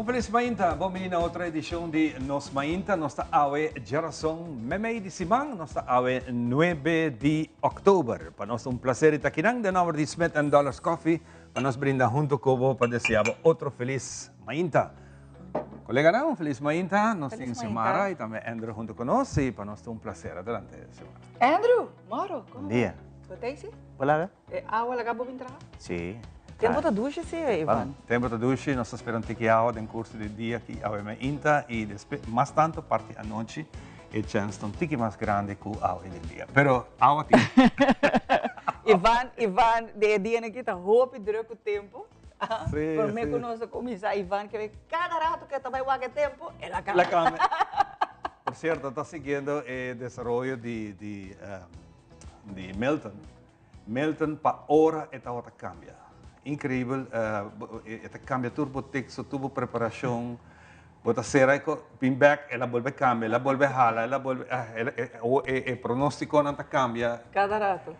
Un felis mainta, bon bini na otro edicion di Nos Mainta. Nos ta awe djarason memey di siman, nos ta awe 9 di october. Pa nos ta un placer di ta akinan den nomber di Smith and Dollars Coffee pa nos brinda hunto cu bo pa desea bo otro felis mainta. Coleganan, un felis mainta. Nos tin Xiomara y tambe Andrew hunto cu nos y pa nos ta un placer. Adelante, Xiomara. Andrew, moro, como Bon dia. Bo ta isi? Hola. E awa laga bo bin traha? Sí. Tempo ta dushi sí, Ivan. Tempo ta dushi, nos ta spera un tiki awa den curso di dia aki awe mainta y despues mas tanto parti anochi e chance ta un tiki mas grandi cu awe den dia. Pero awa tin. Ivan, Ivan, den e dianan aki ta hopi druk cu tempo. Sí, Prome sí. cu nos a cuminsa, Ivan ke cada rato cu e ta bay wak e tempo, el a cambia. El a cambia. Por cierto, ta siguiendo e desaroyo di di di Milton. Milton pa ora e tabata cambia. Increibel, e ta cambia tur bo texto, tur bo preparacion. Bo ta cera e co, bin bek, el a bolbe cambia, el a bolbe hala, el a bolbe, e e pronosticonan ta cambia. Cada rato.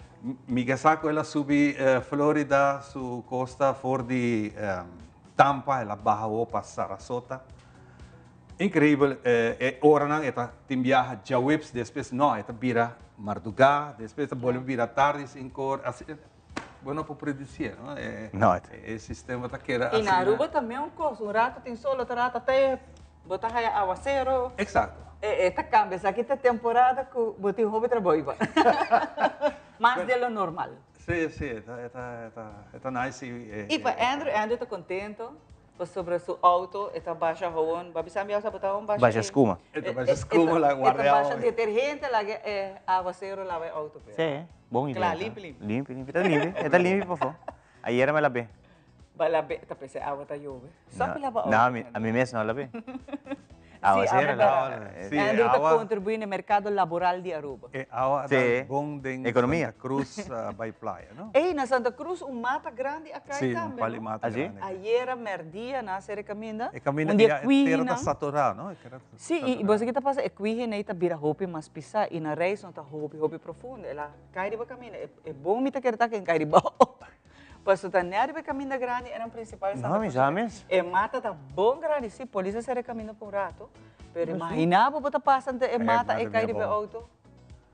Mi ke sa cu el a subi Florida su costa for di Tampa, el a baha awo pa Sarasota. Increibel, e oranan e ta tin biaha djaweps, despues no, e ta bira mardugá, despues ta bolbe bira tardi sin kor, asi, bo no por predicié, no? E, No. e sistema ta keda Y na asina. Aruba tambe un cos, un rato tin sol, otro rato te bo ta haya awacero. Exacto. E, e ta cambia, esaki ta temporada cu bo tin hopi trabou iba. Mas de lo normal. Sí, sí, e ta, e ta, e ta, e ta nice y e, Y pa Andrew, Andrew ta contento. Pasobra su auto e ta basha gewoon, ba bisa mi a sa bo basha. Basha skuma. E ta basha skuma la guarda E ta basha detergente laga e awacero laba e auto pe. Sí, bon idea. Kla, limpi limpi. Limpi limpi, ta limpi, e ta limpi pafó. Ayera mi a lab'é. Ba lab'é, ta p'esei awa ta yobe. Stop laba auto. No, ami mes no a lab'é. Awacero la. Sí, Andrew ta awa. contribui na e mercado laboral di Aruba. E awa a Sí. dal bon den Economia. Santa Cruz bay playa, no? Ey, na Santa Cruz un mata grandi a cay Sí, un tambe, pali no? mata Ah, sí? grandi. Ayera merdia nan a cera e caminda. E caminda Un di e ya e tera ta cuihinan. satura, no? E tera ta Sí, y satura. bo sa ki ta pasa? E cuihinan ey ta bira hopi mas pisa y nan reis no ta hopi, hopi profundo. El a cay riba caminda. E bon mi ta kere ta ken cay riba otro. Pasobra ta net riba e caminda grandi eran principal Santa No, mi Cruz. sa mes. E mata ta bon grandi, sí, polis a cera e caminda pa un rato, pero imagina bo bo ta pasa ante e mata e cay riba e auto.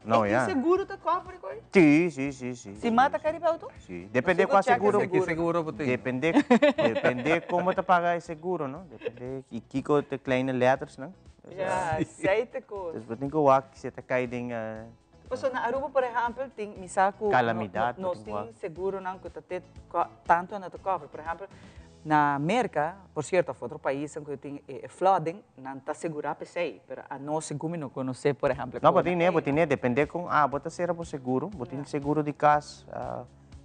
No, E ya. tin seguro ta cover koe? Sí, sí, sí, sí. Si mata cay riba e auto? Sí, depende cua seguro. Ki seguro bo tin? Depende, depende como ta paga e seguro, no? Depende y kico ta kleine letters, no? Ya, esey ta cos. Dus bo tin cu wak si e ta cay den. Pasobra na Aruba por ehempel tin mi sa cu Calamidad nos tin seguronan cu ta te tanto nan ta cover. Por ehempel na Merca, por cierto of otro paisnan cu tin e flooding, nan ta segura p'esey, pero anos segun mi no conoce por ehempel. No, bo tin ne, bo tin ne, depende con abo ta cera bo seguro. Bo tin seguro di cas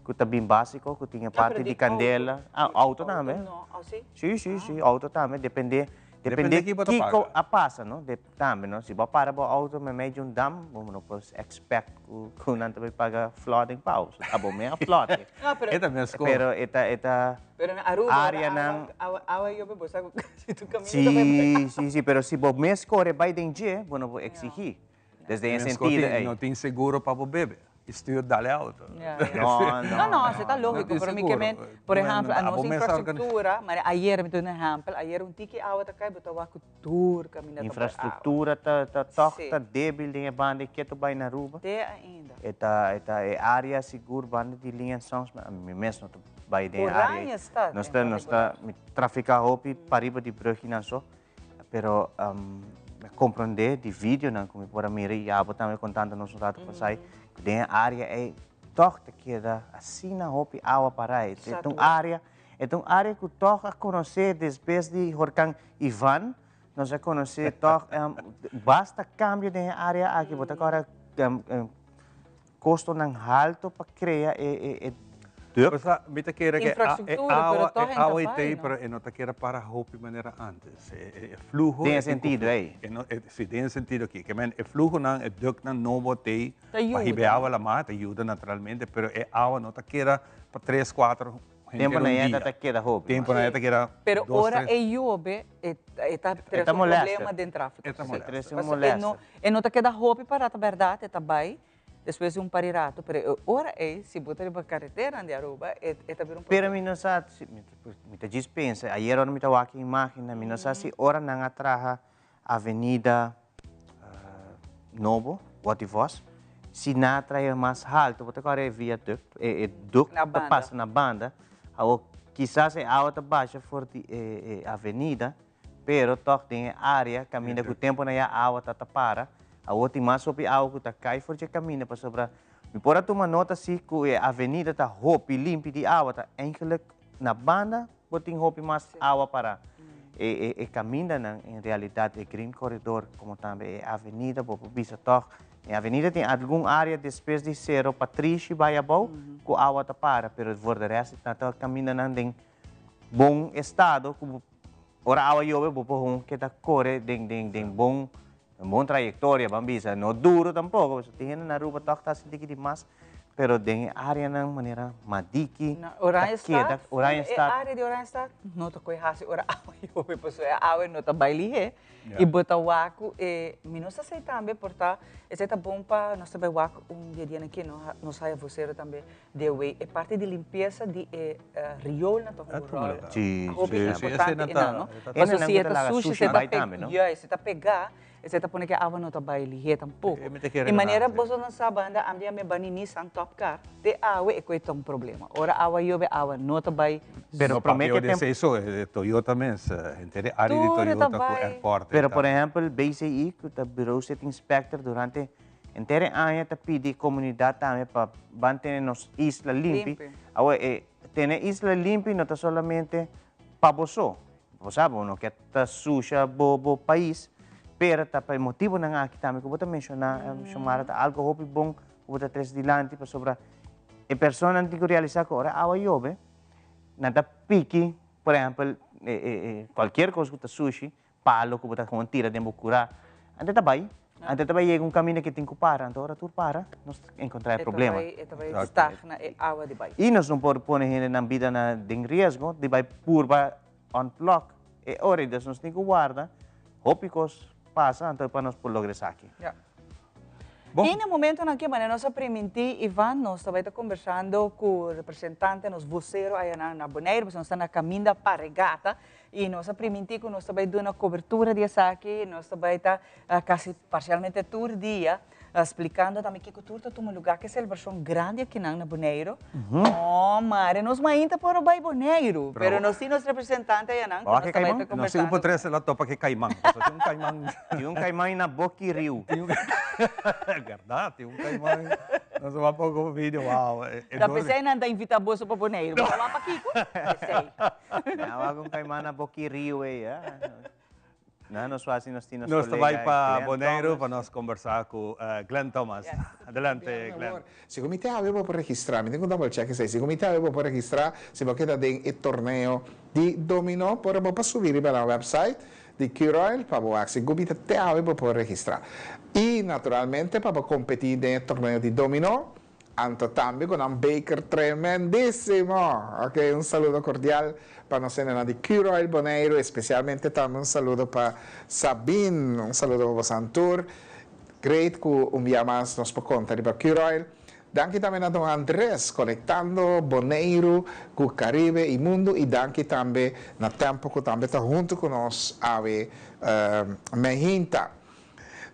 cu ta bin basico, cu tin e parti di candela. Ah, auto tambe. No, oh si? Si, si, si, auto tambe, depende, depende kico a pasa, no. Tambe no, si bo a para bo auto meimei di un dam, bo no por expect cu nan ta bay paga flooding pa bo. So ta bo mes a flood. No, pero E ta mes cos. Pero e ta, e ta Pero na Aruba areanan. awa, awa yobe bo sa cu si tu camina ta bay bay. Si, si, si, pero si bo mes core bay den dje, bo no por exigi. Desde e sentido ey. No tin seguro pa bo bebe. Y stuur dale auto. No, no. No, no, esey ta logico, pero mi ke men, por ehempel, a nos infrastructura, mane ayer mi ta duna un ehempel, ayer un tiki awa ta cay, bo ta wak cu tur caminda ta por awa. Infrastructura ta ta toch ta debil den e banda e keto bay na Aruba. Te ainda. E ta e ta e area sigur banda di Lin en Sons, mi mes no ta bay den e area. Oranjestad. Nos ta nos ta mi trafica hopi pariba di brugnan so. Pero mi a comprende di videonan cu mi por a mira y abo tambe contando nos un rato pasai cu den e area ey toch ta keda asina hopi awa para. E ta un area, e ta un area cu toch a conoce despues di horcan Ivan, nos a conoce toch basta cambio den e area aki. Bo ta acorda Costonan halto pa crea e duct. Pues mi ta kere ke e awa e awa e tei pero e no ta kere para hopi manera antes. E fluho. Den e sentido ei. Si den e sentido aki. Ke men e fluhonan e ductnan nobo tei pa hiba e awa lama ta yuda naturalmente pero e awa no ta keda pa tres cuatro Tempo na yeta ta keda hopi. Tempo na yeta keda Pero dos, ora tres. e yobe, e e ta trese ta un molester. problema den tráfiko. E ta Sí. molester. Trese un Pasobra e no molester. e no ta keda hopi pará, ta bèrdat, e ta bai. Despues di un par di rato, pero e ora ei, si bo ta riba karetera di Aruba, e ta bira un Pero problema. Mi no sa, mi ta djis pensa, ayera ora mi ta wak e imagennan, mi no sa si ora nan a traha avenida nobo, Watty Vos, si nan a traha mas halto, bo ta kore e viaduct, e duct Na ta banda. Pasa na banda, awor kisas e awa ta basha for di e avenida, pero tòg den e área kaminda ku tempunan ya awa ta ta para, awor tin mas hopi awa ku ta kai for dje kaminda pasobra mi por a tuma nota si ku e avenida ta hopi limpi di awa, ta eigenlijk na banda bo tin hopi mas awa pará. E e kamindanan en realidat e Green Corridor komo tambe e avenida bo por bisa tòg e avenida tin algun área despues di Sero Patrishi bai abou ku awa ta para, pero voor de rest nan ta kamindanan den bon estado ku bo ora awa yobe bo por hon keda kore den den den bon bon trayektoria ban bisa no duro tampoko pasobra tin hende na Aruba tòg ta hasi tiki di mas pero den e areanan manera Madiki Na ta Oranjestad keda Oranjestad e area di Oranjestad no ta koe hasi ora awa yobe pasobra e awa no ta bai lihé i bo ta wak ku e mi no sa si tambe por ta esei ta bon pa nos ta bai wak un dia dia aki nos haya vocero tambe De wey e parti di limpiesa di e rioolnan ta hunga un rol hopi importante einan, no? Pasobra si e ta sushi, si e ta pega, juist, si e ta pega, esei ta pone ku e awa no ta bai lihé tampoko. I manera boso nan sa banda ami a mi bani Nissan Top Car, te awe e koe ta un problema. Ora awa yobe awa no ta bai. Pero prome ke tempo. Esei so, Toyota mes, henter e área di Toyota ku airport. Pero por ehèmpel BCI ku ta Bureau City Inspector durante Henter e aña ta pidi komunidat tambe pa ban tene nos isla limpi. Awor e tene isla limpi no ta solamente pa bo so. Bo sa bo no ke ta susha bo bo pais, pero ta pa e motibonan aki tambe ku bo ta menshoná, Xiomara, ta algo hopi bon ku bo ta trese dilanti pasobra e personanan tin ku realisá ku ora awa yobe nan ta piki, por ehèmpel, kualkier kos ku ta sushi, Palo ku bo ta kon tira den bo kurá. Ante ta bai, ante ta bai yega un kaminda ke tin ku para, anto ora tur para, nos ta enkontrá e problema. E ta bai stagna e awa di bai. I nos no por pone hende nan bida na den riesgo di bai purba unplug e ora ei. Dus nos tin ku warda hopi kos pasa anto pa nos por logra esaki. Ya. I na momentonan aki manera nos a primintí Ivan, nos ta bai ta kombersando ku representante, nos vosero ayanan na Boneiru, pasobra nos ta na kaminda pa regata. I nos a primintí ku nos ta bai duna kobertura di esaki, nos ta bai ta kasi parsialmente tur dia splikando tambe kiko tur ta tuma lugá ku e selebrashon grandi akinan na Boneiru. Oh mare, nos mainta por a bai Boneiru, pero nos tin nos representante ayanan ku nos ta bai ta kombersando. Nos tin un por tres el a topa ku e kaiman, pasobra tin un kaiman. Tin un kaiman na boki riu. Bèrdat, tin un kaiman. Nos a wak poko video, wow. Ta p'esei nan ta invitá boso pa Boneiru. Bo ta wak pakiko? P'esei. Nan wak un kaiman na boki riu ei, ah. Nan nos wak si nos tin nos Nos ta kolega bai pa Glenn Boneiru Thomas. Pa nos kombersá ku Glenn Thomas. Adelante, Glenn. Si ku mi te awe bo por registrá, mi tin ku double check esei, si ku mi te awe bo por registrá si bo keda den e torneo di dominó, por bo por subi riba nan website di Curoil pa bo wak si ku mi ta te awe bo por registrá. I naturalmente pa bo kompetí den e torneo di dominó, Anto tambe cu nan baker tremendisimo! Ok, un saludo cordial pa nos hendenan di Curoil Boneiru, especialmente tambe un saludo pa Sabine, un saludo pa bosan tur. Great cu un bia mas nos por conta riba Curoil. Danki tambe na Don Andres conectando Boneiru cu Caribe y mundo y danki tambe na Tempo cu tambe ta hunto cu nos awe mehinta.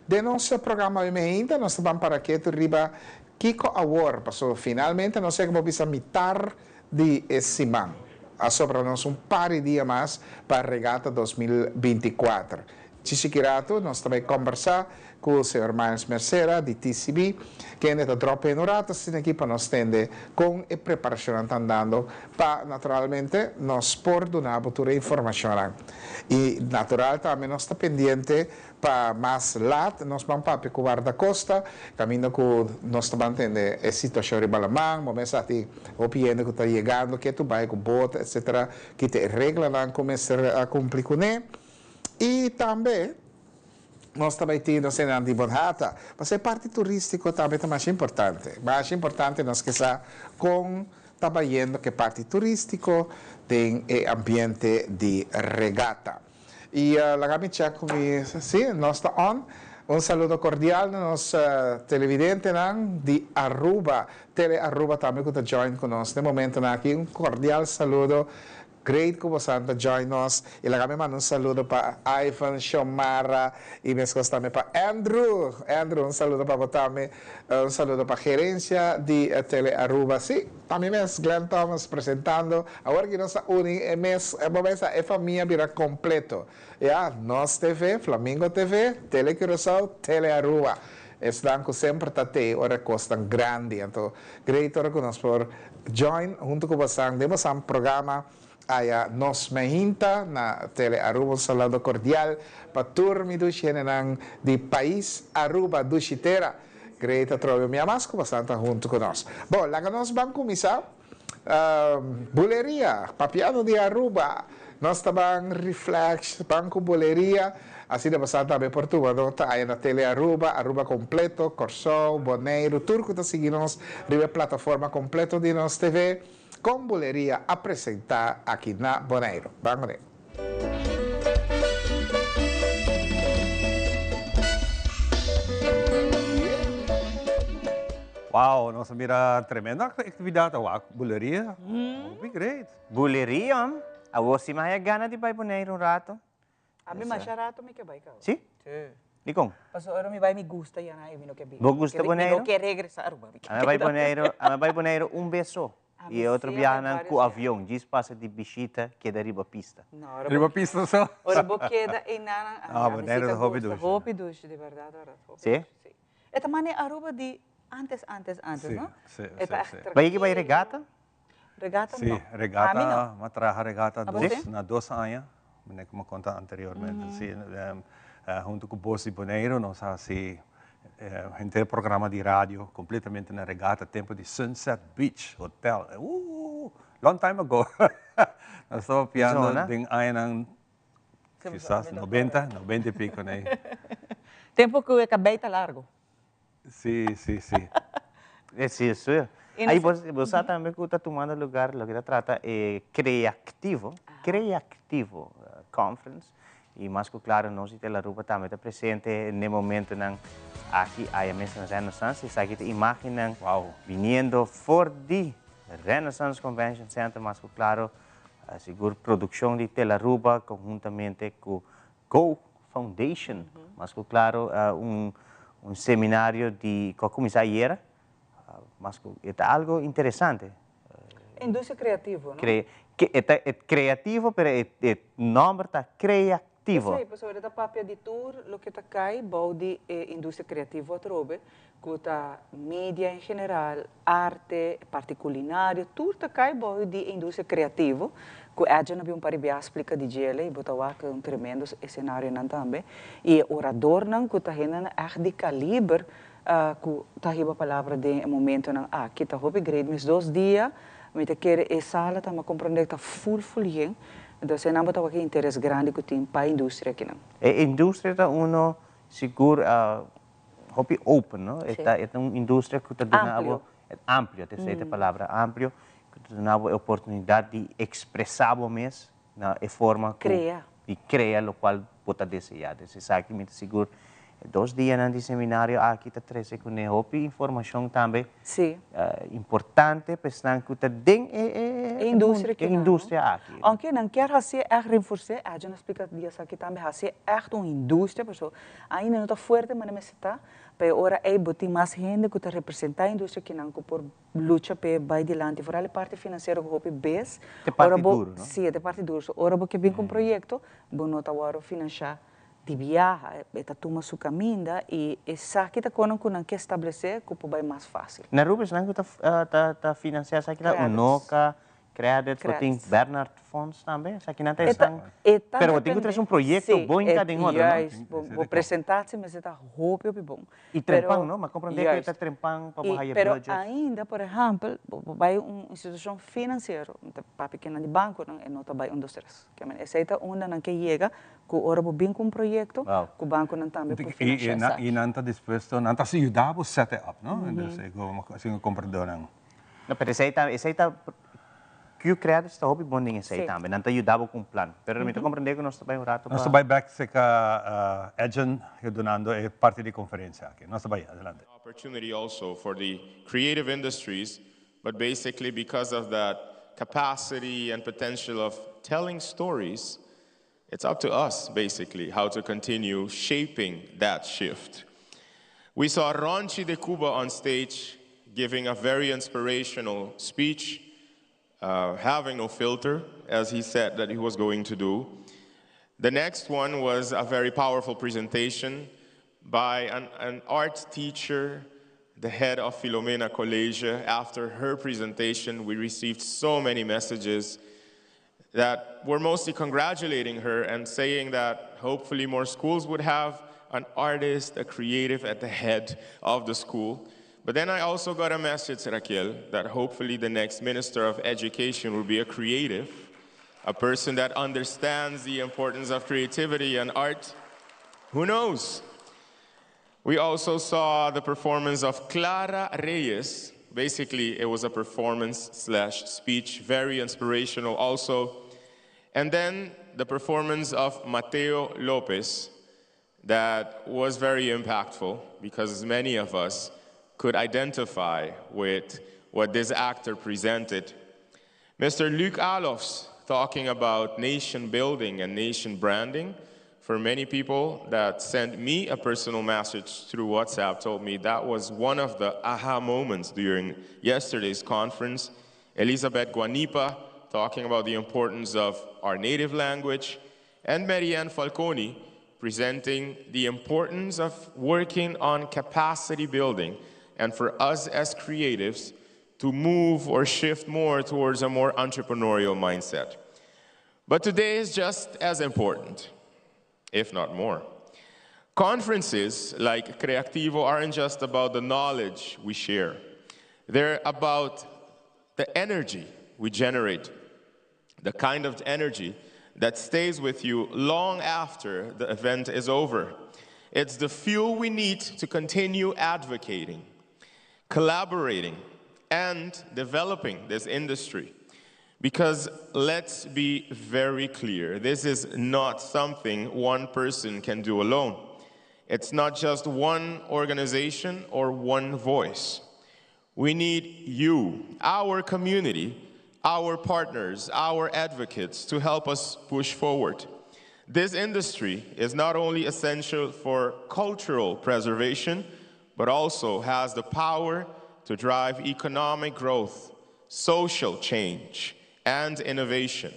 Den nos programa awe meinta nos ta ban para ketu riba kiko awor, pasobra finalmente nos yega por bisa mitar di e siman. A sobra nos un par di dia mas pa Regata 2024. Chichiki ratu nos ta bai kombersá ku señor Miles Mercera di TCB, kende ta drop in un ratu asina aki pa nos tende kon e preparashonnan ta andando pa naturalmente nos por duna bo tur e informashonnan. I natural tambe nos ta pendiente Pa mas lat nos ban papia ku Wardakosta, kaminda ku nos ta ban tende e situashon riba laman, bo mes sa tin hopi hende ku ta yegando ketu bai ku bot etsetera, kita e reglanan ku mester a kumpli kuné. I tambe nos ta bai tin nos hendenan di Bonhata, pasobra e parti turístiko tambe ta masha importante. Masha importante nos ke sa kon ta bayendo ku e parti turístiko den e ambiente di regata. Y laga mi check cu mi, si, nos ta on. Un saludo cordial na nos televidentenan di Aruba, Tele Aruba tambe cu ta join cu nos den momentonan aki. Un cordial saludo. Great cu bosan ta join nos. Y laga mi manda un saludo pa Ivan, Xiomara y mescos tambe pa Andrew. Andrew, un saludo pa bo tambe. Un saludo pa gerencia di Tele Aruba. Si, ta mi mes, Glenn Thomas, presentando. Awor ki nos a uni e mes, bo mesa e famia bira completo. Ya, Nos TV, Flamingo TV, Tele Curaçao, Tele Aruba. Esnan cu semper ta tey ora e cosnan grandi. Anto, great ora cu nos por join hunto cu bosan den bosan programa aya Nos Mehinta na Tele Aruba. Un saludo cordial pa tur mi dushi hendenan di pais Aruba, dushi tera. Great atrobe mi amas cu bosan ta hunto cu nos. Bon, laga nos ban cuminsa. Buleria, papiando di Aruba, nos ta ban reflex, ban cu buleria, asina bosan tambe por tuma nota aya na Tele Aruba, Aruba completo, Corsou, Boneiru, tur cu ta sigui nos riba e plataforma completo di nos TV, con buleria a presenta aki na Boneiru. Ban cu ne. Wow, nos a mira tremendo actividad awa, buleria. Hopi great. Buleria? Awor si mi haya gana di bai Boneiru un rato. A mi masha rato mi ke bai kaba. Si? Si. Dikon? Pasobra ora mi bai mi gusta yana y mi no ke Bo gusta Boneiru? Mi no ke regresa Aruba. A mi bai Boneiru, a mi bai Boneiru un bes so. Y e otro biahanan cu avion, djis pasa di bishita keda riba pista. Riba pista so? Ora bo keda eynanan, Ah, Boneiru ta hopi dushi. Hopi dushi, di berdad, berdad. Si? Si. E ta mane Aruba di antes, antes, antes, no? Si, si, si. Bai yegi bai regata? Regata no. no. Si, regata, mi a traha regata dos, na dos aña, manera ku mi a konta anteriormente. Si, huntu ku Bos di Boneiru nos a hasi henter programa di radio kompletamente na regata, tempu di Sunset Beach Hotel. Ooh, long time ago. Nos tabata papiando den añanan kisas nobenta, nobenta i piko nei. Tempu ku e kabei ta largo. Sí, sí, sí. Sí, sí. Ahí bo, bo sa tambe ku ta tumando lugar loke ta trata e Creactivo, Creactivo Conference. I mas ku klaro nos di Telaruba tambe ta presente n'e momentonan aki aya mes na Renaissance. Esaki ta imagennan biniendo for di Renaissance Convention Center. Mas ku klaro sigur produkshon di Telaruba konhuntamente ku Go Foundation, mas ku klaro un un seminario di ku a kuminsá ayera, mas ku e ta algo interesante. Industria kreativo, no? Kre, e ta e kreativo pero e e nòmber ta kreaktivo. Esei, pasobra e ta papia di tur loke ta kai bou di e industria kreativo atrobe, ku ta media en general, arte, e parti kulinario, tur ta kai bou di e industria kreativo, ku Edjean a bin un par di biaha splika di djele i bo ta wak un tremendo esenarionan tambe. I e oradornan ku ta hendenan ègt di kaliber ku ta hiba palabra den e momentonan aki. Ta hopi great. Mis dos dia mi ta kere e sala ta mi a komprende ku ta ful ful yen. Entonces einan bo ta wak e interes grandi ku tin pa e industria akinan. E industria ta uno sigur hopi open, no? E ta, e ta un industria ku ta duna bo, amplio, ta esei ta e palabra, amplio, ku ta duna bo e oportunidat di ekspresá bo mes na e forma ku, di krea lokual bo ta deseá. Des esaki mi ta sigur e dos dianan di seminario aki ta trese kuné hopi informashon tambe importante pa esnan ku ta den e E industria e industria aki. Aunke nan kier hasié ègt rinfors'é, Edjean a splika dia esaki tambe, hasié ègt un industria, pasobra Ainda no ta fuerte manera mester ta, pa e ora ei bo tin mas hende ku ta representá e industria kinan ku por lucha p'e bai dilanti, foral e parti finansiero ku hopi bes E parti duru, no? Si, e ta e parti duru. So ora bo ke bin ku un proyekto, bo no ta wòrdu finanshá di biaha, e ta tuma su kaminda i esaki ta kono ku nan ke establesé ku por bai mas fásil. Na Aruba esnan ku ta ta finansiá esaki ta Unoca, Credits, bo tin Bernard Fonds tambe, esaki nan ta esnan, pero bo tin ku trese un proyecto bon hinka den otro, no? Juist, bo presentatie mester ta hopi hopi bon. Y trempan, no? Mi a comprende cu e ta trempan pa bo haya budget. Pero ainda, por ehempel, bo bay un institucion financiero, mi ta papia kinan di banconan, e no ta bay un dos tres. Esey ta unda nan ke yega cu ora bo bin cu un proyecto, cu banconan tambe por financia esaki. Y nan ta dispuesto, nan ta yuda bo set it up, no? Entonces, asina compradornan. No, pero esey ta, esey ta. Qredits ta hopi bon den esey tambe. Nan ta yuda bo cu un plan. Pero mi ta comprende cu nos ta bay un rato pa. Nos ta bay bek cerca Edjean dunando e parti di conferencia aki. Nos ta bay adelante. Opportunity also for the creative industries, but basically because of that capacity and potential of telling stories, it's up to us basically how to continue shaping that shift. We saw Ronchi de Cuba on stage giving a very inspirational speech, having no filter, as he said that he was going to do. The next one was a very powerful presentation by an art teacher, the head of Filomena College. After her presentation, we received so many messages that were mostly congratulating her and saying that hopefully more schools would have an artist, a creative at the head of the school. But then I also got a message, Raquel, that hopefully the next Minister of Education will be a creative, a person that understands the importance of creativity and art. Who knows? We also saw the performance of Clara Reyes. Basically, it was a performance slash speech, very inspirational also. And then the performance of Mateo Lopez that was very impactful because many of us could identify with what this actor presented. Mr. Luc Alofs talking about nation building and nation branding. For many people that sent me a personal message through WhatsApp told me that was one of the aha moments during yesterday's conference. Elizabeth Guanipa talking about the importance of our native language, and Marianne Falconi presenting the importance of working on capacity building and for us as creatives to move or shift more towards a more entrepreneurial mindset. But today is just as important, if not more. Conferences like Creativo aren't just about the knowledge we share. They're about the energy we generate, the kind of energy that stays with you long after the event is over. It's the fuel we need to continue advocating, collaborating, and developing this industry. Because let's be very clear, this is not something one person can do alone. It's not just one organization or one voice. We need you, our community, our partners, our advocates to help us push forward. This industry is not only essential for cultural preservation, but also has the power to drive economic growth, social change, and innovation.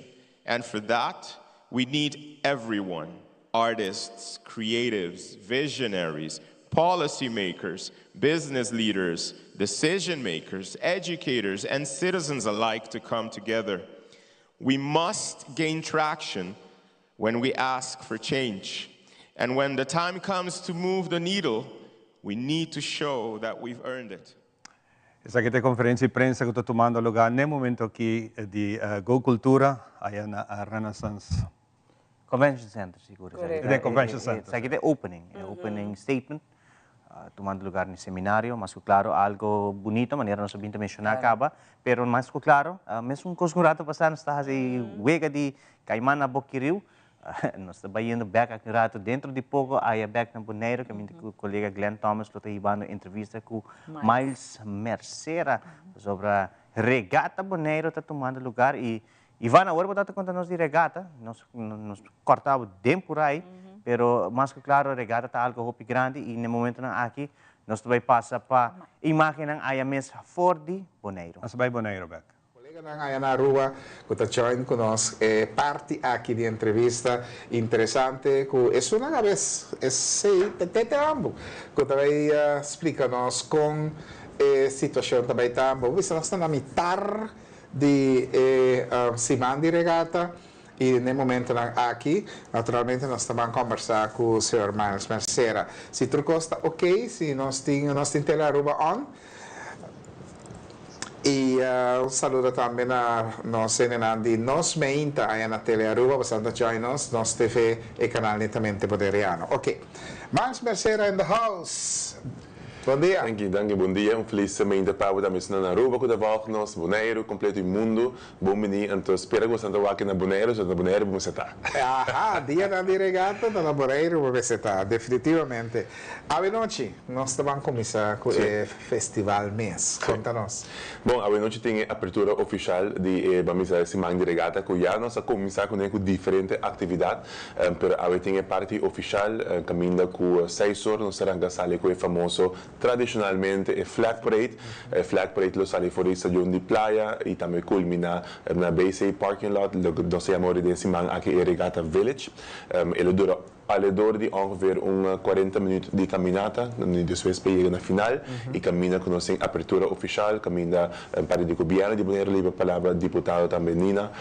And for that, we need everyone: artists, creatives, visionaries, policymakers, business leaders, decision makers, educators, and citizens alike to come together. We must gain traction when we ask for change. And when the time comes to move the needle, we need to show that we've earned it. Esaki ta e conferencia di prensa cu ta tumando luga na e momento aki di Go Cultura, aya na Renaissance. Convention Center, sigur. Correcto. Den Convention Center. Esaki ta e opening, e opening statement, tumando lugar na e seminario. Mas cu claro algo bunito, manera nos a bin ta menciona caba, pero mas cu claro, mesun cos cu un rato pasa nos ta haci wega di Caiman na Bokiriu, nos ta bayendo bek aki un rato, dentro di poco aya bek na Bonaire, caminda cu colega Glenn Thomas lo ta hibando entrevista cu Miles Mercera pasobra Regata Bonaire ta tumando lugar. Y Ivan, awor bo ta ta conta nos di regata, nos nos corta bo den por ai, pero mas cu claro regata ta algo hopi grandi y na e momentonan aki nos ta bay pasa pa imagennan aya mes for di Bonaire. Nos ta bay Bonaire bek. Coleganan aya na Aruba cu ta join cu nos e parti aki di entrevista interesante cu esunnan abes esey ta tete ambo cu ta bay splica nos con e situacion ta bay ta. Bo bisa nos ta na mitar di e siman di regata y n'e momentonan aki naturalmente nos ta ban combersa cu señor Miles Mercera. Si tur cos ta ok, si nos tin nos tin Tele Aruba on. Y un saludo tambe na nos hendenan di Nos Meinta aya na Tele Aruba, boso ta join nos, Nos TV, e canal netamente boneriano. Ok. Miles Mercera in the house! Bon dia. Danki, danki. Bon dia. Un felis mainta pa bo tambe esnan na Aruba ku ta volg nos, Boneiru, kompleto i mundu. Bon bini. Anto spera ku boso ta wak na Boneiru, so na Boneiru bo mester ta. Aha, dianan di regata ta na Boneiru bo mester ta, definitivamente. Awenochi nos ta ban kuminsá ku e festival mes. Konta nos. Bon, awenochi tin e apertura ofishal di e ban bisa e siman di regata ku ya nos a kuminsá kuné ku diferente aktividat. Pero awe tin e parti ofishal kaminda ku seis or nos ta ranka sali ku e famoso tradishonalmente e Flag Parade. E Flag Parade lo sali for di stadion di Playa i tambe kulminá na BC Parking Lot, loke nos ta yama ora den siman aki e Regatta Village. E lo dura alrededor di ongeveer un 40 minuut di caminata, y despues pa yega na final y caminda cu nos tin apertura oficial, caminda parti di gobierno di Bonaire lo hiba palabra, diputado tambe Nina,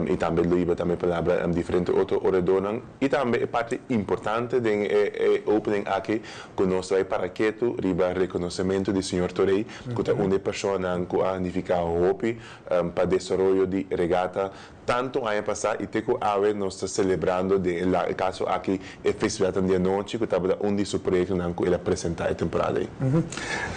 y tambe lo hiba tambe palabra diferente otro oradornan y tambe e parti importante den e opening aki cu nos ta bay para ketu riba reconocemento di señor Torey cu ta un di e personanan cu a nifica hopi pa desaroyo di regata tantu aña pasá i te ku awe nos ta selebrando den e kaso aki e festival tan di anochi ku tabata un di su proyektonan ku el a presentá e temporada ei.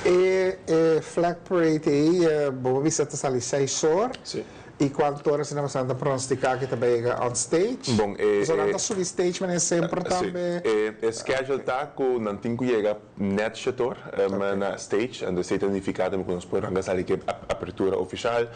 E e flag parade ei bo por bisa ta sali seis or? Sí. I kuantu ora asina boso nan ta pronostiká ku ta bai yega on stage? Bon, e Pasobra nan ta subi stage manera semper tambe. Sí. E e schedule ta ku nan tin ku yega net shetor na stage, anto esei ta nifiká tambe ku nos por ranka sali ku e apertura ofishal.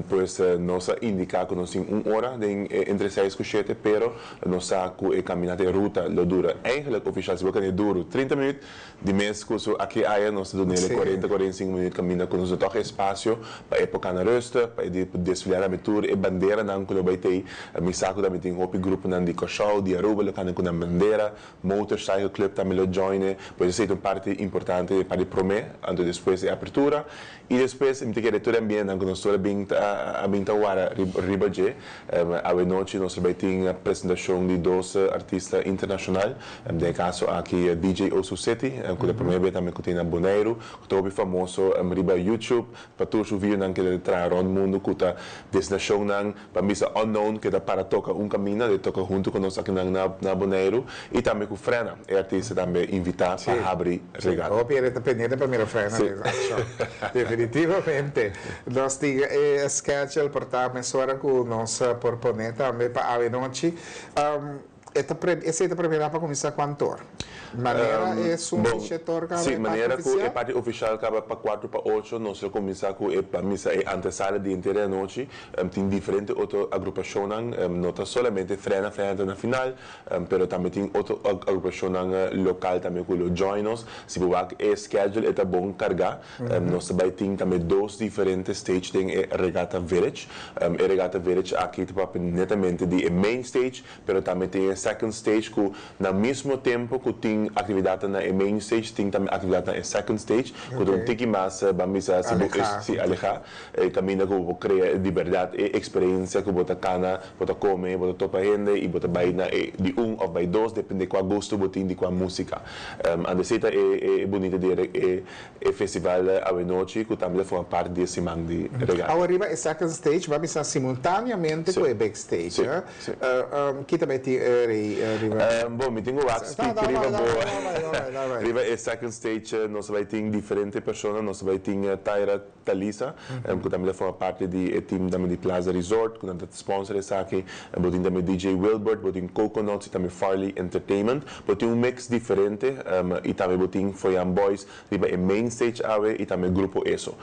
Pues nos a indiká ku nos tin un ora den entre seis ku shete, pero nos sa ku e kaminata, e ruta lo dura eigenlijk ofishal si bo kende duru 30 minüt, di mes ku su aki aya nos ta dun'el e 40, 45 minüt kaminda ku nos ta tòg espasio pa e por kana rustig, pa e por desfilá tambe tur e banderanan ku lo bai tei. Mi sa ku tambe tin hopi gruponan di Kòrsou, di Aruba lo kanda ku nan bandera. Motorcycle Club tambe lo join e, pues esei ta un parti importante, e parti promé, anto despues e apertura. I despues mi ta kere tur e ambientenan ku nos tur a bin ta a bin ta wara riba dje. Awenochi nos lo bai tin presentashon di dos artista internashonal, den e kaso aki DJ Oso City, ku ta promé bes tambe ku tin na Boneiru, ku ta hopi famoso riba YouTube pa tur su videonan ku el ta traha rònt mundu ku ta destinashonnan Pa misa unknown ke ta para toka un kaminda, de toka huntu ku nos akinan na na Boneiru i tambe ku Frena, e artista tambe invitá pa habri regata. Hopi hende ta pendiente pa mira Frena den akshon. Definitivamente. Nos tin e schedule por ta mesora ku nos por pone tambe pa awe nochi. E ta pre, esei ta premirá pa kuminsá kuantu or? Manera e sun Bon, di shetor kaba sí, e parti manera ku e ofisial? parti ofisial kaba pa kuatro pa ocho, nos lo kuminsá ku e pa misa e antesala di henter e anochi. Tin diferente otro agrupashonnan, no ta solamente Frena, Frena ta na final, pero tambe tin otro agrupashonnan lokal tambe ku lo join nos. Si bo wak e schedule e ta bon kargá. Nos ta bai tin tambe dos diferente stage den e Regatta Village. E Regatta Village aki ta papia netamente di e main stage, Pero tambe tin e second stage ku na mismo tempo ku tin aktividatnan na e main stage tin tambe aktividatnan na e second stage ku ta un tiki mas ban bisa si bo si alehá e kaminda ku bo por krea di bèrdat e eksperensia ku bo ta kana bo ta kome bo ta topa hende i bo ta bai na e di un òf bai dos depende kua gusto bo tin di kua músika. Anto esei ta e e bunita di e E festival awenochi cu tambe ta forma parti di e siman di regata. Awor riba e second stage bo a bisa simultaneamente cu e big stage. Si, si. Ki ta bay tin eri riba? Bon, mi tin cu wak speak riba bo. Riba e second stage nos ta bay tin diferente persona, nos ta bay tin Tyra Talisa cu tambe ta forma parti di e team tambe di Plaza Resort cu nan ta sponsor esaki, bo tin tambe DJ Wilbert, bo tin Coconuts y tambe Farley Entertainment. Bo tin un mix diferente y tambe bo tin Foyan Boys riba e main stage awe y tambe Grupo Eso.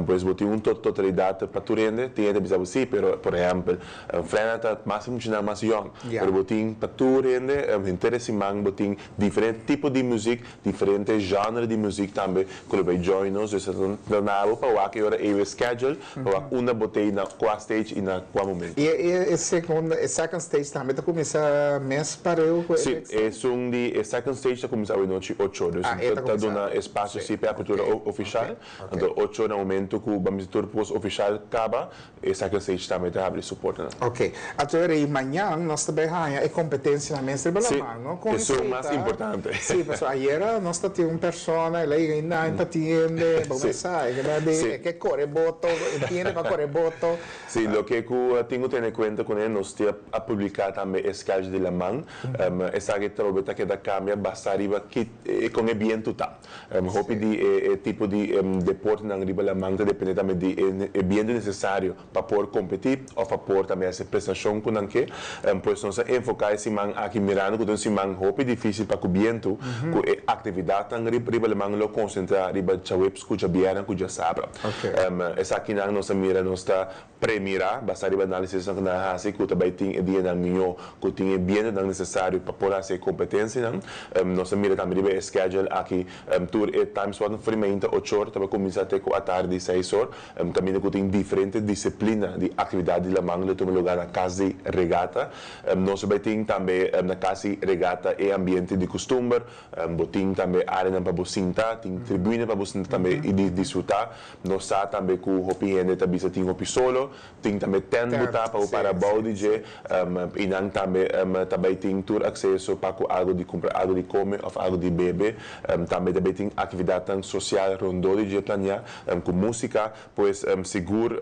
Pues bo tin un totalidad pa tur hende, tin hende ta bisa bo si, pero por ehempel Frena ta mas muchanan mas yong, pero bo tin pa tur hende henter e siman bo tin diferente tipo di muziek, diferente genre di muziek tambe cu lo bay join nos, dus ta na abo pa wak e ora ey e schedule pa wak unda bo ta ey na cua stage y na cua momento. Y e segundo, e second stage tambe ta cuminsa mes pareu cu e Si, big stage? esun di e second stage ta cuminsa awenochi ocho, dus Ah, e ta ta cuminsa. duna espacio Si, si pa e apertura ok, oficial, ok, ok. anto ocho na momento cu ban bisa tur pos oficial caba, E second stage tambe ta habri su portanan. Ok. Anto rei mañan nos ta bay haña e competencianan mes riba Sí, laman, no? Con esun esey mas ta? importante. Sí, pasobra ayera nos ta tin un persona, el a yega y nan ta tiende, bo Sí. mesa, e keda den Sí. ke kore boto, entiende pa kore boto. Sí, loke ku tin ku tene kuenta kuné, nos tin a publiká tambe e schedule di laman. Esaki trobe ta keda kambia basá riba ki kon e bientu ta. Hopi di e tipo di deportenan riba laman ta depende tambe di e bientu nesesario pa por kompetí òf pa por tambe hasi prestashon ku nan ke. Pues nos a enfoká e siman aki mirando ku ta un siman hopi difísil pa ku bientu, ku e aktividatnan riba laman lo konsentrá riba djaweps ku djabièrnè ku djasabra. Esakinan nos a mira nos ta Premirá, basá riba análisisnan ku nan a hasi ku ta bai tin e dianan mihó ku tin e bientunan nesesario pa por hasi e kompetensianan. Nos a mira tambe riba e schedule aki tur e time slotnan for di mainta ocho or ta bai kuminsá te ku atardi seis or, kaminda ku tin diferente disiplina di aktividat di laman lo tuma lugá na Kas di Regata. Nos a bai tin tambe na Kas di Regata e ambiente di kustumber, bo tin tambe áreanan pa bo sinta, tin tribune pa bo sinta tambe i disfrutá. Nos sa tambe ku hopi hende ta bisa tin hopi solo, tin tambe tent butá pa bo para bou di dje, i nan tambe ta bai tin tur akseso pa ku algu di kumpra, algu di kome òf algu di bebe. Tambe ta bai tin aktividatnan sosial rondó di dje planiá, ku músika. Pues sigur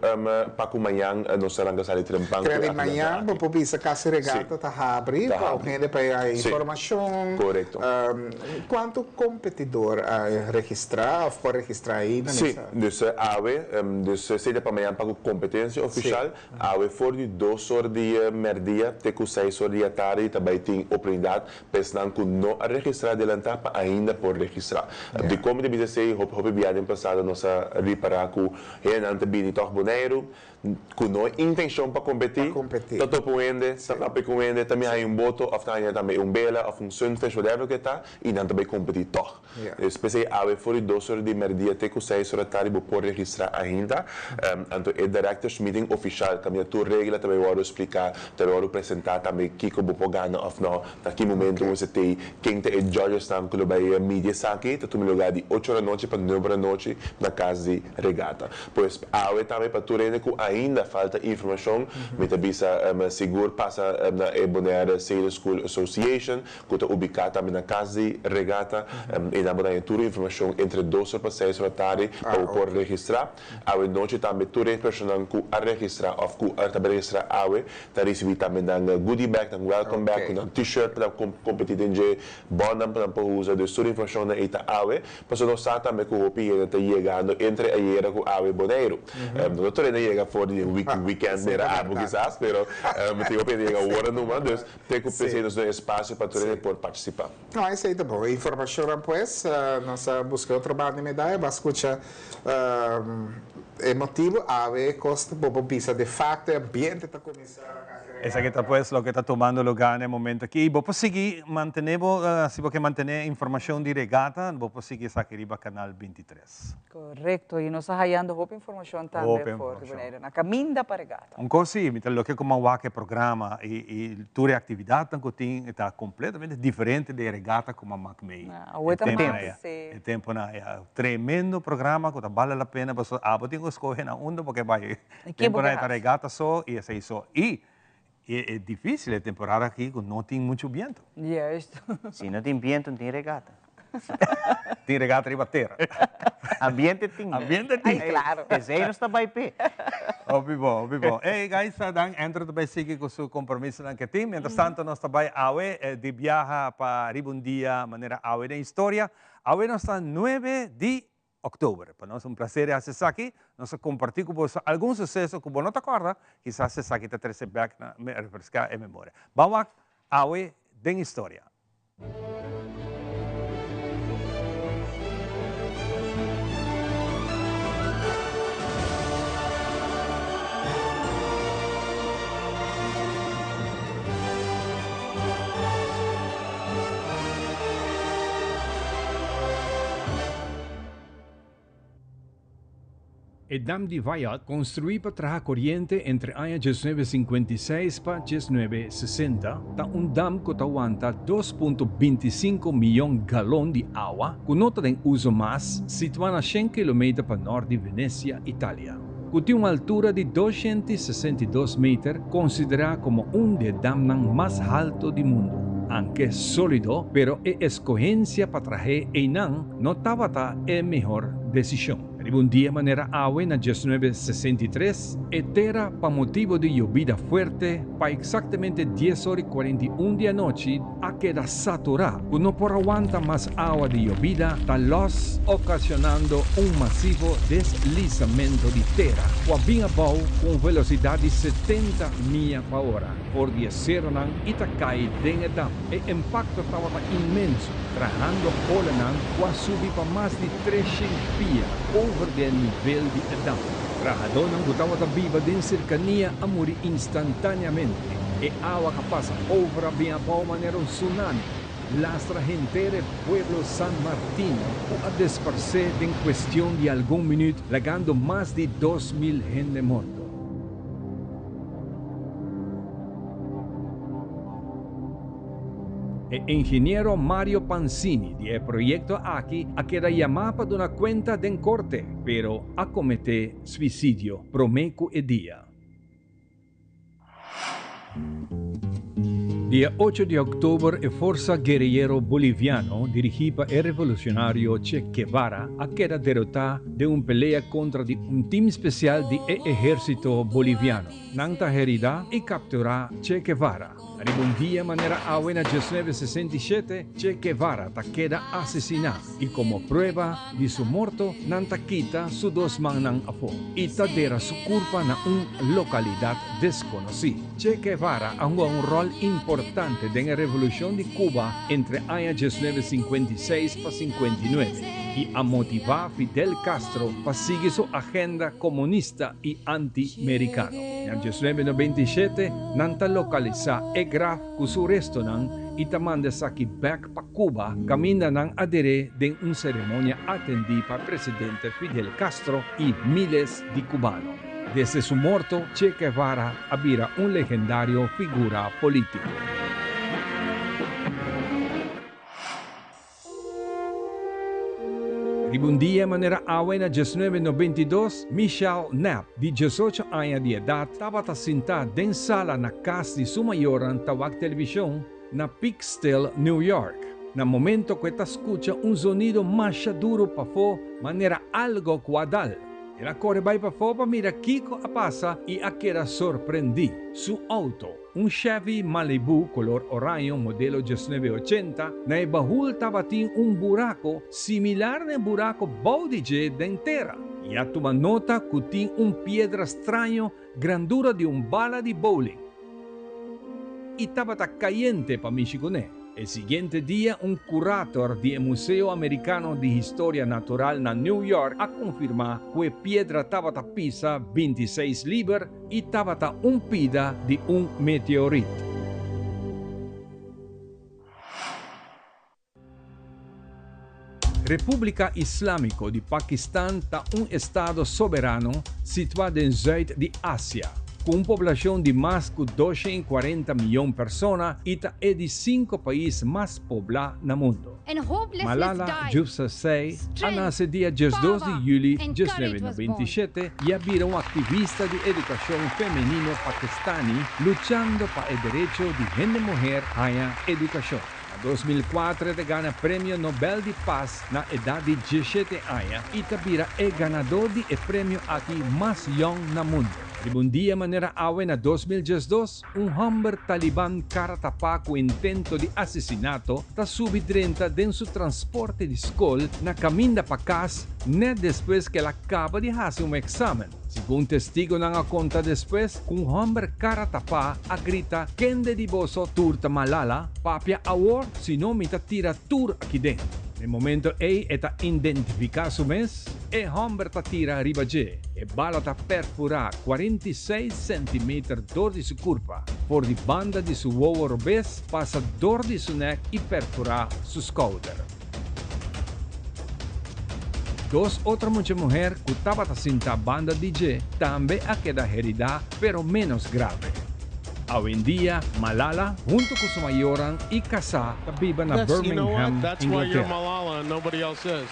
pa ku mañan nos ta ranka sali trempan ku e Krea di aktividatnan mañan bo aki. por bisa kasi regata ta habri pa un hende pa e haña informashon. Korekto. Kuantu kompetidor a registrá òf por registrá ainda? Sí, dus awe, dus esei ta pa mañan pa ku kompetensia ofishal. Awe for di dos or di mèrdia te ku seis or di atardi ta bai tin oportunidat pa esnan ku no a registrá adelantá pa ainda por registrá. Dikon mi ta bisa esei? Hopi hopi bia den pasado nos a ripará ku hendenan ta bini tòg Boneiru Ku no e intenshon pa kompetí, ta topa un hende, ta papia ku un hende, ta mi haña un boto òf ta haña tambe un bela òf un sunfish, whatever ku e ta, i nan ta bai kompetí tòg. Dus p'esei awe for di dos ora di mèrdia te ku seis ora tardi bo por registrá ainda. Anto e directors meeting ofishal kaminda tur regla ta bai wòrdu spliká, ta bai wòrdu presentá tambe kiko bo por gana òf no, na ki momento bo mester tei, ken ta e judgesnan ku lo bai midi esaki, ta tuma lugá di ocho ora anochi pa nuebe ora anochi na kas di regata. Pues awe tambe pa tur hende ku ainda falta informashon, mi ta bisa sigur pasa na e Bonaire Sailing School Association ku ta ubiká tambe na Kas di Regata i nan bo ta haña tur informashon entre dos or pa seis or atardi pa bo por registrá. Awe nochi tambe tur e personanan ku a registrá òf ku a ta bai registrá awe ta risibí tambe nan goodie bag, nan welcome bag ku nan t-shirt pa nan kompetí den dje, bònnan pa nan por usa. Dus tur informashonnan ei ta awe. Pasobra nos sa tambe ku hopi hende ta yegando entre ayera ku awe Boneiru. No ta tur hende yega for di weekend mera abo kisas, pero tin hopi hende yega ora numa, dus te ku p'esei nos duna espasio pa tur hende por partisipá. No, esei ta bon. Informashonnan pues, nos a buska otro banda di medaya, bo a skucha e motibu awe kos bo por bisa de fakto e ambiente ta kuminsá. Esaki ta pues loke ta tumando lugar na e momento aki. Bo por sigui mantene bo, si bo ke mantene informacion di regata, bo por sigui esaki riba Canal 23. Correcto, y nos ta hayando hopi informacion tambe for di Bonaire na caminda pa regata. Un cos si, mi ta loke como a wak e programa y tur e actividadnan cu tin ta completamente diferente di e regata como a mak mei. Awe ta mas, si. E temponan, ya. Tremendo programa cu ta bale la pena pasobra abo tin cu scoge na unda bo ke bai. Temporada ta regata so y esey so. Y e dificil e temporada aki cu no tin mucho biento. Juist. Si no tin biento no tin regata. Tin regata riba tera. Ambiente tin. Ambiente tin. Ay, claro. Esey nos ta bay p'e. Hopi bon, hopi bon. Ey guys, dan Andrew ta bay sigui cu su compromisonan ke tin. Mientras tanto nos ta bay awe di biaha pa riba un dia manera awe den historia. Awe nos ta nuebe di Oktober. Pa nos un placer di haci esaki. Nos a comparti cu boso algun suceso cu bo no ta corda, kisas esaki ta trece bek na refresca e memoria. Ban wak awe den historia. E dam di Vajat, konstruí pa traha koriente entre aña 1956 pa 1960, ta un dam ku ta wanta 2.25 miyon galon di awa ku no ta den uso mas, situá na shen kilometer pa nort di Venecia, Italia. Ku tin un altura di 262 meter, konsiderá komo un di e damnan mas halto di mundu. Anke sólido, pero e eskohensia pa trah'é einan no tabata e mihor desishon. Riba un dia manera awe na 1963, e tera pa motibo di yobida fuerte pa eksaktamente 10 or i 41 di anochi a keda saturá ku no por a wanta mas awa di yobida ta lòs okasionando un masivo deslisamento di tera ku a bin abou ku un velosidat di 70 mia pa ora for di e seronan i ta kai den e dam. E impakto tabata inmenso, trahando olanan ku a subi pa mas di 300 pia over di e nivel di e dam. Trahadónan ku tabata biba den serkania a muri instantáneamente. E awa a pasa over a bin abou manera un tsunami, lastra henter e pueblo San Martin ku a desparsé den kuestion di algun minüt, lagando mas di 2000 hende morto. E ingeniero Mario Pansini di e proyekto aki a keda yamá pa duna kuenta den korte, pero a kometé suisidio promé ku e dia. Dia 8 di òktober e forsa guerillero boliviano dirigí pa e revolucionario Che Guevara a keda derotá den un pelea kontra di un tim spesial di e ehérsito boliviano. Nan ta heridá i kapturá Che Guevara. Riba un dia manera awe na 1967, Che Guevara ta keda asesiná i komo prueba di su morto nan ta kita su dos mannan afó i ta dera su kurpa na un lokalidat deskonosí. Che Guevara a hunga un ròl importante den e Revolushon di Cuba entre aña 1956 pa 59 i a motivá Fidel Castro pa sigui su agenda komunista i anti-merikano. Na 1997 nan ta lokalisá e graf ku su restonan i ta manda esaki bèk pa Cuba kaminda nan a der'é den un seremonia atendí pa presidente Fidel Castro i míles di cubano. Desde su morto, Che Guevara a bira un legendario figura polítiko. Riba un dia manera awe na 1992, Michelle Knapp, di 18 aña di edat, tabata sintá den sala na kas di su mayornan ta wak televishon na Peekskill, New York, na momento ku e ta skucha un zonido masha duru pafó manera algo ku a dal. El a kore bai pafó pa mira kiko a pasa i a keda sorprendí. Su outo, un Chevy Malibu kolor oraño modelo 1980, na e bahul tabatin un burako similar na e burako bou di dje den tera. I a tuma nota ku tin un piedra straño grandura di un bala di bowling i tabata kayente pa mishi kuné. E siguiente dia un kurator di e Museo Amerikano di Historia Natural na New York a konfirmá ku e piedra tabata pisa 26 liber i tabata un pida di un meteorit. Repúblika Islámiko di Pakistan ta un estado soberano situá den zùit di Asia, ku un poblashon di mas ku 240 mion persona i ta e di sinku pais mas poblá na mundu. And hopelessness Malala died. Yousafzai a Strength, nase dia 12 di power, yüli and courage was born. 1997 i a bira un aktivista di edukashon femenino pakistani luchando pa e derecho di hende muher haña edukashon. Na 2004 el a gana Premio Nobel di Pas na edat di 17 aña i ta bira e ganadó di e premio aki mas yòn na mundu. Riba un dia manera awe na 2012, un hòmber taliban kara tapá ku intento di asesinato ta subi drenta den su transporte di skol na kaminda pa kas nèt despues ku el a kaba di hasi un eksamen. Segun testigonan a konta despues ku un hòmber kara tapá a grita, Kende di boso tur ta Malala? Papia awor, sino mi ta tira tur aki den. Na e momento ei e ta identifiká su mes, e hòmber ta tira riba dje. E bala ta perfurá 46 sèntimeter dor di su kurpa, for di banda di su wowo robes pasa dor di su nèk i perfurá su skouder. Dos otro mucha muher ku tabata sintá banda di dje tambe a keda heridá, pero ménos grave. Awendia, Malala, huntu ku su mayornan i kasá, ta biba na Yes, you know what? Birmingham, That's why you're Inglatera. Malala and nobody else is.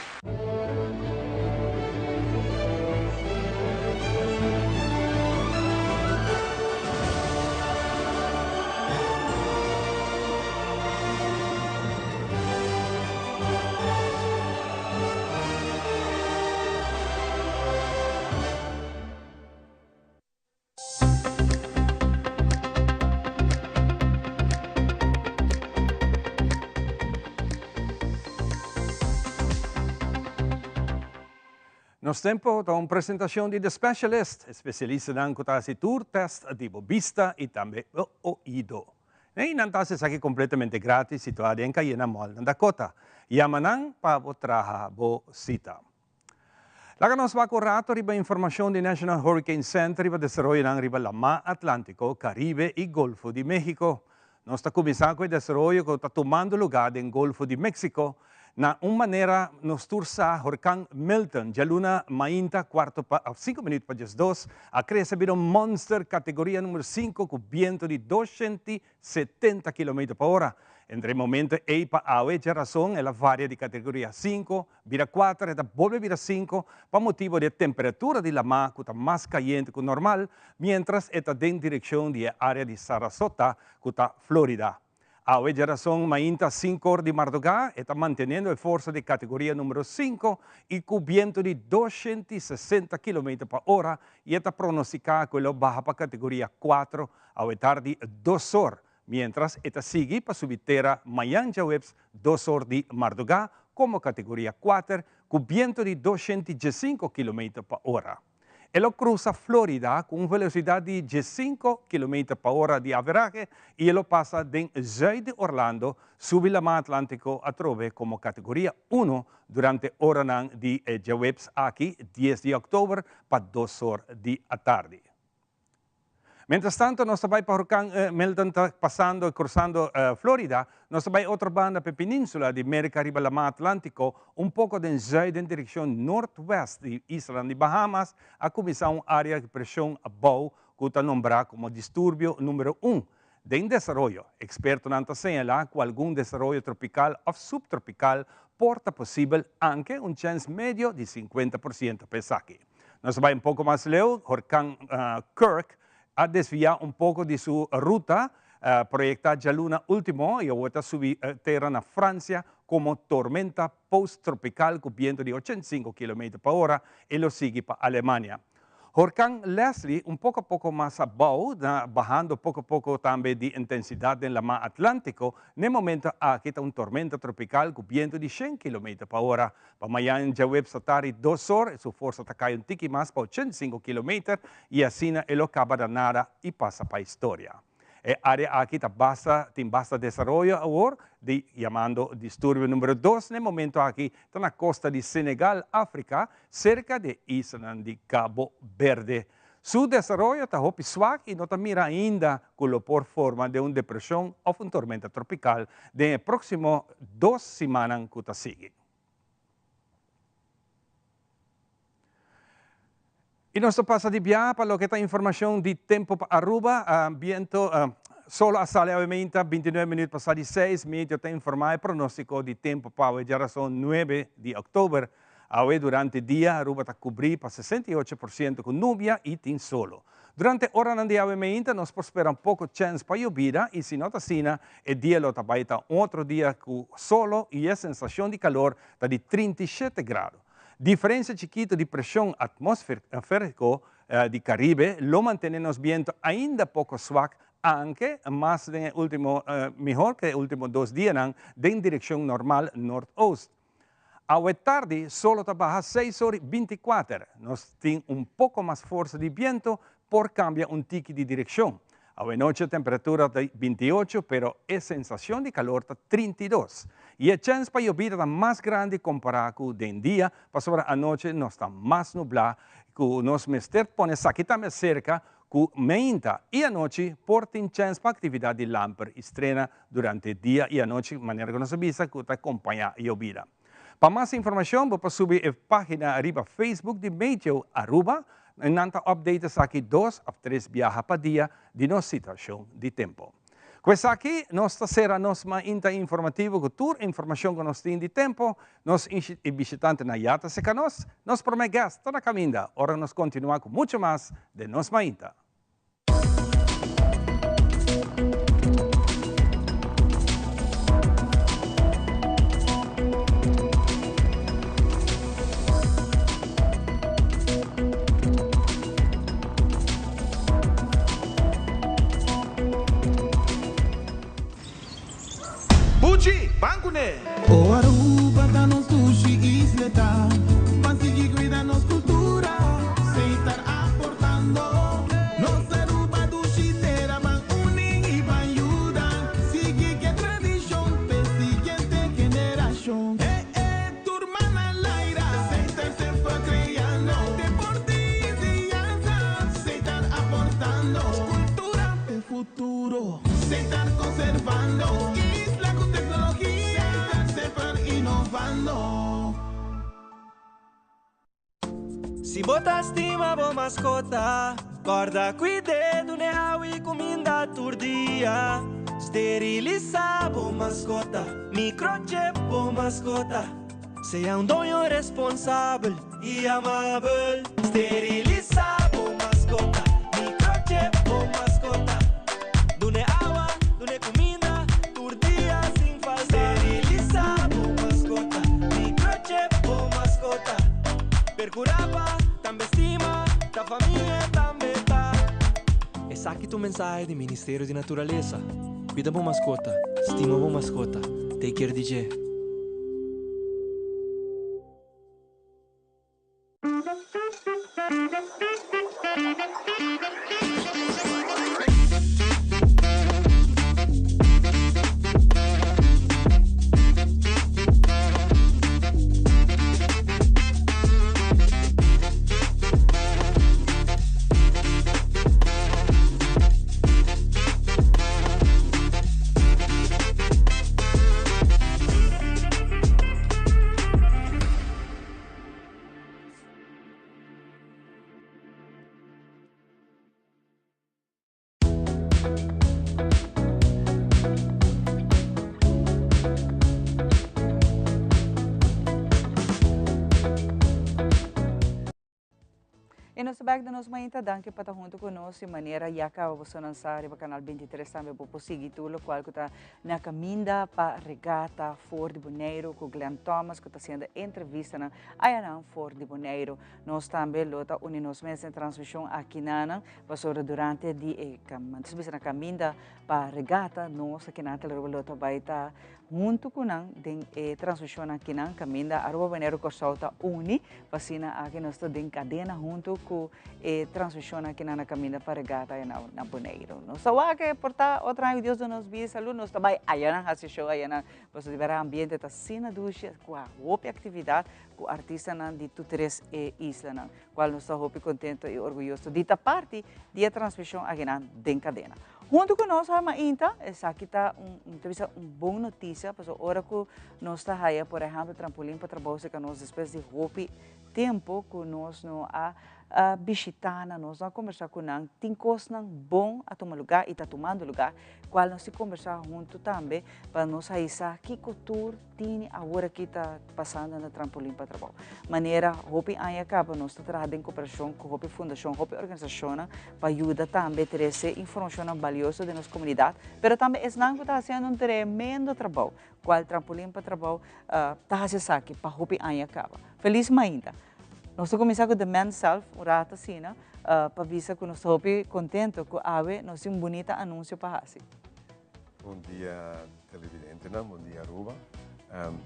Nos Tempo ta un presentacion di The Specialist, especialistanan cu ta haci tur test di bo bista y tambe bo oido. Ey nan ta haci esaki completamente gratis situa den Cayena Mall na Dakota. Yama nan pa bo traha bo cita. Laga nos wak un rato riba informacion di National Hurricane Center riba desaroyonan riba Lamá Atlantico, Caribe y Golfo di Mexico. Nos ta cuminsa cu e desaroyo cu ta tumando lugar den Golfo di Mexico. Na un manera nos tur sa horcan Milton djaluna mainta cuarto pa of cinco minuut pa diesdos a crece bira un monster categoria numero cinco cu biento di 270 kilometer pa ora. Entre e momento ey pa awe djarason el a varia di categoria cinco Bira kuater e ta bolbe bira sinku pa motibu di e temperatura di lamá ku ta mas kayente ku normal, miéntras e ta den direkshon di e área di Sarasota ku ta Florida. Awe djarason mainta sinkor di mardugá e ta manteniendo e forsa di kategoria numero sinku i ku bientu di 260 kilometer pa ora i e ta pronostiká ku e lo baha pa kategoria kuater awe tardi dosor. Miéntras e ta sigui pa subi tera mañan djaweps dos or di mardugá komo kategoria kuater ku bientu di 215 kilometer pa ora. E lo krusa Florida ku un velosidat di 15 kilometer pa ora di averahe i e lo pasa den zùit di Orlando subi Laman Atlántiko atrobe komo kategoria uno durante oranan di e djaweps aki dies di òktober pa dos or di atardi. Mientras tanto nos ta bai pa hurkan Milton ta pasando y cruzando Florida, nos ta bai otro banda pa e peninsula di Merca riba Laman Atlantico, un poco den zuid den direccion noordwest di islanan di Bahamas a cuminsa un area di presion abou cu ta nombra como disturbio numero un den desaroyo. Expertonan ta señala cu algun desaroyo tropical of subtropical por ta posibel anke un chens medio di 50% pa esaki. Nos a bai un poko mas leu, horkan Kirk a desviá un poko di su ruta proyektá djaluna último i awor ta subi tera na Fransia komo tormenta post-tropikal ku bientu di 85 kilometer pa ora i lo sigui pa Alemania. Horkan Leslie un poko poko mas abou, bahando poko poko tambe di intensidat den Lamá Atlántiko, n'e momento aki ta un tormenta tropikal ku bientu di shen kilometer pa ora. Pa mañan djaweps ta tardi dos or, su forsa ta kai un tiki mas pa 85 kilometer i asina e lo kaba da nada i pasa pa historia. E área aki ta basta tin basta desaroyo awor, di yamando disturbio numero dos n'e momento aki ta na kosta di Senegal, Afrika, serka di e islanan di Cabo Berde. Su desaroyo ta hopi swak i no ta mira ainda ku lo por forma den un depreshon òf un tormenta tropikal den e próksimo dos simannan ku ta sigui. I nos ta pasa di biaha pa loke ta informashon di tempu pa Aruba. Biento solo a sali awe meinta 29 minuut pasá di seis. Meteo ta informá e pronóstiko di tempu pa awe djarason 9 di òktober. Awe durante dia Aruba ta kubrí pa 68% ku nubia i tin solo. Durante oranan di awe meinta nos por spera un poko chèns pa yobida i si no ta asina e dia lo ta bai ta un otro dia ku solo i e sensashon di kalor ta di 37 grado. Diferensia chikitu di preshon atmosfériko di Karibe lo mantene nos bientu ainda poko swak anke mas den e ultimo mihor ku e ultimo dos dianan den direkshon normal noord-oost. Awe tardi solo ta baha seis or i 24. Nos tin un poko mas forsa di bientu por kambia un tiki di direkshon. Awe nochi e temperatura ta 28 pero e sensashon di kalor ta 32. I e chèns pa yobida ta mas grandi kompará ku den dia pasobra anochi nos ta mas nublá ku nos mester pone esaki tambe serka ku meinta i anochi por tin chèns pa aktividat di lamper i strena durante dia i anochi manera ku nos a bisa ku ta kompañá yobida. Pa mas informashon bo por subi e página riba Facebook di Meteo Aruba i nan ta update esaki dos òf tres biaha pa dia di nos situashon di tempu. Ku esaki nos ta sera nos mainta informativo ku tur informashon ku nos tin di tempu. Nos bishitantenan ya ta seka nos. Nos promé guest ta na kaminda ora nos kontinuá ku muchu mas den nos mainta. Buchi, ban kuné! O Aruba ta nos dushi isleta, ban sigui cuida nos cultura. Si bo ta stima bo mascota, corda cuid'e, dun'e awa y cuminda tur dia. Sterilisa bo mascota, microchip bo mascota. Sea un doño responsabel y amabel. Sterilisa bo mascota, microchip bo mascota. Dun'e awa, dun'e cuminda tur dia sin falta. Sterilisa bo mascota, microchip bo mascota. Percura pa tambe stima, ta famia tambe ta. Esaki ta un mensahe di Ministerio di Naturalesa. Cuida bo mascota, stima bo mascota, take care di dje. E nos ta bek den nos mainta, danki pa ta hunto ku nos i manera ya kaba bosonan sa riba kanal 23 tambe bo por sigui tur lokual ku ta na kaminda pa regata for di Boneiru ku Glenn Thomas ku ta hasiendo entrevistanan ayanan for di Boneiru. Nos tambe lo ta uni nos mes den transmishon akinanan pasobra durante di e bisa na kaminda pa regata nos akinan Telearuba lo ta bai ta Huntu ku nan den e transmishonnan akinan kaminda Aruba Boneiru Kòrsou ta uni pa asina aki nos ta den kadena huntu ku e transmishonnan akinan na kaminda pa regata aya na Boneiru. Nos ta wak e por ta otro aña ku Dios duna nos bida i salud nos ta bai ayanan hasi show ayanan pasobra di bèrdat ambiente ta asina dushi ku a hopi aktividat ku artistanan di tur tres e islanan kual nos ta hopi kontento i orguyoso di ta parti di e transmishon akinan den kadena. Huntu ku nos a mainta, esaki ta un, mi ta bisa un bon notisia, pasobra ora ku nos ta haya por ehèmpel Trampolin pa Trabou serka nos despues di hopi tempu ku nos no a bishitá nan, nos no a kombersá ku nan, tin kosnan bon a tuma lugá i ta tumando lugá, kual nos tin kombersá huntu tambe pa nos haya sa kiko tur Tini awor aki ta pasando na Trampolin pa Trabou. Manera hopi aña kaba nos ta traha den koperashon ku hopi fundashon, hopi organisashonnan pa yuda tambe trese informashonnan balioso den nos komunidat, pero tambe esnan ku ta hasiendo un tremendo trabou, kual Trampolin pa Trabou ta hasi esaki pa hopi aña kaba. Felis mainta. Nos ta kuminsá ku The Man Self un rato asina pa bisa ku nos ta hopi kontento ku awe nos tin un bunita anunsio pa hasi. Bon dia televidentenan, bon dia Aruba.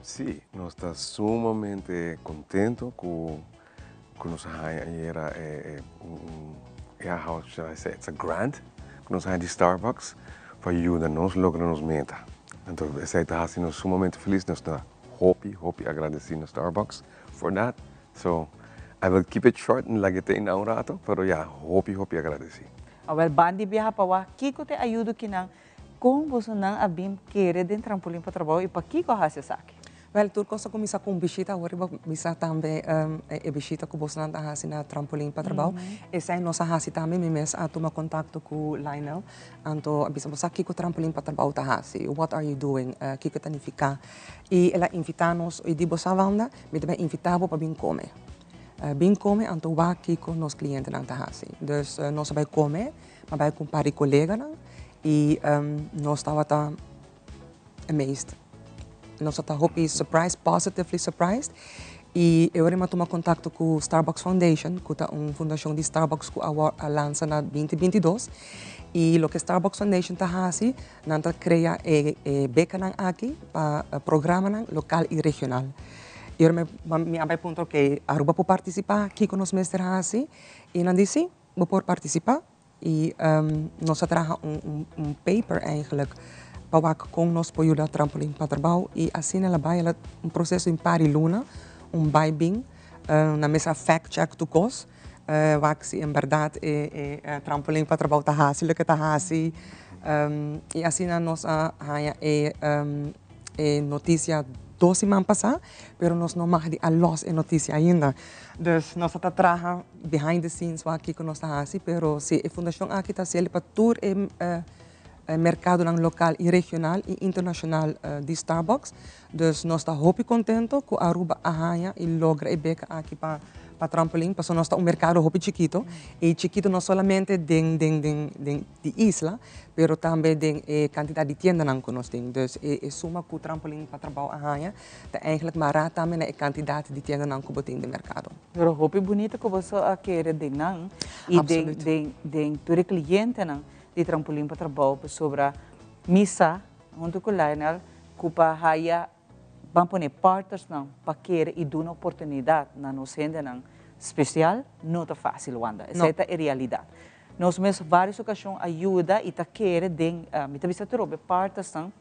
Sí, nos ta sumamente contento cu cu nos a haña ayera e un ya how should I say it's a grant cu nos a haña di Starbucks pa yuda nos logra nos meta. Anto esey ta haci nos sumamente feliz, nos ta hopi hopi agradeci na Starbucks for that. So I will keep it short, n laga te na un rato, pero ya hopi hopi agradeci. Awel ban di biaha pa wak kiko te ayudo kinan, kon bosonan a bin kere den Trampolin pa Trabou i pakiko a hasi esaki? Wèl, tur kos a kuminsá ku un bishita. Awor riba bisa tambe e bishita ku bosonan ta hasi na Trampolin pa Trabou. Esei nos a hasi tambe. Mi mes a tuma kontakto ku Lionel. Anto a bisa, bo sa kiko Trampolin pa Trabou ta hasi? What are you doing? Kiko ta nifiká? I el a invitá nos i di, bo sa Wanda, mi ta bai invitá bo pa bin kome. Bin kome anto wak kiko nos klientenan ta hasi. Dus nos a bai kome, mi a bai ku un par di koleganan i nos tabata amazed. Nos a ta hopi surprised, positively surprised. I e ora mi a tuma kontakto ku Starbucks Foundation, ku ta un fundashon di Starbucks ku a lansa na binti binti dos. I loke Starbucks Foundation ta hasi, nan ta krea e bekanan aki pa programanan lokal i regional. I ora mi a bai puntra, ok, Aruba por partisipá? Kiko nos mester hasi? I nan di, sí, bo por partisipá. I nos a traha un paper eigenlijk pa wak kon nos por yuda Trampolin pa Trabou. I asina el a bai, el a un proseso di un par di luna, un bai bin, nan mester a fact check tur kos, wak si en bèrdat e Trampolin pa Trabou ta hasi loke ta hasi. I asina nos a haña e. e notisia dos siman pasá, pero nos no mag di a lòs e notisia ainda. Dus nos ta traha behind the scenes wak kiko nos ta hasi, pero si e fundashon aki ta hasiel pa tur e merkadonan lokal i regional i internashonal di Starbucks. Dus nos ta hopi contento cu Aruba a haya y logra e beca aki pa pa trampolin, pasobra nos ta un mercado hopi chikito y chikito no solamente den den den den di isla, pero tambe den e cantidad di tiendanan cu nos tin. Dus e e suma cu trampolin pa trabao a haya ta eigenlijk mara tambe na e cantidad di tiendanan cu bo tin den mercado. Pero hopi bunito cu boso a kere den nan y den den den tur e clientenan di trampolin pa trabao pasobra mi sa hunto cu Lionel ku pa haya ban pone partnersnan pa kere i duna oportunidat na nos hendenan spesial no ta fásil Wanda. Esei ta e realidat. Nos mes vários okashon a yuda i ta kere den mi ta bisa atrobe partnersnan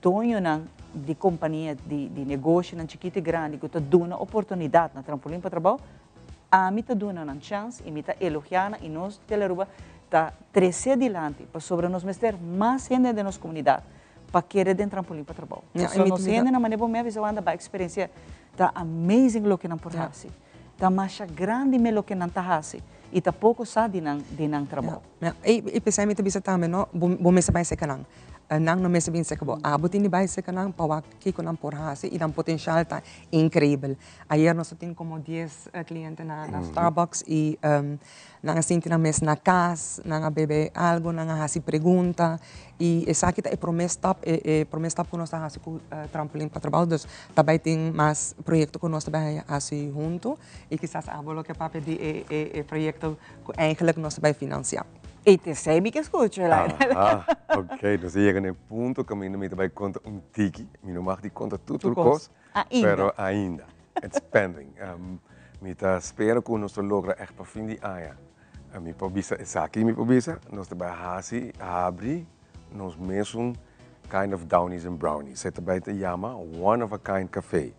doñonan di kompania di negoshinan chikito i grandi ku ta duna oportunidat na Trampolin pa Trabou ami ta duna nan chans i mi ta elogiá nan i nos Telearuba ta trese dilanti pasobra nos mester mas hende den nos komunidat pa kere den trampolin pa trabou. Ja, So nos hende na manera bo mi a bisa wanda ba experiencia ta amazing loke nan por hasi. Ta masha grandi me loke nan ta hasi y ta poco sa di nan di nan trabou. Ja, y y p'esei mi ta bisa tambe no, bo bo mester bai seka nan. Nan no mester bin seka bo. Abo tin di bai seka nan pa wak kiko nan por hasi y nan potencial ta increibel. Ayer nos a tin como dies cliente na na Starbucks y Nan a sinti nan mes na kas, nan a bebe algu, nan a hasi pregunta i esaki ta e promé stap, e e promé stap ku nos ta hasi ku Trampolin pa Trabou. Dus ta bai tin mas proyekto ku nos ta bai hasi huntu i kisas abo lo ke papia di e e e proyekto ku eigentlik nos ta bai finansiá. I t'esei mi ke skucha, Lionel. Aha, ok. Nos a yega na e punto kaminda mi ta bai konta un tiki. Mi no mag di konta tur tur kos, pero ainda. It's pending. Mi ta spera ku nos ta logra ègt pa fin di aña. Mi por bisa esaki mi por bisa, nos ta bai hasi, habri nos mesun kind of downies and brownies. E ta bai ta yama One of a Kind Cafe.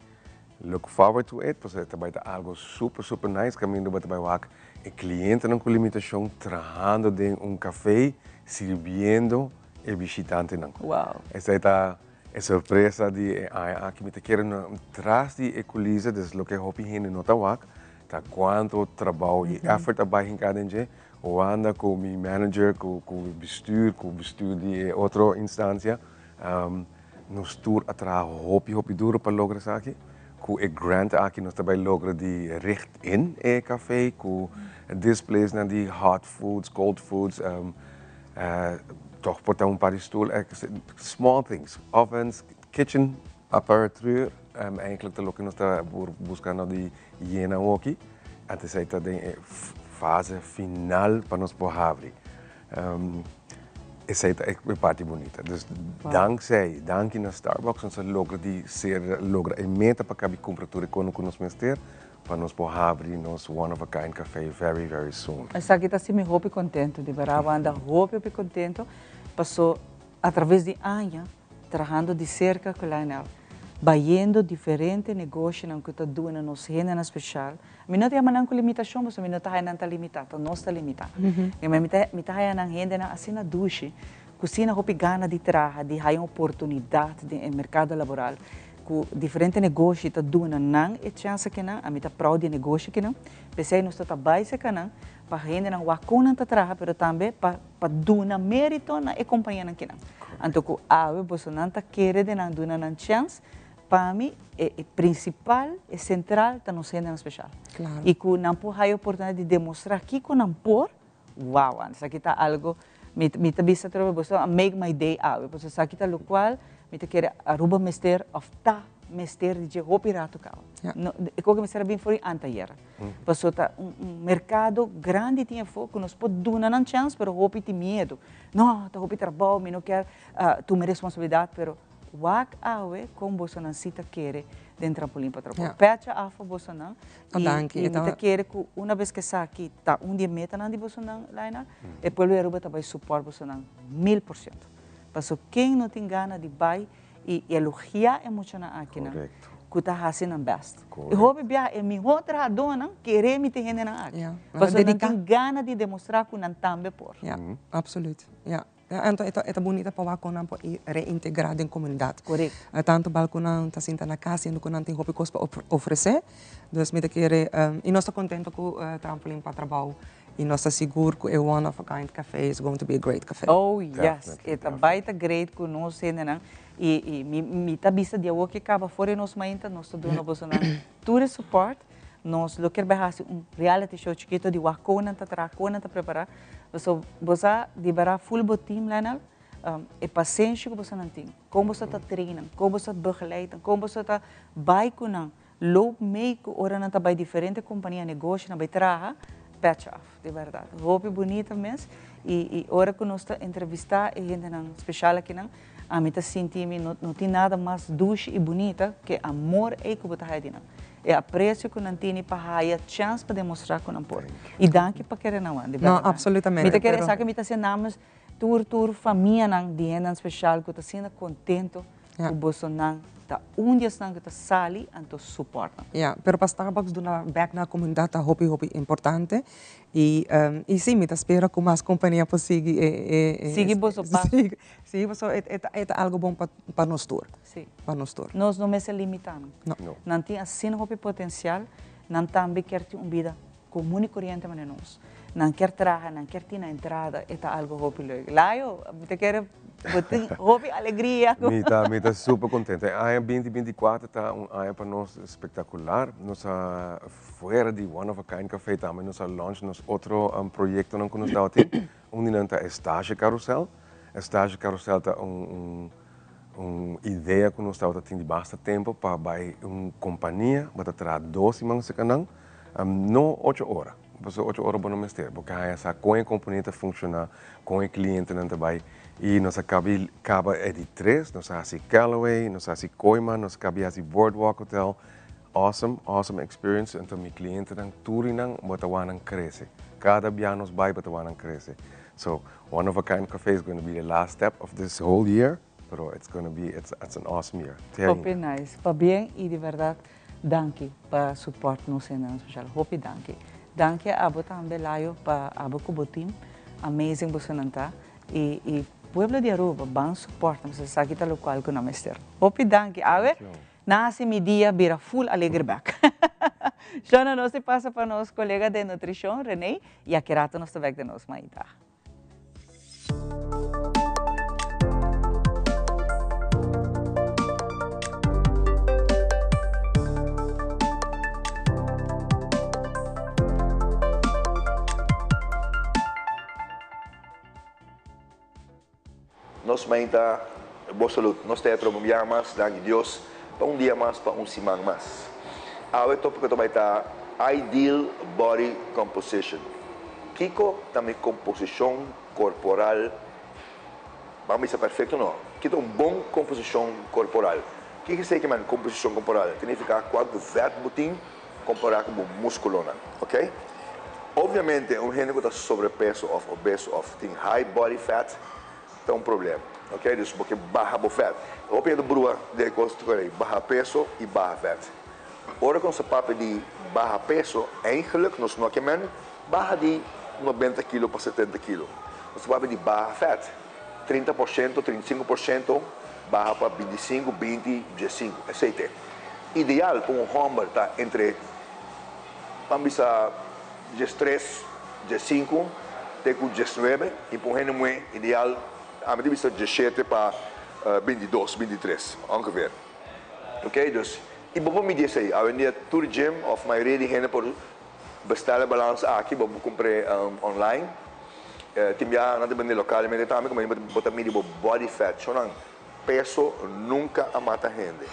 Look forward to it, pasobra e ta bai ta algo super super nice kaminda bo ta bai wak e klientenan ku limitashon trahando den un cafe sirbiendo e bishitantenan. Wow. Esei ta E sorpresa di e aña aki mi ta kere na tras di e kulisa, des loke hopi hende no ta wak, ta kuantu trabou i effort a bai hinká den dje. Wanda ku mi manager, ku ku bestuur, ku bestuur di e otro instansia, nos tur a traha hopi hopi duro pa logra esaki. Ku e grant aki nos ta bai logra di richt in e cafe ku displaysnan di hot foods, cold foods, Toch por ta un par di stoel, small things, ovens, kitchen apparatuur, eigenlijk ta loke nos ta buscando di yena awoki, antes ei ta den e fase final pa nos por habri. Esei ta e parti bunita. Dus dankzij, danki na Starbucks nos a logra di ser, logra e meta pa kabi kumpra tur e kono ku nos mester. Pa nos por habri nos one of a kind cafe very very soon. Esaki ta haci mi hopi contento, di berdad bo anda hopi hopi contento paso a traves di aña trahando di cerca cu Lionel, bayendo diferente negoshinan cu ta duna nos hendenan special, mi no ta yama nan cu limitacion pasobra mi no ta haya nan ta limita, ta nos ta limita, mi ta mi ta haya nan hendenan asina dushi cu asina hopi gana di traha, di haya un oportunidad den e mercado laboral. Ku diferente negoshi ta duna nan e chèns akinan, ami ta proud di e negoshi akinan, p'esei nos ta ta bai serka nan pa hendenan wak kon nan ta traha pero tambe pa pa duna merito na e kompañianan kinan. Anto ku awe bosonan ta kere den nan duna nan chèns, pa mi e e prinsipal, e sentral ta nos hendenan speshal. I ku nan por haya oportunidat di demostrá kiko nan por, Wow, antes aki ta algo mi mi ta bisa atrobe boso a make my day awe, pasobra esaki ta locual mi ta kere Aruba mester of ta mester di dje hopi rato caba. No, e koke mester a bin for di anteayera. Pasobra ta un un mercado grandi tin afo cu nos por duna nan chance pero hopi tin miedo. No, ta hopi trabao, mi no kier tuma e responsabilidad, pero wak awe con bosonan si ta kere den Trampolin pa Trabao. Pecha afo bosonan Oh, danki. I mi ta kere ku una bes ku esaki ta un di e metanan di bosonan, Laina, e pueblo di Aruba ta bai suport bosonan 1000%. Paso ken no tin gana di bai i elogiá e muchanan akinan ku ta hasi nan bèst. I hopi biaha e mihó trahadónan kere mi tin hendenan aki. Paso nan tin gana di demostrá ku nan tambe por. Ja, absoluut. Ja. Anto e ta bunita pa wak kon nan por reintegrá den komunidat. Korekto. Tantu bal ku nan ta sinta na kas siendo ku nan tin hopi kos pa ofresé. Dus mi ta kere, i nos ta kontento ku Trampolin pa Trabou i nos ta sigur ku e One of a Kind Cafe is going to be a great cafe. Oh yes, e ta bai ta great ku nos hendenan i mi ta bisa di awor ke kaba for di nos mainta nos ta duna bosonan tur e support. Nos lo kier bai hasi un reality show chikito di wak kon nan ta traha, kon nan ta prepara. Paso bo sa di bera full bo team Lionel, e pasenshi ku boso nan tin, kon boso ta train nan, kon boso ta begeleid nan, kon boso ta bai ku nan, loop mee ku ora nan ta bai diferente kompania, negoshi nan bai traha, petje af, di bèrdat. Hopi bunita mes i ora ku nos ta entrevistá e hendenan speshal akinan, Ami ta sinti mi no no tin nada mas dushi i bunita ke amor ei ku bo ta haya di nan. E apresio ku nan tini pa haya chèns pa demostrá ku nan por. I danki pa kere nan wan, di No, bèrdat. absolutamente, Mi ta kere pero. esaki mi ta hasié namens tur tur famianan di hendenan speshal ku ta asina kontento Ja. ku bosonan ta un di esnan ku ta sali anto support nan. Ja, pero pa Starbucks duna bèk na komunidat ta hopi hopi importante. I i si, mi ta spera ku mas kompania por sigui e e. Sigui boso paso. Sí, pasobra e ta e ta algo bon pa pa nos tur. Sí. Pa nos tur. Nos no mester limitá nan. No. No. Nan tin asina hopi potencial, nan tambe kier tin un bida comun y coriente manera nos. Nan kier traha, nan kier tin nan entrada, e ta algo hopi leuk. Layo, mi ta kere bo tin hopi alegria. Mi ta, mi ta super contento. E aña binti binti kuater ta un aña pa nos spectacular. Nos a fuera di One of a Kind Cafe tambe nos a launch nos otro proyectonan cu nos tabatin. Un di nan ta e Stage Carousel. E Stage Carousel ta un un idea ku nos tabata tin di basta tempu pa bai un kompania bo ta traha dos siman serka nan, no ocho ora, pasobra ocho ora bo no mester, bo ke haña sa kon e kompania ta funshoná, kon e klientenan ta bai i nos a kabi kaba e di tres, nos a hasi Callaway, nos a hasi Kooiman, nos a kabi hasi Boardwalk Hotel, Awesome, awesome experience, enton mi clientenan tur y nan bo ta wak nan crece. Cada bia nos bay bo ta wak nan crece. So, one of a kind cafe is gonna be the last step of this whole year, pero it's gonna be, it's, it's an awesome year. Te ainda. Hopi nice. Pabien y di verdad danki pa support nos hendenan special. Hopi danki. Danki a abo tambe Layo pa abo cu bo team. Amazing bosonan ta. Y, y pueblo di Aruba ban support nan pasobra esaki ta locual cu nan mester. Hopi danki. Awe. Nan hasi mi dia bira full alegre bek. Shona nos di pasa pa nos colega den nutricion, Renee, y aki rato nos ta bek den nos maita. Nos mainta bo salud. Nos ta atrobe un biaha mas, danki Dios pa un dia mas, pa un siman mas. Awe topico ta bai ta Ideal Body Composition. Kico ta mi composicion corporal? Ban bisa perfecto no. Ki ta un bon composicion corporal? Kiko esey ke men composicion corporal? Ta nifica cuanto vet bo tin compara cu bo musculonan. Ok? Obviamente un hende cu ta sobrepeso of obeso of tin high body fat ta un problema. Ok? Dus bo ke baha bo vet. Hopi hende brua den e cos cu baha peso y baha vet. Ora cu nos ta papia di baha peso, eigenlijk nos no ke men baha di nobenta kilo pa setenta kilo. Nos ta papia di baha vet. 30%, 35% baha pa 25, 20, 15. Esey te. Ideal pa un homber ta entre, ban bisa, 13, 15 te ku 19 y pa un hende muhe ideal ami ta bisa 17 pa 22, 23 ongeveer. Ok, dus y bo por midi esey. Awendia tur gym of mayoria di hende por bestel e balans aki, bo por compr'e online. Tin biaha nan ta bende localmente tambe como bo ta midi bo body fat. Shownan Peso nunca a mata hende.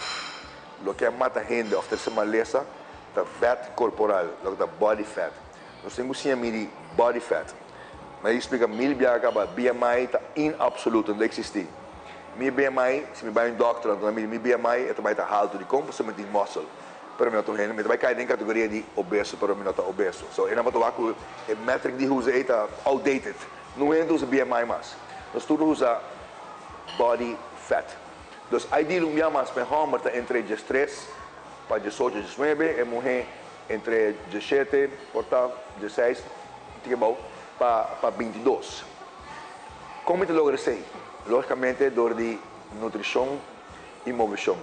Loke a mata hende of trece malesa ta vet corporal, loke ta body fat. Nos tin cu siña midi body fat. Mi a explica mil biaha caba, BMI ta inabsoluto, no ta existi. Mi BMI, si mi bay un dokter anto nan midi mi BMI, e ta bay ta halto. Dicon? Pasobra mi tin muscle. Pero mi no ta un hende, mi ta bay cay den categoria di obeso, pero mi no ta obeso. So, e nan por ta wak cu e metric di usa ey ta outdated. No hende ta usa BMI mas. Nos tur ta usa body fat. Dus ideal un bia mas pa e homber ta entre diestres pa diesocho, diesnuebe, e muhe entre diesshete por ta dieseis, tin ke bou, pa pa bintidos. Kon mi ta logra esei? Lógikamente dor di nutrishon i moveshon.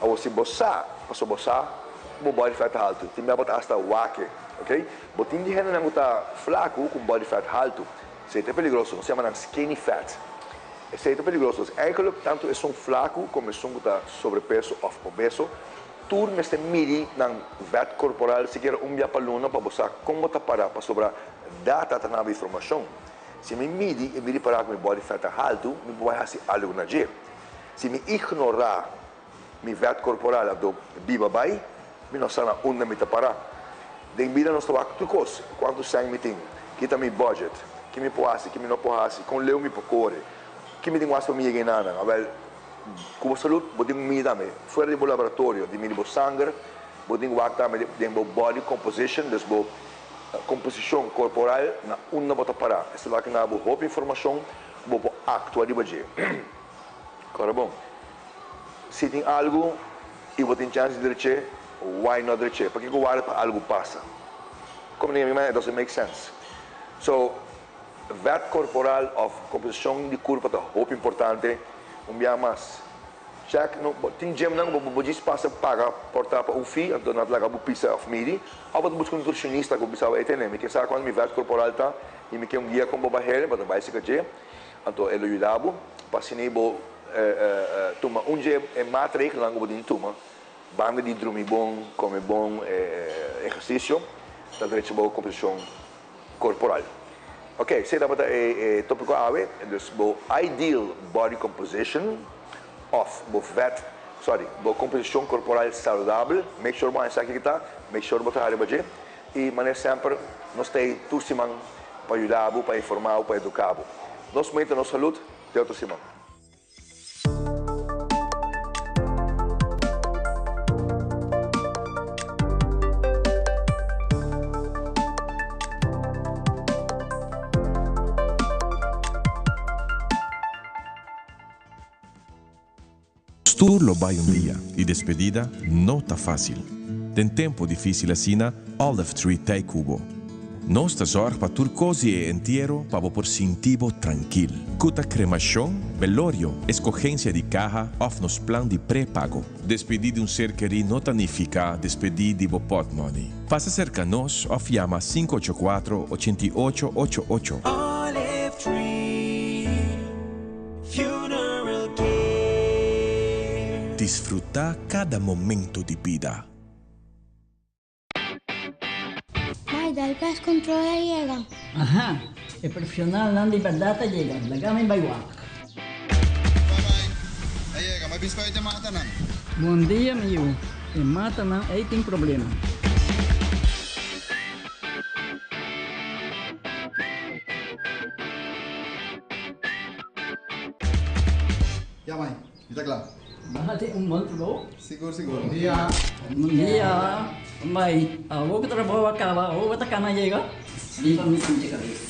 Awor si bo sa, pasobra bo sa ku bo body fat ta haltu, tin bia bo ta hasta wak e, ok? Bo tin di hendenan ku ta flaku ku un body fat haltu. Esei ta peligroso, nos yama nan skinny fat. Esei ta peligroso. Eigenlijk tantu esun flaku komo esun ku ta sobrepeso òf obeso, tur mester midi nan vet korporal sikiera un bia pa luna pa bo sa kon bo ta para pasobra data ta naba informashon. Si mi midi i mi ripará ku mi body fat ta haltu, mi por bai hasi algu na dje. Si mi ignorá mi vet korporal anto biba bai, mi no sa na unda mi ta pará. Den bida nos ta wak tur kos, kuantu sèn mi tin, ki ta mi budget, ki mi por hasi, ki mi no por hasi, kon leu mi por kore, ki mi tin ku hasi pa mi yega enanan. Awèl, ku bo salud bo tin ku midi tambe, fuera di bo laboratorio di midi bo sanger, bo tin ku wak tambe den bo body composition, dus bo komposishon korporal na unda bo ta pará. Esei ta wak na bo hopi informashon ku bo por aktua riba dje. Kòrda bon, si tin algu i bo tin chèns di dreché, why no dreché? Pakiko warda pa algu pasa? Komo mi manera, it doesn't make sense. So, vèt korporal òf komposishon di kurpa ta hopi importante. Un bia mas, chèk, no, bo tin gymnan ku bo djis pasa paga por ta pa un fee, anto nan ta laga bo pisa òf midi. Òf bo ta buska un nutricionista ku bisa bo, ey tene, mi ke sa kuantu mi vèt korporal ta i mi ke un guia kon bo bah'é, bo ta bai serka dje. Anto e lo yuda bo pa asina bo tuma un dje e maatregelnan ku bo tin tuma, banda di drumi bon, kome bon, ehersisio, ta drecha bo komposishon korporal. Oke, esei tabata e topiko awe, dus bo ideal body composition òf bo vèt, sorry, bo komposishon korporal saludabel, make sure bo haña esaki ki ta, make sure bo traha riba dje i manera semper nos ta ei tur siman pa yuda bo, pa informa bo, pa educa bo. Nos meta nos salud te otro siman. Tur lo bai un dia y despedida no ta facil. Den tempo dificil asina, Olive Tree t'ey cu bo. Nos ta zorg pa tur cos di e entiero pa bo por sinti bo trankil. Cu ta cremacion, belorio, escogencia di caha of nos plan di prepago. Despedi di un ser keri no ta nifica despedi di bo potmoney. Pasa cerca nos of yama 584 88 88. Olive Tree. Funeral Care. Disfruta cada momento di bida. Mai, dal pest control a yega. Aha, e profesionalnan di berdad a yega, laga mi bai wak. Bye bye, a yega, mi bispa e matanan. Bon dia mi yu, e matanan ei tin problema. Ya mai, mi ta kla. Bo hasi un bon trabou. Sigur, sigur. Bon dia. Bon dia. Mai, awor ku trabou a kaba, awor bo ta kana yega? Bin pa mi sinti kabes.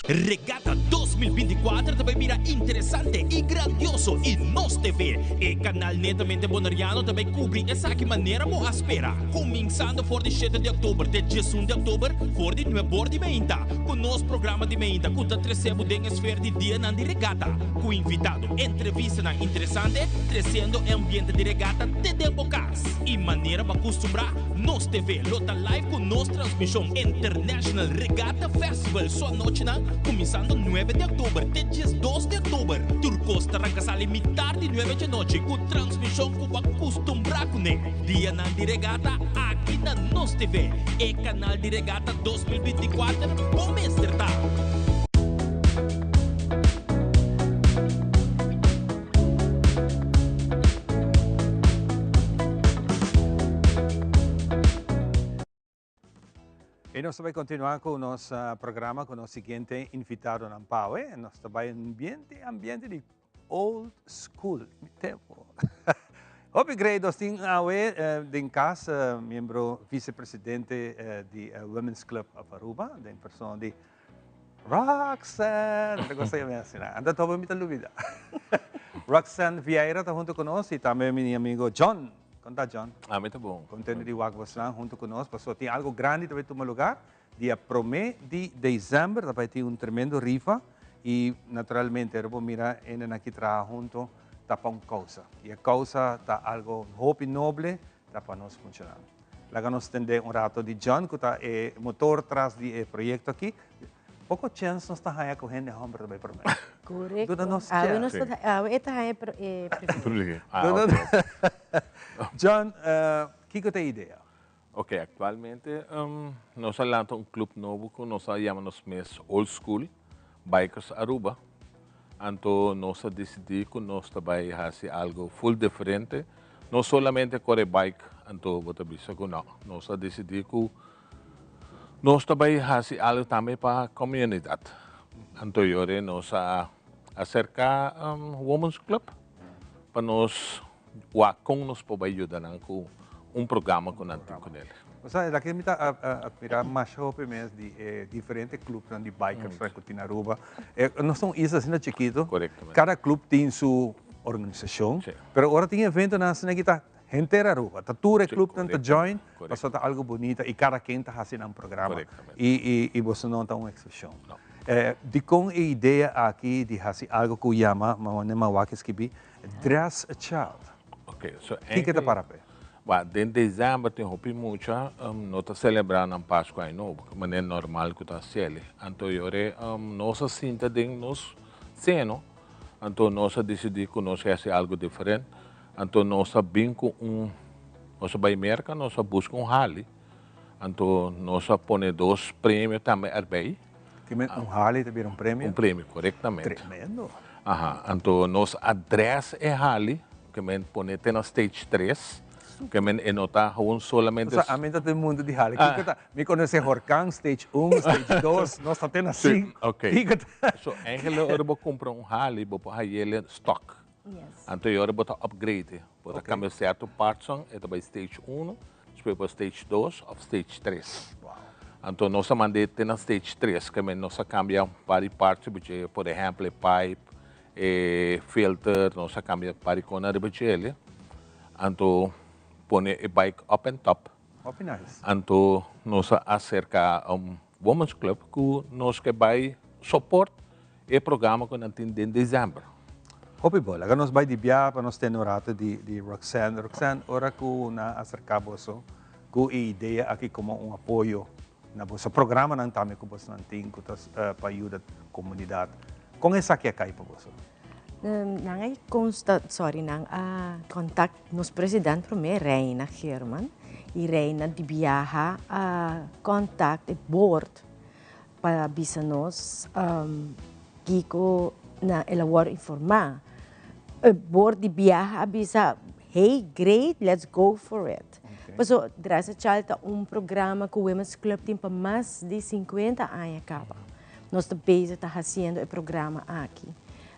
Regata 2024 ta bay bira interesante y grandioso y Nos TV, e canal netamente Boneriano ta bay cubri esaki manera bo a spera. Cuminsando for di shete di october te diesun di october for di nuebor di meinta cu nos programa di meinta cu ta trece bo den e sfeer di dianan di regata cu invitado, entrevistanan interesante treciendo e ambiente di regata te den bo cas. Y manera bo a custumbra, Nos TV lo ta live cu nos transmision International Regatta Festival su anochinan cuminsando nuebe di october te diesdos di october. Tur cos ta ranca sali mitar di nuebe djanochi cu transmision cu bo a custumbra cune. Dianan di regata aki na Nos TV, e canal di regata 2024 bo mester ta. Y nos ta bay continua cu nos programa cu nos siguiente invitadonan pawe. Nos ta bay ambiente, ambiente di old school, mi tempo. Hopi great, nos tin awe den cas miembro vicepresidente di Women's Club of Aruba, den persona di Roxanne! Ta gosta yama asina. Anta toba mi ta lubida. Roxanne Vieira ta hunto cu nos y tambe mi amigo John. Con ta John? Ami ta bon. Contento di wak bosnan hunto cu nos pasobra tin algo grandi ta bay tuma lugar. Dia prome di december ta bay tin un tremendo rifa y naturalmente ora bo mira hendenan aki traha hunto ta pa un causa y e causa ta algo hopi noble ta pa nos funciona. Laga nos tende un rato di John cu ta e motor tras di e proyecto aki. Poco chens nos ta haya cu hende homber ta bay prome. Correcto. Duna nos Awe nos chens. ta, awe e ta haya e privilegio. Ah, ok. John, kico ta e idea? Ok, actualmente nos a lanta un club nobo cu nos a yama nos mes Old School Bikers Aruba. Anto nos a dicidi cu nos ta bay haci algo full diferente. No solamente core bike, anto bo ta bisa cu no. Nos a dicidi cu nos ta bay haci algo tambe pa comunidad. Anto yore nos a acerca Women's Club pa nos Wak kon nos por bai yuda nan ku un programa ku nan tin ku nel. Bo sa, esaki mi ta admira masha hopi mes di e diferente clubnan di bikers ku tin na Aruba. Nos ta un isla asina chikito. Kada club tin su organisashon. Pero ora tin eventonan asina aki ta henter Aruba. Ta tur e clubnan ta join pasobra ta algo bunita i kada ken ta hasi nan programa. I boso no ta un eksepshon. Dikon e idea aki di hasi algo ku yama, manera wak a skibi, Dress a child. Ok, so Kiko ta para p'e? Ba, den december tin hopi mucha no ta celebra nan Pascua Aña Nobo, manera normal cu ta haciele. Anto yore nos a sinta den nos seno, anto nos a dicidi cu nos ke haci algo diferent. Anto nos a bin cu un, nos a bay Merca, nos a busca un Harley, anto nos a pone dos premio tambe erbij. Ki men un Harley ta bira un premio? Un premio, corectamente. Tremendo. Aha, anto nos a dress e Harley, ke men pone te na stage tres, ke men e no ta gewoon solamente. Osea, ami ta den mundo di Harley. Kiko ta? Mi conoce Horcan, stage un, stage dos, nos ta te na Si, cinco. ok. Kiko ta? So, eigenlijk ora bo cumpra un Harley, bo por hay'el stock. Anto e ora bo ta upgrade, bo ta cambia cierto partsnan, e ta bay stage uno, Despues bo stage dos of stage tres. Anto nos a mand'é te na stage tres, ke men nos a kambia un par di parts riba dje, por ehèmpel e pipe, e filter, nos a kambia un par di kona riba djele. Anto pone e bike up and top. Hopi nice. Anto nos a aserka un women's club ku nos ke bai support E programa ku nan tin den desèmber. Hopi bo, laga nos bai di bia pa nos tene un rato di di Roxanne. Roxanne, ora ku nan a aserká boso ku e idea aki komo un apoyo na boso programanan tambe ku bosonan tin ku ta pa yuda komunidat, kon esaki a kai pa boso? Nan a consta, sorry, nan a contact nos president prome, Reina Geerman, y Reina di biaha a contact e board Pa bisa nos kiko na el a wòrdu informá. E bord di biaha a bisa, hey, great, let's go for it. Paso Dress a Child ta un programa ku Women's Club tin pa mas di sinkuenta aña kaba. Nos ta bezig ta hasiendo e programa aki.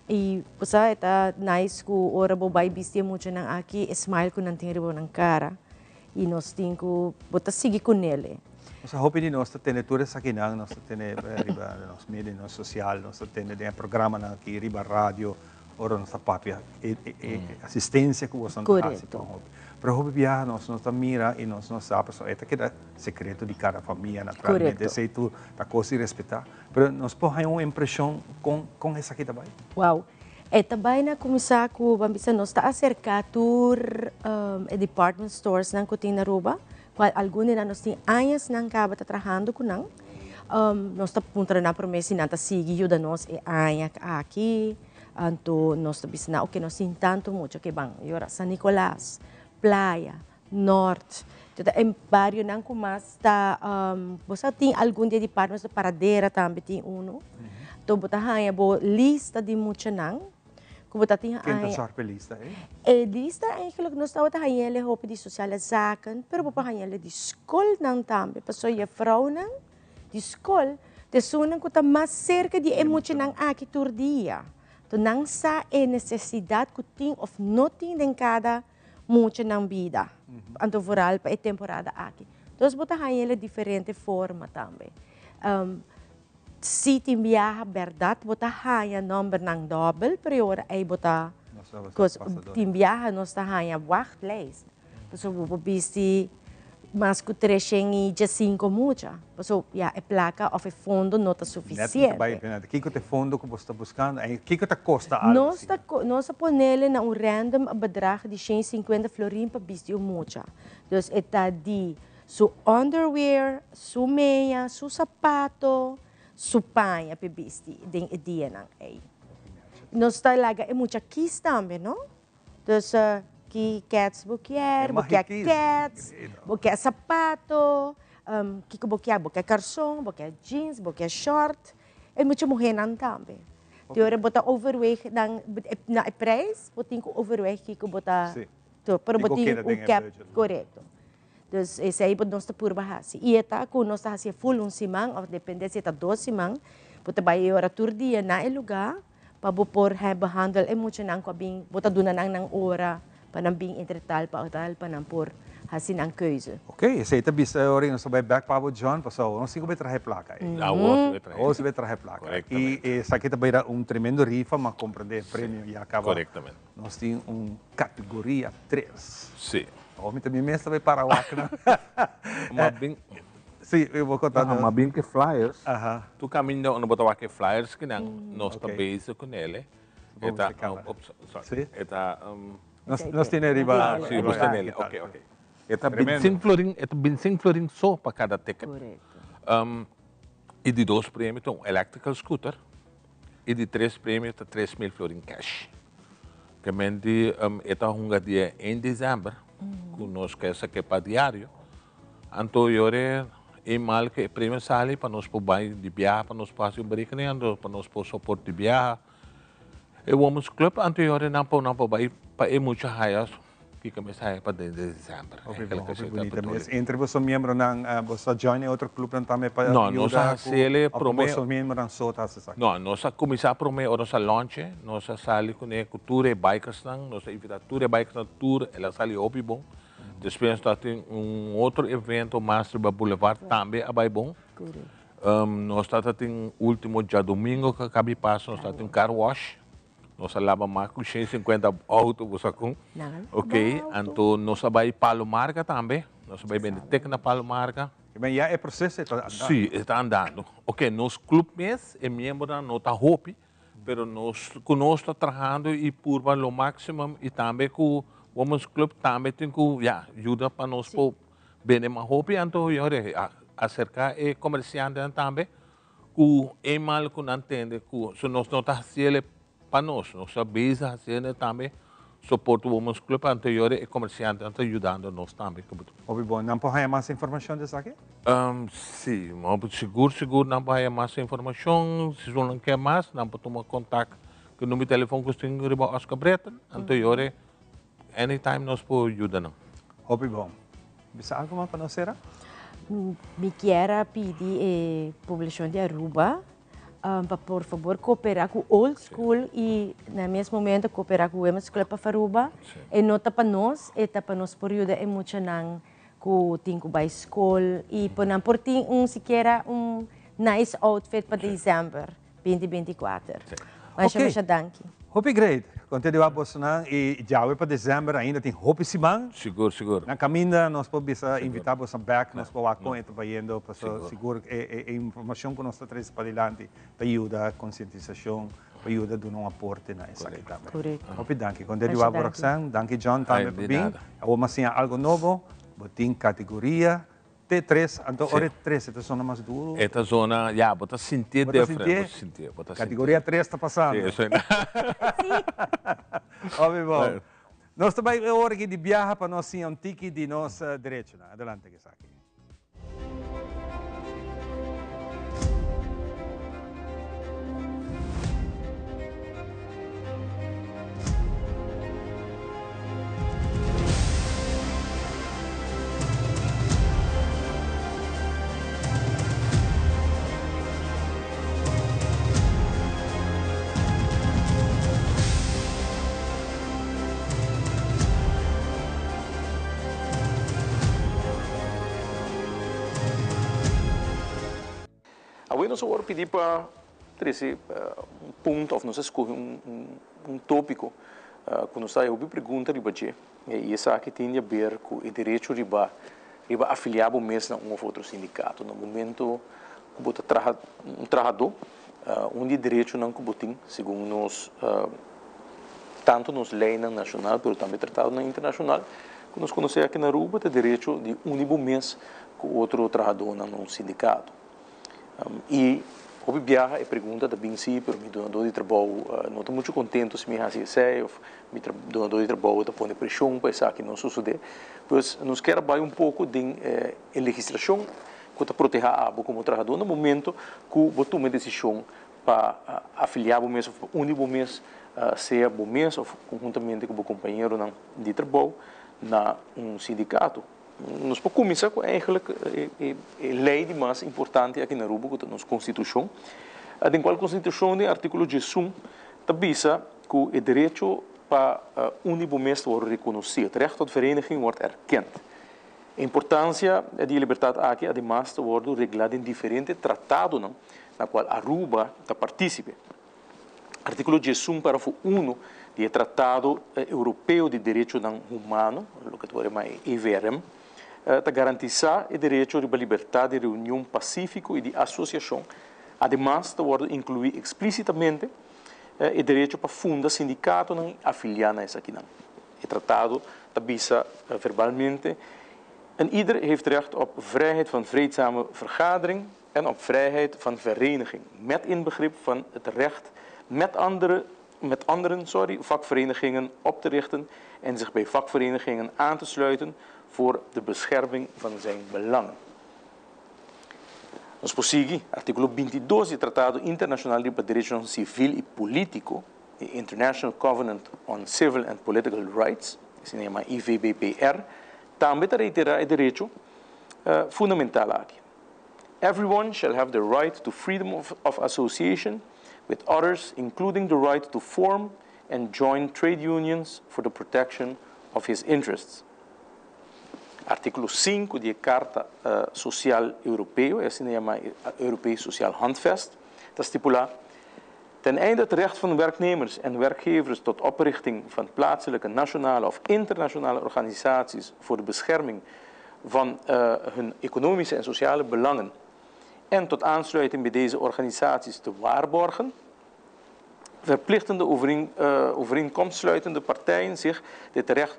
I bo sa e ta nice ku ora bo bai bisti e muchanan aki, e smile ku nan tin riba nan kara. I nos tin ku bo ta sigui ku nele. Nos a hopi di nos ta tene tur esakinan, nos ta tene riba nos medionan sosial, nos ta tene den e programanan aki riba radio, ora nos ta papia e asistencia ku boso ta hasi pa un hopi. Pero hopi biaha nos no ta mira i nos no sa pasobra e ta keda sekreto di kada famia naturalmente, esei tur ta kos di respetá. Pero nos por haña un impreshon kon kon esaki ta bai? Wow. E ta bai na kuminsá ku ban bisa nos ta aserká tur e department stores nan ku tin na Aruba, kual algun di nan nos tin añas nan kaba ta trahando ku nan. Nos ta puntra nan promé si nan ta sigui yuda nos e aña aki, anto nos ta bisa nan oke nos tin tantu mucha ke ban yora San Nicolas, Playa, Noord, ta e barionan ku mas ta bo sa tin algun di e department store, Paradera tambe tin uno. Anto bo ta haña bo lista di muchanan ku bo ta tin Ken ta haña. sòrg pa e lista ei? E lista eigenlijk nos tabata hañ'el hopi di sociale zaken, pero bo por hañ'el di skolnan tambe, pasobra jefrounan di skol ta esunnan ku ta mas serka di e muchanan aki tur dia. Anto nan sa e nesesidat ku tin òf no tin den kada mucha nan bida, anto vooral pa e temporada aki. Entonces bo ta haña el diferente forma tambe. Si tin biaha berdad bo ta haña nombernan dobel, pero e ora ey bo ta tin biaha nos ta haña wachtlijst. Pasobra bo por bisti mas ku 315 mucha. Pasobra ya e plaka òf e fondo no ta Net sufisiente. bai penante. Kiko ta e fondo ku bo sta buskando? En kiko ta kosta algu Nos asina? ta nos a ponele na un random bedrag di 150 florin pa bisti un mucha. Dus e ta di su underwear, su meña, su sapato, su paña p'e bisti den e dianan ei. Nos ta laga e mucha kis tambe, no? Dus ki kets bo kier, bo kier kets, bo kier sapato, kiko bo kier, bo kier karson, bo kier jeans, bo kier short. E mucha muhernan tambe. Te ora bo ta overweeg dan na e prijs, bo tin ku overweeg kiko bo ta, pero bo tin un cap, korekto. Dus esei bo nos ta purba hasi. I e ta ku nos ta hasi e full un siman òf depende si e ta dos siman, bo ta bai e ora tur dia na e lugá pa bo por behandel e muchanan ku a bin, bo ta duna nan nan ora pa nan bin entre tal pa tal pa nan por hasi nan keuze. Ok, esei ta bisa e ora i nos ta bai bèk pa bo John, pasobra awor nos tin ku bai traha e plaka ei. Awor si bai traha e Awor si bai traha e plaka. Korektamente. I esaki ta bai da un tremendo rifa, ma komprendé e premio ya kaba. Korektamente. Nos tin un kategoria tres. Sí. Awor mi ta mi mes ta bai para wak nan. Ma bin. Sí, mi bo konta nos. Ma bin ke flyers. Tur kaminda unda bo ta wak e flyers kinan, nos ta bezig ku nele. E ta, ops, sorry. E ta. Nos tene riba. Sí, nos tene ele. Ok, ok. E ta bintsink florin, e ta bintsink florin so pa kada ticket. I di dos premio ta un electrical scooter i di tres premio ta 3000 florin cash. Ke men di e ta hunga dia 1 december ku nos ke sake pa diario. Anto yore e mal ku e premio sali pa nos por bai di biaha pa nos por hasi un berekening anto pa nos por soport di biaha. E Women's Club anto yore nan por nan por bai pa e mucha haya Kiko mester haya pa den december. Hopi bon, hopi bunita mes. Entre boso miembronan, boso a join e otro clubnan tambe pa No, nos a yuda ku hasiel of prome. boso miembronan so ta hasi esaki? No, nos a kuminsá prome ora nos a launch, nos a sali kuné ku tur e bikersnan, nos a invitá tur e bikersnan tur, el a sali hopi bon. Despues nos ta tin un otro evento mas riba Boulevard tambe a bai bon. Nos ta tin ultimo djadumingo ku a kabi pasa nos ta tin un car wash. Nos a laba mas ku shen sinkuenta outo bo sa kon. Ok, anto nos a bai Palo Marga tambe. Nos a bai bende tek na Palo Marga. Ben ya e proseso e ta andando. Si, e ta andando. Ok, nos club mes, e miembronan no ta hopi, pero nos ku nos ta trahando i purba lo maximum i tambe ku Women's Club tambe tin ku ya yuda pa nos por bende mas hopi. Anto yore aserka e komersiantenan tambe Ku e mal ku nan tende ku so nos no ta hasiel pa nos, nos ta bezig hasiel tambe soporte Women's Club anterior e komersiantenan ta yudando nos tambe. Hopi bon. Nan por haña mas informashon di esaki? Si, sigur sigur nan por haña mas informashon. Si nan ke mas nan por tuma kontak ku e number di telefon ku tin riba Oscar Breton anterior anytime nos por yuda nan. Hopi bon. Bisa algo mas pa nos sera? Mi kier a pidi e poblacion di Aruba pa por fabor coopera cu Old School y na mes momento coopera cu Women's Club of Aruba. E no ta pa nos, e ta pa nos por yuda e muchanan cu tin cu bay school y pa nan por tin un sikiera un nice outfit pa december. 2024. Masha masha danki. Hopi great. Konte di wak bosonan i djawe pa december ainda tin hopi siman. Sigur sigur. Na kaminda nos por bisa invita boso bek nos por wak kon e ta bayendo paso sigur e informacion ku nos ta trese padilanti ta yuda konsientisashon pa yuda duna un aporte na esaki tambe. Hopi danki. Konte di wak Roxanne. Danki John tambe pa bin. Awor mi a siña algo nobo. Bo tin kategoria Te tres, anto ora e tres e ta zona mas duro. E ta zona, ya, bo ta sintié Bo ta diferent, sintié? bo ta sintié, bo ta sintié. Categoria tres ta pasando. Sí, eso e. Hopi bon. Nos ta bai e ora aki di biaha pa nos siña un tiki di nos derechonan. Adelante ku esaki. Awe nos a wòrdu pidi pa trese un punto òf nos a skohe un tópiko. ku nos ta hopi pregunta riba dje i esaki tin di aber ku e derecho riba riba afiliá bo mes na un òf otro sindikato. Na momento ku bo ta traha un trahadó, un di e derechonan ku bo tin segun nos tantu nos leinan nashonal pero tambe tratadonan internashonal ku nos konosé aki na Aruba ta e derecho di uni bo mes ku otro trahadónan na un sindikato. I hopi biaha e pregunta ta bin si, pero mi dunadó di trabou no ta muchu kontentu si mi hasi esei òf mi dunadó di trabou ta pone preshon pa esaki no sosodé. Pues nos kier a bai un poko den e legislashon ku ta protehá abo komo trahadó na momento ku bo tuma e desishon pa afiliá bo mes òf pa uni bo mes, sea bo mes òf konhuntamente ku bo kompañeronan di trabou na un sindikato. Nos por kuminsá ku eigenlijk e lei di mas importante aki na Aruba ku ta nos konstitushon, den kual konstitushon den artíkulo diesun ta bisa ku e derecho pa uni bo mes ta wòrdu rekonosí, het recht tot vereniging wordt erkend. E importansia di e libertat aki ademas ta wòrdu reglá den diferente tratadonan na kual Aruba ta partísipe. Artíkulo diesun párrafo uno di e Tratado Europeo di Derechonan Humano, loke ta wòrdu yamá e EVRM, ta garantisá e derecho riba libertat di reunion pasífiko i di asosiashon. Ademas ta wòrdu inkluí eksplísitamente e derecho pa funda sindikatonan i afiliá na esakinan. E tratado ta bisa verbalmente, Een ieder heeft recht op vrijheid van vreedzame vergadering en op vrijheid van vereniging, met inbegrip van het recht met andere, met anderen sorry, vakverenigingen op te richten en zich bij vakverenigingen aan te sluiten voor de bescherming van zijn belangen. Nos por sigui, artíkulo 22 di Tratado Internashonal riba Derechonan Sivil i Polítiko, e International Covenant on Civil and Political Rights, asina yama IVBPR, tambe ta reiterá e derecho fundamental aki. Everyone shall have the right to freedom of, of association with others, including the right to form and join trade unions for the protection of his interests. Artíkulo 5 di e Karta Sosial Europeo, e asina yamá Europees Sociaal Handvest, ta stipulá, Ten einde het recht van werknemers en werkgevers tot oprichting van plaatselijke, nationale of internationale organisaties voor de bescherming van hun economische en sociale belangen en tot aansluiting bij deze organisaties te waarborgen, verplichten de overeenkomstsluitende partijen zich dit recht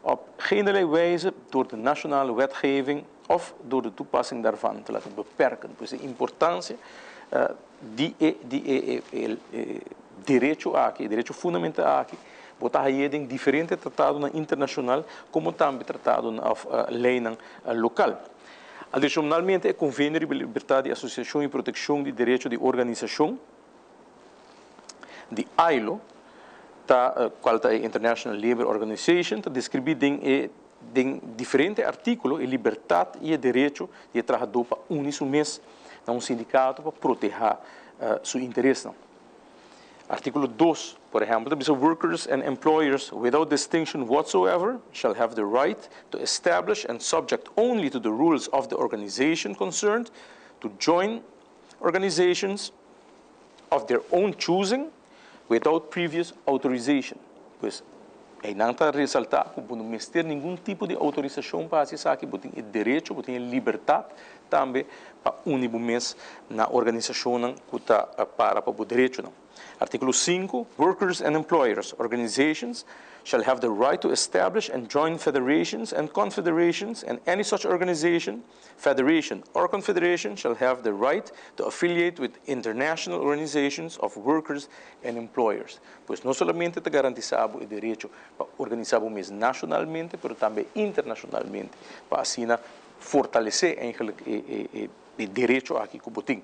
op geenerlei wijze door de nationale wetgeving of door de toepassing daarvan te laten beperken. Pues e importancia di e di e e e derecho aki, e derecho fundamental aki, bo ta haye den diferente tratadonan internacional como tambe tratadonan of leynan local. Adicionalmente e Convenio riba Libertad di Asociacion y Proteccion di Derecho di Organisacion di ILO, ta cual ta e International Labour Organization, ta describi den e Den diferente artíkulo e libertat i e derecho di e trahadó pa uni su mes na un sindikato pa protehá su interesnan. Artíkulo dos, por ehèmpel, ta bisa, Workers and employers without distinction whatsoever shall have the right to establish and subject only to the rules of the organization concerned to join organizations of their own choosing without previous authorization. Pues, einan ta resaltá ku bo no mester ningun tipo di outorisashon pa hasi esaki, bo tin e derecho, bo tin e libertat tambe pa uni bo mes na organisashonnan ku ta para pa bo derechonan. Artíkulo sinku, Workers and employers organizations shall have the right to establish and join federations and confederations and any such organization federation or confederation shall have the right to affiliate with international organizations of workers and employers. Pues no solamente ta garantisá bo e derecho pa organisá bo mes nashonalmente, pero tambe internashonalmente, pa asina fortalesé eigenlijk e e derecho aki ku bo tin.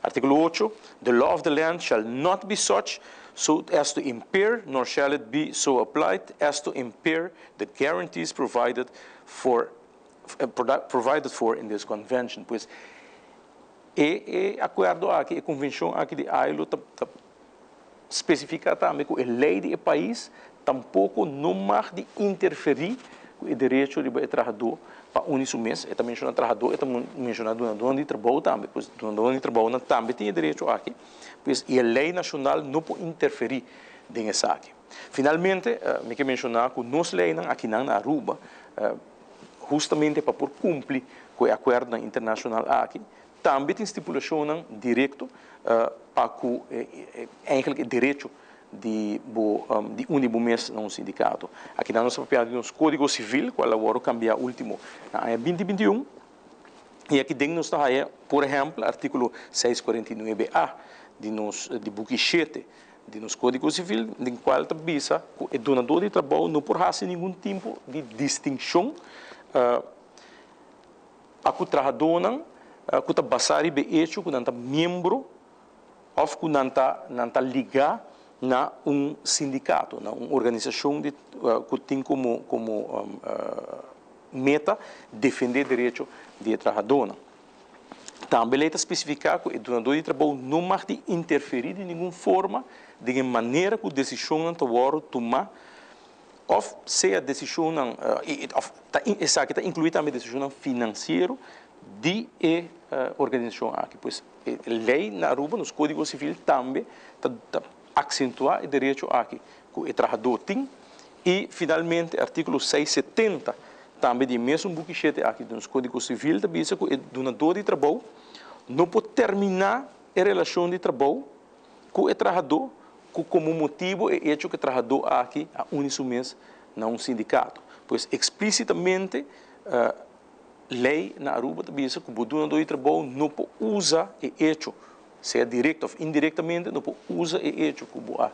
Artíkulo ocho, The law of the land shall not be such so as to impair, nor shall it be so applied as to impair the guarantees provided for provided for in this convention. Pues e e akuerdo aki, e konvenshon aki di ILO ta ta spesifiká tambe ku e lei di e pais tampoko no mag di interferí ku e derecho riba e trahadó pa uni su mes, e ta menshoná trahadó, e ta menshoná dunadónan di trabou tambe, pues dunadónan di trabounan tambe tin e derecho aki, pues i e lei nashonal no por interferí den esaki. Finalmente, mi ke menshoná ku nos leinan akinan na Aruba, hustamente pa por kumpli ku e akuerdonan internashonal aki, tambe tin stipulashonnan direkto pa ku eigenlijk e derecho di bo di uni bo mes na un sindikato. Akinan nos ta papia di nos Kódigo Sivil, kual a wòrdu kambiá último na aña binti binti i un, i aki den nos ta haya, por ehèmpel, artíkulo seis kuarenta i nuebe a di nos di buki shete di nos Kódigo Sivil, den kual ta bisa ku e dunadó di trabou no por hasi ningun tipo di distinshon pa ku trahadónan ku ta basá riba e echo ku nan ta miembro òf ku nan ta nan ta ligá na un sindikato, na un organisashon di ku tin komo komo meta defendé derecho di e trahadónan. Tambe lei ta spesifiká ku e dunadó di trabou no mag di interferí di ningun forma den e manera ku desishonnan ta wòrdu tumá òf sea desishonnan òf ta esaki ta inkluí tambe desishonnan finansiero di e organisashon aki. Pues e lei na Aruba, nos Kódigo Sivil tambe ta ta aksentuá e derecho aki ku e trahadó tin. I finalmente artíkulo seis setenta tambe di e mesun buki shete aki di nos Kódigo Sivil ta bisa ku e dunadó di trabou no por terminá e relashon di trabou ku e trahadó ku komo motibu e echo ku e trahadó aki a uni su mes na un sindikato. Pues eksplísitamente Lei na Aruba ta bisa ku bo dunadó di trabou no por usa e echo, sea direkto òf indirektamente, no por usa e echo ku bo a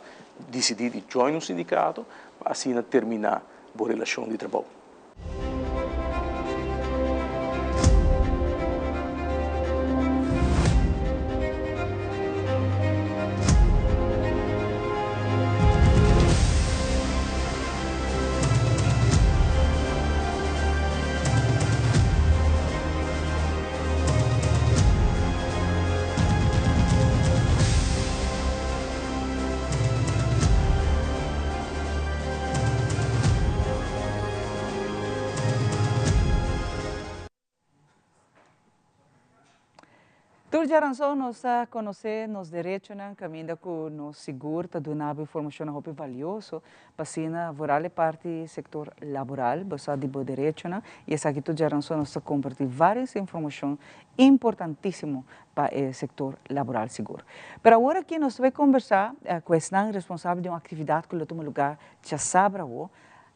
disidí di join un sindikato pa asina terminá bo relashon di trabou. Tur djaranson nos ta konosé nos derechonan kaminda ku nos sigur ta duna bo informashonnan hopi valioso pa asina vooral e parti sektor laboral bo sa di bo derechonan i esaki tur djaranson nos ta kompartí vários informashon importantísimo pa e sektor laboral sigur. Pero awor aki nos ta bai kombersá ku esnan responsabel di un aktividat ku lo tuma lugá djasabra awo.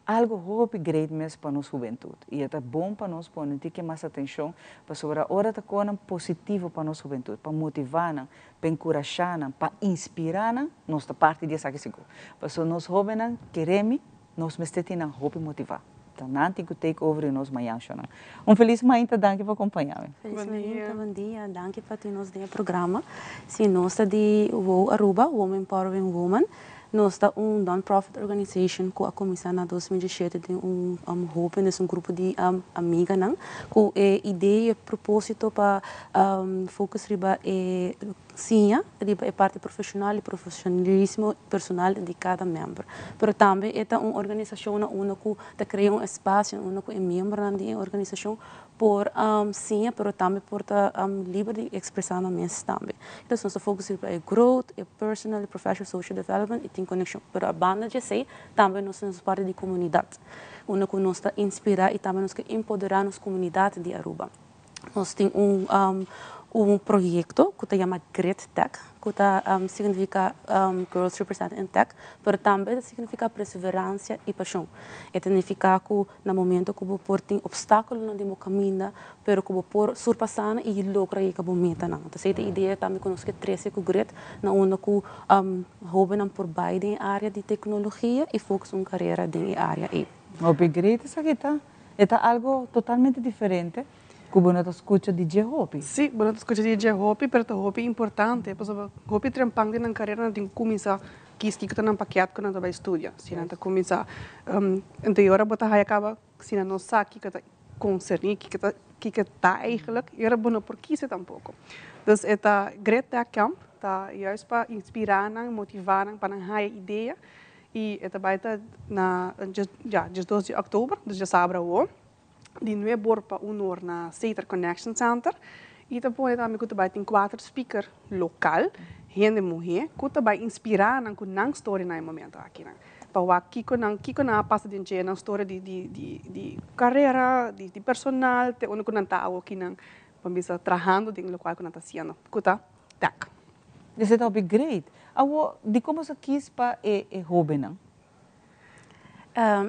Algo hopi great mes pa nos hubentud y e ta bon pa nos pone un tiki mas atencion pasobra ora ta conan positivo pa nos hubentud, pa motiva nan, pa encurasha nan, pa inspira nan, nos ta parti di esaki sigur. Pasobra nos hobennan keremi nos mester tin nan hopi motiva. Ta nan tin cu take over di nos mayanshonan. Un feliz mainta, danki pa acompaña mi. Feliz mainta, bon dia, danki pa tin nos den e programa. Si nos ta di WOW Aruba, Women Empowering Women. Nos ta un non-profit organization cu a cuminsa na 2017 den un hoben, dus un grupo di amiganan cu e idea y e proposito pa focus riba e siña riba e parti profesional y profesionalismo personal di cada member. Pero tambe e ta un organisacion na unda cu ta crea un espacio na unda cu e miembronan di e organisacion por siña pero tambe por ta liber di expresa nan mes tambe. Entonces nos ta focus riba e growth, e personal y professional social development y tin conexion. Pero a banda di esey tambe nos ta parti di comunidad unda cu nos ta inspira y tambe nos ke empodera nos comunidad di Aruba. Nos tin un un proyecto cu ta yama Grit Tech cu ta significa Girls Represent in Tech pero tambe ta significa perseverancia y pasion. E ta nifica cu Na momento ku bo por tin opstákulonan den bo kaminda, pero ku bo por surpasá nan i logra yega bo metanan. Entonces e ta idea tambe ku nos ke trese ku Grit na unda ku hóbennan por bai den e área di teknologia i focus un karera den e área ei. Hopi Grit esaki ta. E ta algo totalmente diferente ku bo no ta skucha di dje hopi. Sí, bo no ta skucha di dje hopi, pero ta hopi importante pasobra hopi trempan den nan karera nan tin ku kuminsá Kies kiko ta nan paket ku nan ta bai studia. Si nan ta kuminsá anto e ora bo ta haya kaba si nan no sa kiko ta konserní, kiko ta kiko ta eigentlik, e ora bo no por kise tampoko. Dus e ta Great Tech Camp ta juist pa inspirá nan, motivá nan pa nan haya idea i e ta bai ta na ya diesdos di òktober, dus djasabra awor. Di nuebe or pa un or na Setar Connection Center y ta pone tambe cu ta bay tin cuater speaker local, hende muhe, cu ta bay inspira nan cu nan story na e momento akinan. Pa wak kico nan kico nan a pasa den dje, nan story di di di di carera, di di personal, te unda cu nan ta awo kinan pa bisa trahando den locual cu nan ta haciendo, cu ta tech. Esey ta hopi great. Awo, dicon boso a kies pa e e hobennan?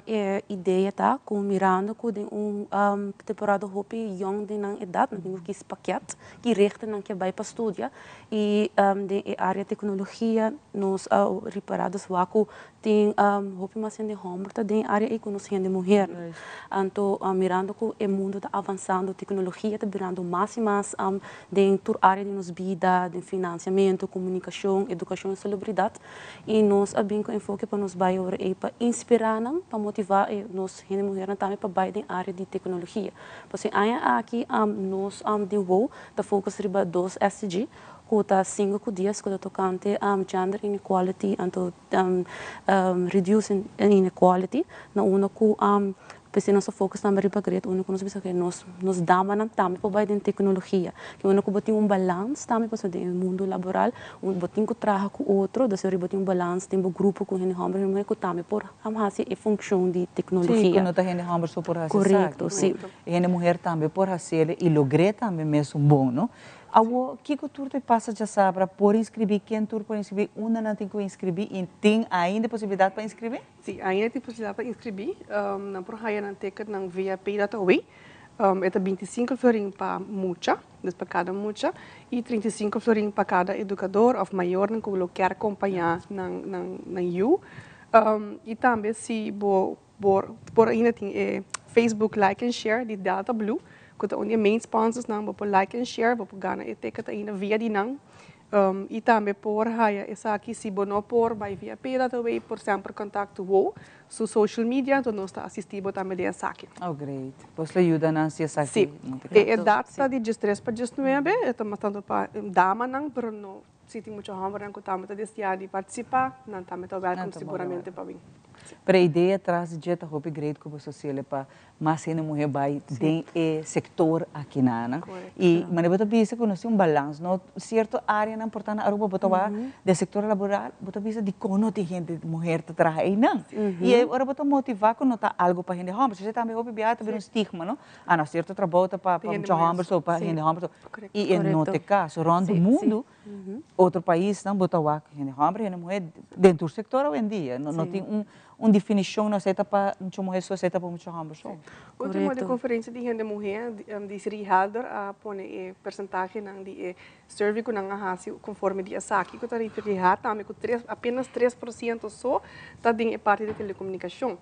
E idea ta ku mirando ku den un temporada hopi yong den nan edat nan tin ku kis paket ki richting nan ke bai pa studia i den e area teknologia nos a ripara dus wak ku tin hopi mas hende homber ta den e area ei ku nos hende muhernan. Anto mirando ku e mundo ta avansando teknologia ta birando mas i mas den tur area di nos bida den finansiamentu, komunikashon, edukashon i salubridat. I nos a bin ku enfoke pa nos bai ora ei pa inspirá nan, pa motivá e nos hende muhernan tambe pa bai den área di teknologia. Pasobra e aña aki nos di WOW ta focus riba dos SDG ku ta sinku ku dies ku ta tokante gender inequality anto reducing inequality na unda ku P'esei nos ta focus tambe riba great unda ku nos bisa ke nos nos damanan tambe por bai den teknologia. Ke unda ku bo tin un balans tambe pasobra den e mundu laboral bo tin ku traha ku otro, dus bo tin un balans den bo grupo ku hende hòmber i hende muhé ku tambe por hasi e funshon di teknologia. Sí, ku no ta hende hòmber so por hasi esaki. Korekto, sí. E hende muher tambe por hasiel i logr'é tambe mesun bon, no? Awor, kiko tur ta pasa djasabra? Por inskribí? Ken tur por inskribí? Unda nan tin ku inskribí? I tin ainda e posibilidat pa inskribí? Si, ainda tin posibilidat pa inskribí. Nan por haya nan ticketnan via Pay.aw. E ta 25 florin pa mucha, dus pa kada mucha, i 35 florin pa kada edukador òf mayornan ku lo kier kompañá nan nan nan yu. I tambe si bo por por ainda tin e Facebook like and share di Delta Blue, ku ta un di e main sponsorsnan, bo por like and share, bo por gana e ticket ainda via di nan. I tambe por haya esaki si bo no por bai via PWA por semper contacto WOW su social media enton nos ta asisti bo tambe den esaki. Oh great. Bos lo yuda nan si esaki Si. no ta E edad ta di diestres pa diesnuebe, e ta mas tanto pa damanan pero no si tin mucho hombernan cu tambe ta desea di participa nan tambe ta welcome siguramente pa bin. Pero e idea tras di dje ta hopi great cu bo sosiele pa Mas hende muhé bai den e sektor akinan. I manera bo ta bisa ku nos tin un balans, no? Sierto áreanan por ta na Aruba bo ta wak den sektor laboral, bo ta bisa dikon no tin hende muher ta traha einan? I ora bo ta motivá ku no ta algu pa hende hòmber, esei tambe hopi biaha ta bira un stigma, no? Ah no, sierto trabou ta pa mucha hòmber so, pa hende hòmber so. I e no ta e kaso. Rònt di mundu, otro paisnan bo ta wak hende hòmber, hende muhé den tur sektor awendia. No tin un Un definishon no esei ta pa mucha muhé so, esei ta pa mucha hòmber so. Último di konferensia di hende muhé, Desiree Helder a pone e persentahenan di e survey ku nan a hasi konforme di esaki ku ta reflehá tambe ku tres apenas 3% so ta den e parti di telekomunikashon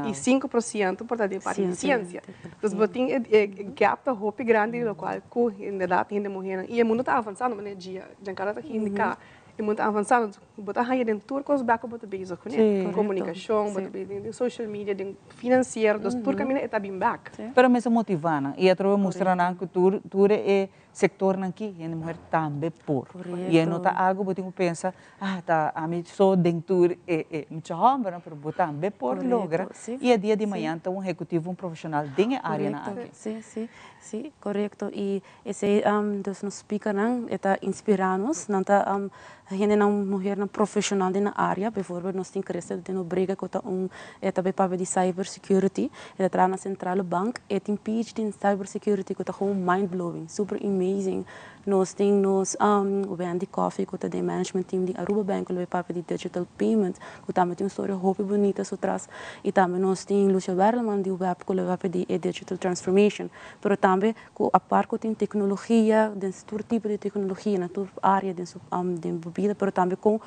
i 5% por ta den e parti di siensia. Dus bo tin e gap ta hopi grandi lokual ku inderdat hende muhénan i e mundu ta avansando manera Giancarlo ta indiká E mundo ta avansando, bo ta haña den tur kos bek ku bo ta bezig kuné. Komunikashon, bo ta bezig den social media, den finansiero, dus tur kaminda e ta bin bek. Pero mester motivá nan i atrobe mustra nan ku tur tur e sektornan ki hende muher tambe por. I e no ta algu bo tin ku pensa, ah ta ami so den tur e e mucha hòmbernan, pero bo tambe por logra i e dia di mañan ta un ehekutivo, un profeshonal den e áreanan aki. Sí, sí, sí, korekto. I Esei dus nos speakernan e ta inspirá nos, nan ta hendenan muhernan profeshonal den nan área, bijvoorbeeld nos tin Christel den Nobrega ku ta un e ta bai papia di cyber security, e ta traha na Centrale Bank, e tin PhD in cyber security ku ta gewoon mind blowing, super amazing. Nos tin nos Wendy Coffie ku ta den management team di Aruba Bank ku lo bai papia di digital payment ku tambe tin un storia hopi bunita su tras i tambe nos tin Lucia Werleman di web ku lo bai papia di e digital transformation, pero tambe Ku apart ku tin teknologia den tur tipo di teknologia na tur área den su den bo bida pero tambe kon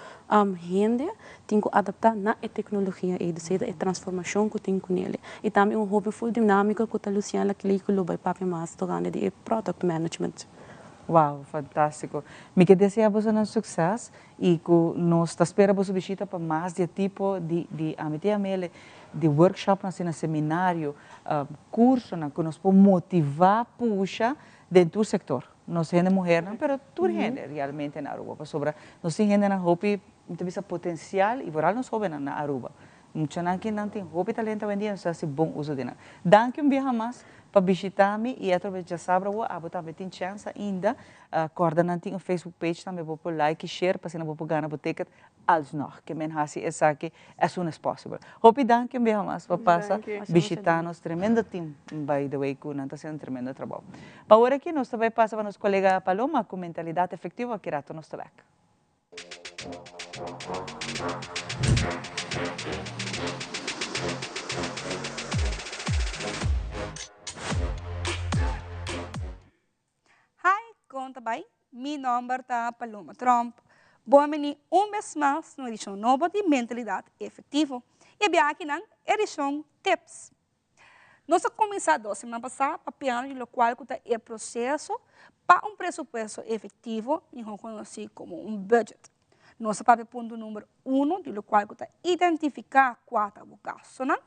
hende tin ku adaptá na e teknologia ei dus ei ta e transformashon ku tin kunele i tambe un hopi ful dinámiko ku ta Luciana Clay ku lo bai papia mas tokante di e product management. Wow, fantástiko. Mi ke desea bosonan sukses i ku nos ta spera boso bishita pa mas di e tipo di di ami te yam'el di workshopnan asina, seminario, cursonan cu nos por motiva pusha den tur sector. Nos hende muhernan, pero tur hende realmente na Aruba, pasobra nos tin hendenan hopi, mi ta bisa potencial y vooral nos hobennan na Aruba. Muchanan ki nan tin hopi talento awendia nos ta hasi bon uso di nan. Danki un biaha mas pa bishita mi y atrobe djasabra awo abo tambe tin chance ainda. Corda nan tin un Facebook page tambe bo por like y share pa asina bo por gana bo ticket alsnog. Ke men hasi esaki as soon as possible. Hopi danki un biaha mas pa pasa bishita nos tremendo team by the way cu nan ta haciendo un tremendo trabou. Pa awor aki nos ta bay pasa pa nos colega Paloma cu Mentalidad Efectivo aki rato nos ta bek. Hi, con ta bay? Mi nomber ta Paloma Tromp. Bon bini un bes mas na un edicion nobo di Mentalidad Efectivo. Y e biaha akinan, edicion Tips. Nos a cuminsa dos siman pasa papiando di locual cu ta e proceso pa un presupuesto efectivo, miho conoci como un budget. Nos a papia punto number uno di locual cu ta identifica cua ta bo gastonan.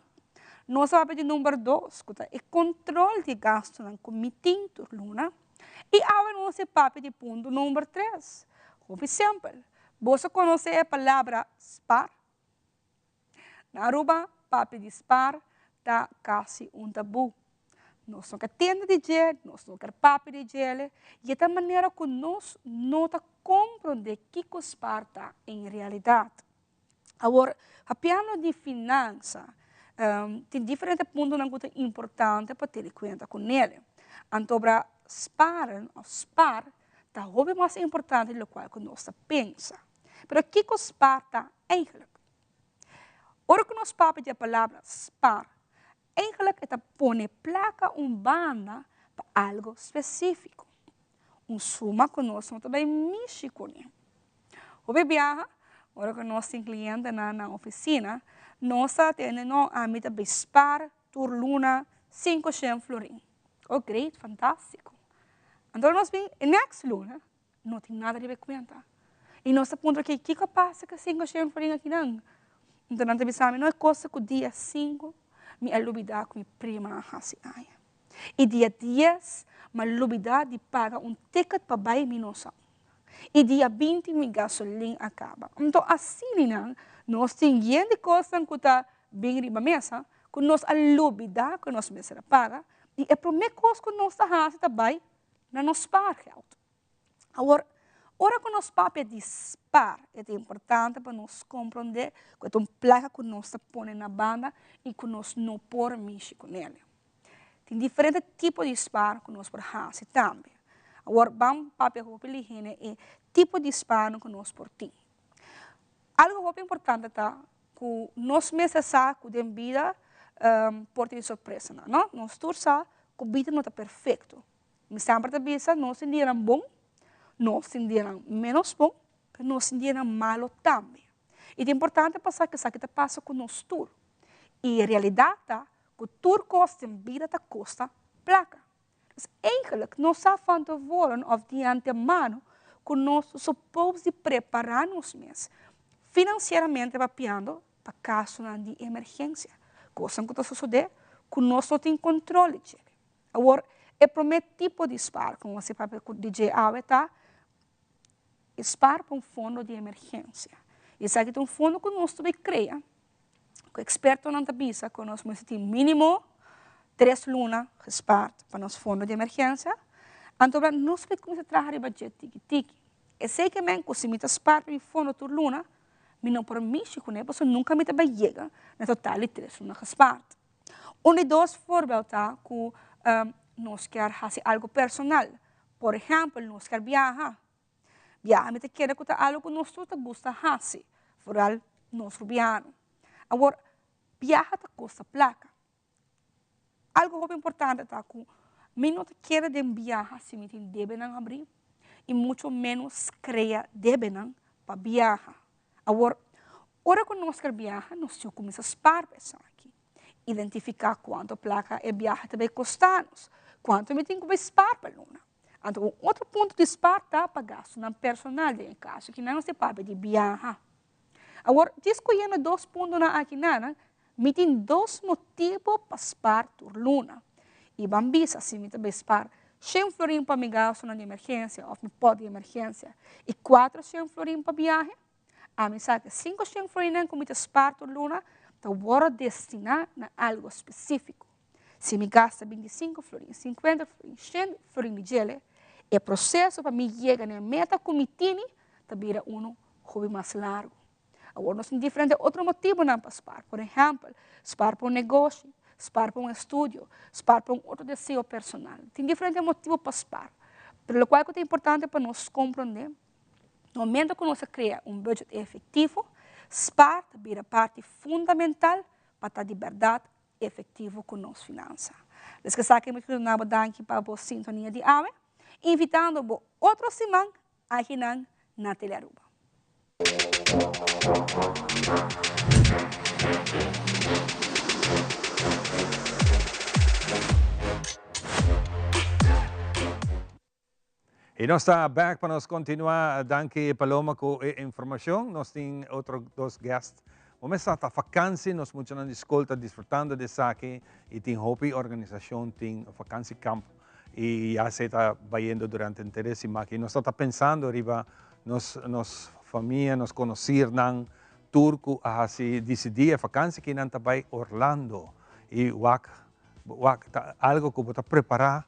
Nos a papia di number dos cu ta e control di gastonan cu mi tin tur luna. Y awe nos a papia di punto number tres. Hopi simpel. Boso conoce e palabra spaar? Na Aruba, papia di spaar ta casi un tabu. Nos no ke tende di dje, nos no ker papia di djele, y e ta manera cu nos no ta comprende kico spaar ta en realidad. Awor, papiando di finansa, tin diferente puntonan cu ta importante pa tene cuenta cu nele. Antobra sparen of spaar ta hopi mas importante di locual cu nos ta pensa. Pero kico spaar ta eigenlijk? Ora ku nos papia di e palabra spar, eigenlijk e ta pone plaka un banda pa algu spesífiko, un suma ku nos no ta bai mishi kuné. Hopi biaha, ora ku nos tin klientenan na ofisina, nos ta atende no, ami ta bai spar tur luna sinkoshen florin. Oh great, fantástiko. Anto nos bin e next luna, No tin nada riba e cuenta. Y nos ta puntra ke kico a pasa cu e cinco shen florin akinan? Enton nan ta bisa mi, no e cosa cu dia cinco mi a lubida cu mi prima a haci aña. Y dia dies mi a lubida di paga un ticket pa bay mi no sa unda. Y dia binti mi gasolin a caba. Enton asina nos tin yen di cosnan cu ta bin riba mesa cu nos a lubida cu nos mester a paga y e prome cos cu nos ta haci ta bay na nos spaargeld. Awor, ora ku nos papia di spaar, e ta importante pa nos komprondé ku e ta un plaka ku nos ta pone na banda i ku nos no por mishi ku nel. Tin diferente tipo di spaar ku nos por hasi tambe. Awor, ban papia hopi lihene e tipo di spaarnan ku nos por tin. Algu hopi importante ta ku nos mester sa ku den bida por tin sorpresanan, no? Nos tur sa ku bida no ta perfekto. Mi semper ta bisa nos tin dianan bon, nos tin dianan menos bon, pero nos tin dianan malo tambe. I ta importante pa sa ku esaki ta pasa ku nos tur. I e realidat ta ku tur kos den bida ta kosta plaka. Dus eigenlijk nos sa van tevoren of di antemano ku nos supos di prepará nos mes finansieramente papiando pa kasonan di emergensia, kosnan ku ta sosodé ku nos no tin kontrol di dje. Awor, e promé tipo di spar ku nos a papia di dje awe ta e spar pa un fondo di emergensia. Esaki ta un fondo ku nos ta bai krea, ku ekspertonan ta bisa ku nos mester tin mínimo tres luna gespart pa nos fondo di emergensia. Anto nos bai kuminsá traha riba dje tiki tiki. Esei ke men ku si mi ta spar pa mi fondo tur luna, mi no por mishi kuné pasobra nunka mi ta bai yega na total di tres luna gespart. Un di dos voorbeeld ta ku nos kier hasi algu personal. Por ehèmpel, nos kier biaha. Biaha mi ta kere ku ta algu ku nos tur ta gusta hasi, foral nos rubiano. Awor, biaha ta kosta plaka. Algu hopi importante ta ku mi no ta kere den biaha si mi tin debenan habrí i mucho ménos krea debenan pa biaha. Awor, ora ku nos ker biaha, nos tin ku kuminsá spar pa esaki. Identifiká kuantu plaka e biaha ta bai kosta nos, kuantu mi tin ku bai spar pa luna. Anto un otro punto di spar ta pa gastunan personal, den e kaso aki nan nos ta papia di biaha. Awor, diskuyendo dos puntonan aki nan, mi tin dos motibu pa spar tur luna. I ban bisa si mi ta bai spar shen florin pa mi gastunan di emergensia òf mi pòt di emergensia i kuatro shen florin pa biahe, ami sa ku e sinku shen florinnan ku mi ta spar tur luna. ta wòrdu destiná na algu spesífiko. Si mi gasta bintisinko florin, sinkuenta florin, shen florin di djele, e proseso pa mi yega na e meta ku mi tini ta bira unu hopi mas largu. Awor nos tin diferente otro motibunan pa spar. Por ehèmpel, spar pa un negoshi, spar pa un estudio, spar pa un otro deseo personal. Tin diferente motibu pa spar. Pero lokual ku ta importante pa nos komprondé, na momento ku nos a krea un budget efektivo, spar ta bira parti fundamental pa ta di bèrdat efektivo ku nos finansa. Des esaki mi quier duna bo danki pa bo sintonia di awe, invitando bo otro siman akinan na Telearuba. Y nos ta back pa nos continua. Danki Paloma cu e informacion. Nos tin otro dos guest. Bo mester ta vakantie, nos muchanan di school ta disfrutando di esaki y tin hopi organisacion tin vakantiekamp y ya se ta bayendo durante henter e siman aki. Nos ta ta pensando riba nos nos famia, nos conocirnan tur cu a haci dicidi e vakantie aki nan ta bay Orlando y wak wak ta algo cu bo ta prepara.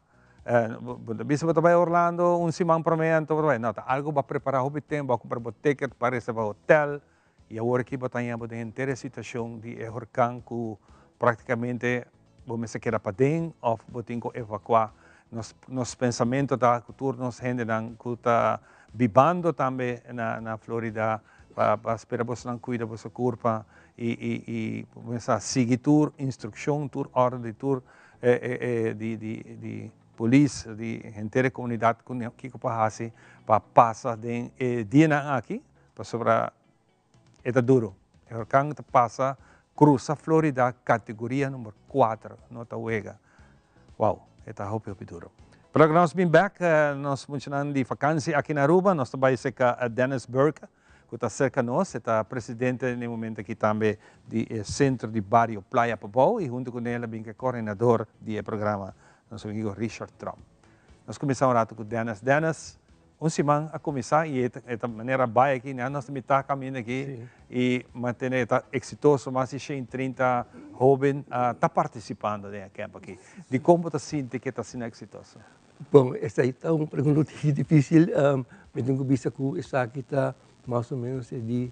Bo ta bisa bo ta bai Orlando un siman prome anto bo ta bai. No, ta algo bo a prepara hopi tempo, bo a kumpra bo ticket pa reserva hotel y awor aki bo ta haña bo den henter e situacion di e horcan cu practicamente bo mester keda paden of bo tin cu evacua. Nos nos pensamento ta cu tur nos hendenan cu ta bibando tambe na na Florida pa pa spera bosonan cuida boso curpa y y y bo mester a sigui tur instruccion, tur orde di tur di di di polis di henter e komunidat ku kiko por hasi pa pasa den e dianan aki pasobra e ta duro. E horkan ta pasa krusa Florida kategoria number kuater no ta wega. Wow e ta hopi hopi duro. Pero nos bin bek nos muchanan di fakansi aki na Aruba nos ta bai seka Dennis Burke. Ku ta serka nos, e ta presidente na e momento aki tambe di e Sentro di Bario Playa Pabou i huntu ku nel a bin ku e koordinador di e programa, nos amigo Richard Tromp. Nos kuminsá un ratu ku Dennis. Dennis, un siman a kuminsá i e ta manera bai aki, nan nos ta mitá kaminda aki i mantene e ta eksitoso, mas di 130 hóben ta partisipando den e kèmp aki. Dikon bo ta sinti ku e ta asina eksitoso? Bon, esei ta un pregunta difícil. Mi tin ku bisa ku esaki ta mas o ménos e di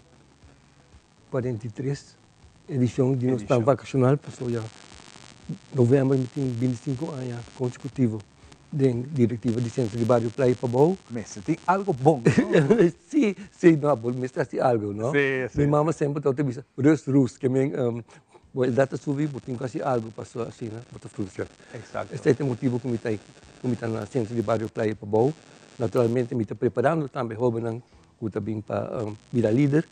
43 edishon di nos plan vakashonal, pasobra ya novèmber mi tin 25 aña konsekutivo den direktiva di Sentro di Bario Playa Pabou. Mester tin algu bon, no? Sí, sí, no, bo mester hasi algu, no? Sí, sí. Mi mama semper tabata bisa, rust, rust, ke men bo edat ta subi, bo tin ku hasi algu pasobra asina bo ta frustra. Exacto. Esei ta e motibu ku mi ta ku mi ta na Sentro di Bario Playa Pabou. Naturalmente mi ta preparando tambe hobennan ku ta bin pa bira lider.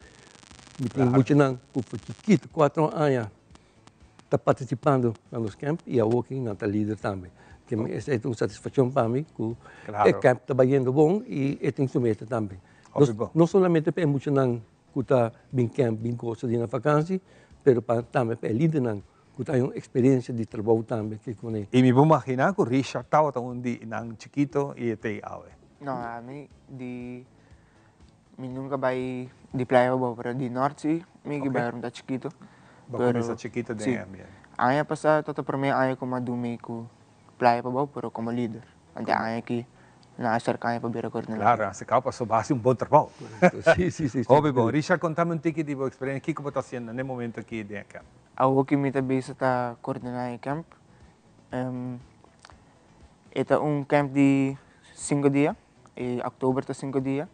Mi tin muchanan ku for chikitu, kuatro aña, ta partisipando na nos camp i awoki nan ta lider tambe. Esei ta un satisfakshon pa mi ku e camp ta bayendo bon i e tin su meta tambe. No solamente pa e muchanan ku ta bin camp bin gosa di nan fakansi, pero pa tambe pa e lidernan Ku ta un eksperensia di trabou tambe ke kuné. I mi por maginá ku Richard tabata un di nan chikito i e t'ei awe. No, ami di mi nunka bai di Playa Pabou, pero di Nort si mi ki bai ora mi ta chikito. Bo kuminsá chikito den e ambiente. Aña pasá tabata promé aña ku mi a dumi ku Playa Pabou, pero komo lider. Anto e aña aki nan a aserká mi pa bira koordinador. Klaro, nan a aserká bo pasobra bo hasi un bon trabou. Sí, sí, sí. Hopi bon. Richard, kontami un tiki di bo eksperensia. Kiko bo ta hasiendo na e momento aki den e kèmp? Awor ki mi ta bisa ta koordiná e kèmp. E ta un kèmp di sinku dia, i òktober ta sinku dia.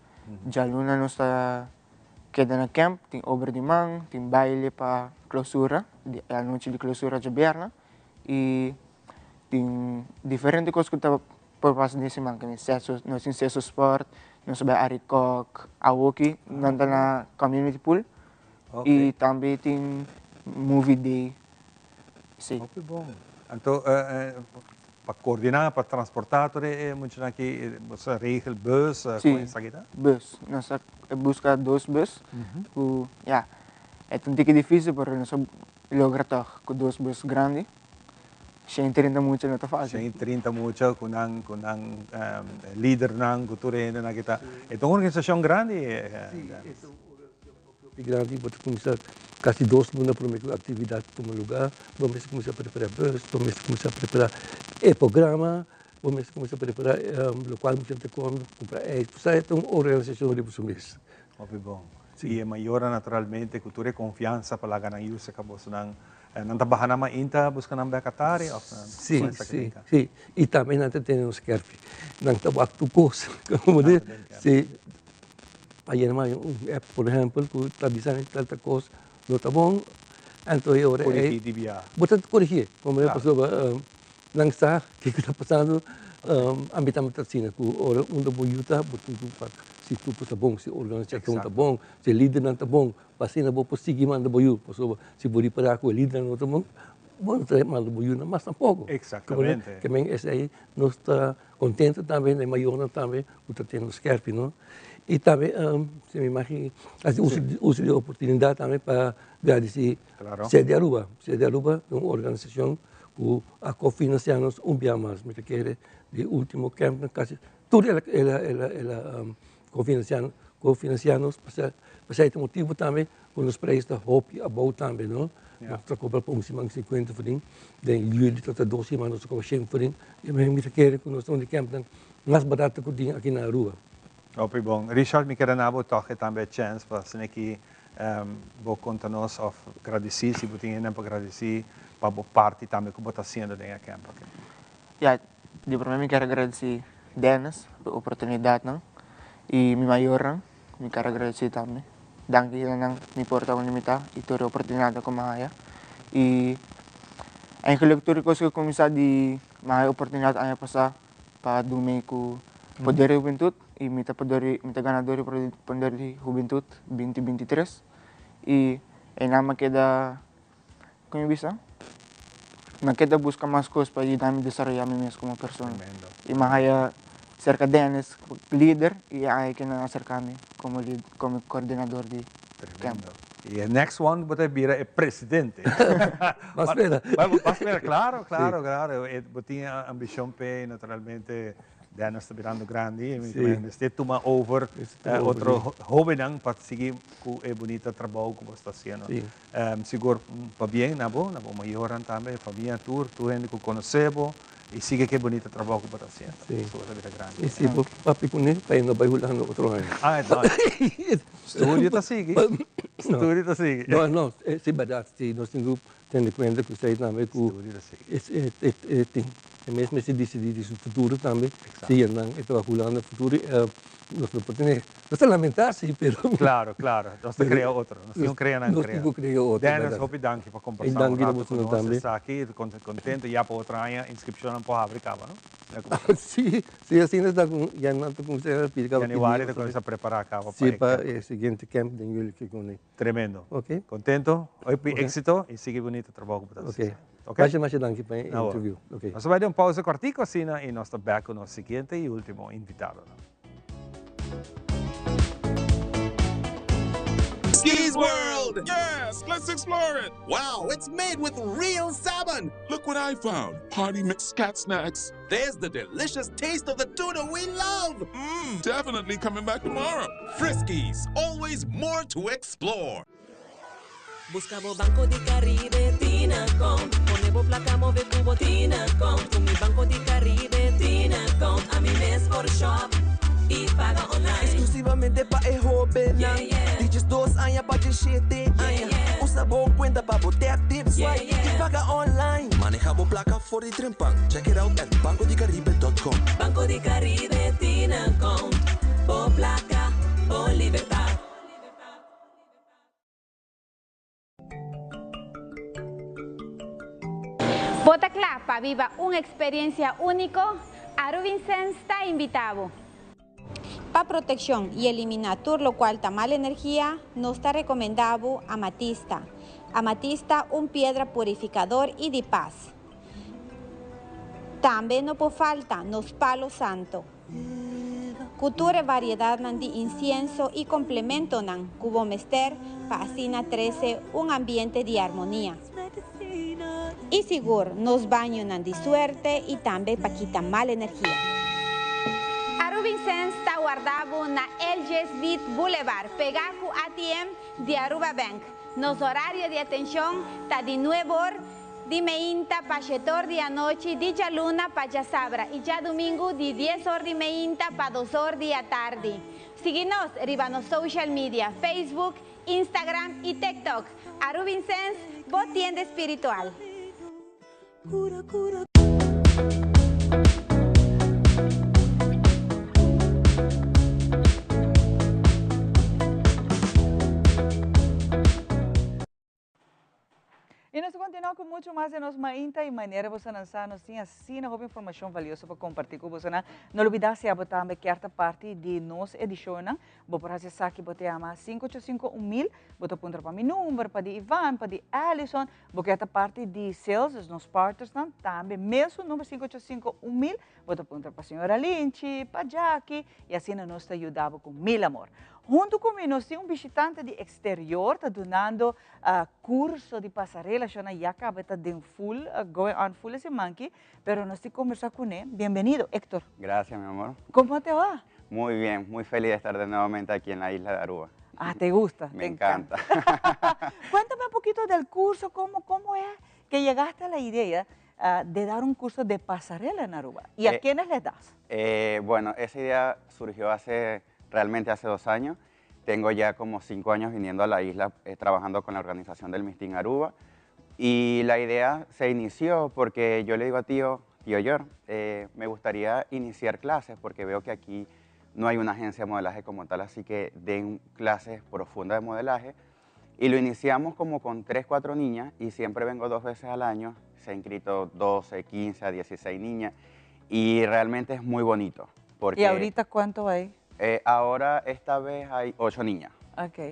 Djaluna nos ta keda na kèmp, tin obra di man, tin baile pa klousura, e anochi di klousura djabièrnè. I tin diferente kos ku ta por pasa den siman, nos tin seso spòrt, nos ta bai Arikok, awoki nan ta na community pool. Y tambe tin movie day. Si. Hopi bon. Anto pa coordina, pa transporta tur e muchanan aki, boso a regel bus, con esaki ta? Si, bus. Nos a busca dos bus cu ya, e ta un tiki dificil pero nos a logra toch cu dos bus grandi. 130 mucha no ta facil. 130 mucha cu nan, cu nan lidernan, cu tur e hendenan aki ta. E ta un organisacion grandi. Si, e ta un. hopi grandi, bo ta kuminsá kasi dos luna promé ku e aktividat tuma lugá, bo mester kuminsá prepará bus, bo mester kuminsá prepará e programa, bo mester kuminsá prepará lokual bo ta kome, kumpra ijs, bo sa e ta un organisashon riba su mes. Hopi bon. I e mayornan naturalmente ku tur e konfiansa pa laga nan yu seka bosonan, nan ta baha nan mainta buska nan bek atari òf nan Sí, sí, sí. I tambe nan ta tene nos kèrpi. Nan ta wak tur kos. Komo di, si pa yena mai un app por ehèmpel ku ta bisa mi tal tal kos no ta bon, anto e ora ei Korigí di bia. Bo ta korigí, komo pasobra Nan sa kiko ta pasando, ami tambe ta asina ku ora unda bo yu ta bo tin ku wak si grupo ta bon, si organisashon ta bon, si e lidernan ta bon, pa asina bo por sigui manda bo yu, pasobra si bo ripará ku e lidernan no ta bon, bo no ta manda bo yunan mas tampoko. Exactamente. Ke men esei nos ta kontento tambe, e mayornan tambe ku ta tene nos skèrpi no. I tambe si mi magi hasi uso di e oportunidat tambe pa gradisí Sede Aruba. Sede Aruba ta un organisashon ku a kofinansiá nos un bia mas. Mi ta kere di último kèmpnan kasi tur el a kofinansiá kofinansiá nos. Pasei ta motibu tambe ku nos preis ta hopi abou tambe no. Nos ta kobra pa un siman sinkuenta florin, den yüli ta dos siman nos ta kobra shen florin. Mi ta kere ku nos ta un di kèmpnan mas barato ku tin aki na Aruba. Hopi bon. Richard, mi kere na bo tòg e tambe e chèns pa asina ki Bo konta nos òf gradisí si bo tin hende pa gradisí pa bo parti tambe ku bo ta hasiendo den e kèmp aki. Ya, di promé mi kier a gradisí Dennis pa e oportunidatnan i mi mayornan mi kier a gradisí tambe. Danki na nan mi por ta unda mi ta i tur e oportunidatnan ku mi a haya. I eigenlijk tur e kos ku a kuminsá di mi a haya oportunidat aña pasá pa duna ku Poder di Hubentut i mi ta poder mi ta ganador di Poder di Hubentut binti binti tres i einan mi a keda kon mi bisa mi a keda buska mas kos pa yuda mi desaroya mi mes komo persona i mi a haya serka Dennis lider i a haya kinan a aserka mi komo lider komo koordinador di kamp. I e next one bo ta bira e presidente. Bo a spera. Bo a spera, claro, claro, claro. Bo tin e ambicion p'e, naturalmente Dennis ta birando grandi, mi ta mester tuma over otro hobennan pa sigui cu e bunita trabou cu bo sta haciendo. Sigur pabien na bo, na bo mayornan tambe, famia tur, tur hende cu conoce bo y sigui cu e bunita trabou cu bo ta haciendo. Pasobra bo ta bira grandi. Y si bo papia cune pa e no bay Hulanda otro aña. Ah, no. Studio ta sigui. Studio ta sigui. No, no, si berdad, si nos tin cu tene cuenta cu esey tambe cu e tin e mes mester dicidi di su futuro tambe, si nan e ta bay Hulanda futuro nos no por tene, nos ta lamenta si pero. Claro, claro, nos ta crea otro, nos tin cu crea nan crea. Nos tin cu crea otro. Dennis, hopi danki pa combersa un rato cu nos esaki, contento ya pa otro aña inscripcionnan por habri caba no. Si, si asina ta cu ya nan ta cuminsa pidi caba. Januari ta cuminsa prepara caba pa e camp. Si, pa e siguiente camp den juli ke cune. Tremendo. Ok. Contento, hopi exito y sigui bunito trabou cu bo ta haci. Ok. Masha masha danki pa e interview. Ok. Nos ta bay den un pausa cortico asina y nos ta back cu nos siguiente y ultimo invitadonan. Skis World! Yes, let's explore it! Wow, it's made with real salmon! Look what I found! Party mix cat snacks. There's the delicious taste of the tuna we love! Mmm, definitely coming back tomorrow. Friskies, always more to explore. Busca bo Banco di Caribe tin account Pone bo placa move cu bo tin account Cu mi Banco di Caribe tin account Ami mes por shop y paga online Exclusivamente pa e hobennan Di diesdos aña pa diesshete aña Usa bo cuenta pa bo tap, tip, swipe y paga online. Maneha bo placa for di trempan. Check it out at bancodicaribe.com. Banco di Caribe tin account Bo placa, bo libertad. Bo ta kla pa biba un eksperensia úniko? Aruvincens ta invitá bo! Pa protekshon i eliminá tur lokual ta mal energia, nos ta rekomendá bo amatista. Amatista un piedra purifikador i di pas. Tambe no por falta nos palo santo. Ku tur e variedatnan di insienso i komplementonan ku bo mester pa asina trese un ambiente di armonia. I sigur nos bañonan di suerte i tambe pa kita mal energia. Arubinsens ta wak. warda bo na LJ Smith Boulevard, pega cu ATM di Aruba Bank. Nos horario di atencion ta di nuebe or di meinta pa shete or di anochi di djaluna pa djasabra y djadumingu di dies or di meinta pa dos or di atardi. Sigui nos riba nos social media, Facebook, Instagram y TikTok. Arubinsens, bo tienda espiritual. Y nos ta continua cu mucho mas den nos mainta y manera bosonan sa nos tin asina hopi informacion valioso pa comparti cu bosonan. No lubida si abo tambe kier ta parti di nos edicionnan, bo por haci esaki bo ta yama 585 1000, bo ta puntra pa mi number, pa di Ivan, pa di Alison, bo kier ta parti di sales, dus nos partnersnan, tambe mesun number 585 1000, Bo ta puntra pa señora Linchi, pa Jackie y asina nos ta yuda bo cu mil amor. Hunto cu mi nos tin un bishitante di exterior ta dunando curso di pasarela, shona ya caba ta den full, going on full e siman aki, pero nos tin conversa cune. Bienvenido, Hector. Gracias, mi amor. Como te va? Muy bien, muy feliz de estar de nuevamente aquí en la isla de Aruba. Ah, ¿te gusta? Me encanta. Cuéntame un poquito del curso, cómo es que llegaste a la idea de dar un curso de pasarela en Aruba. ¿Y a quiénes les das? Bueno, esa idea surgió realmente hace 2 años. Tengo ya como 5 años viniendo a la isla, trabajando con la organización del Miss Teen Aruba. Y la idea se inició porque yo le digo a tío George, me gustaría iniciar clases porque veo que aquí no hay una agencia de modelaje como tal, así que den clases profundas de modelaje. Y lo iniciamos como con 3, 4 niñas y siempre vengo 2 veces al año. Se han inscrito 12, 15 a 16 niñas y realmente es muy bonito. Porque, ¿Y ahorita cuánto hay? Ahora esta vez hay 8 niñas.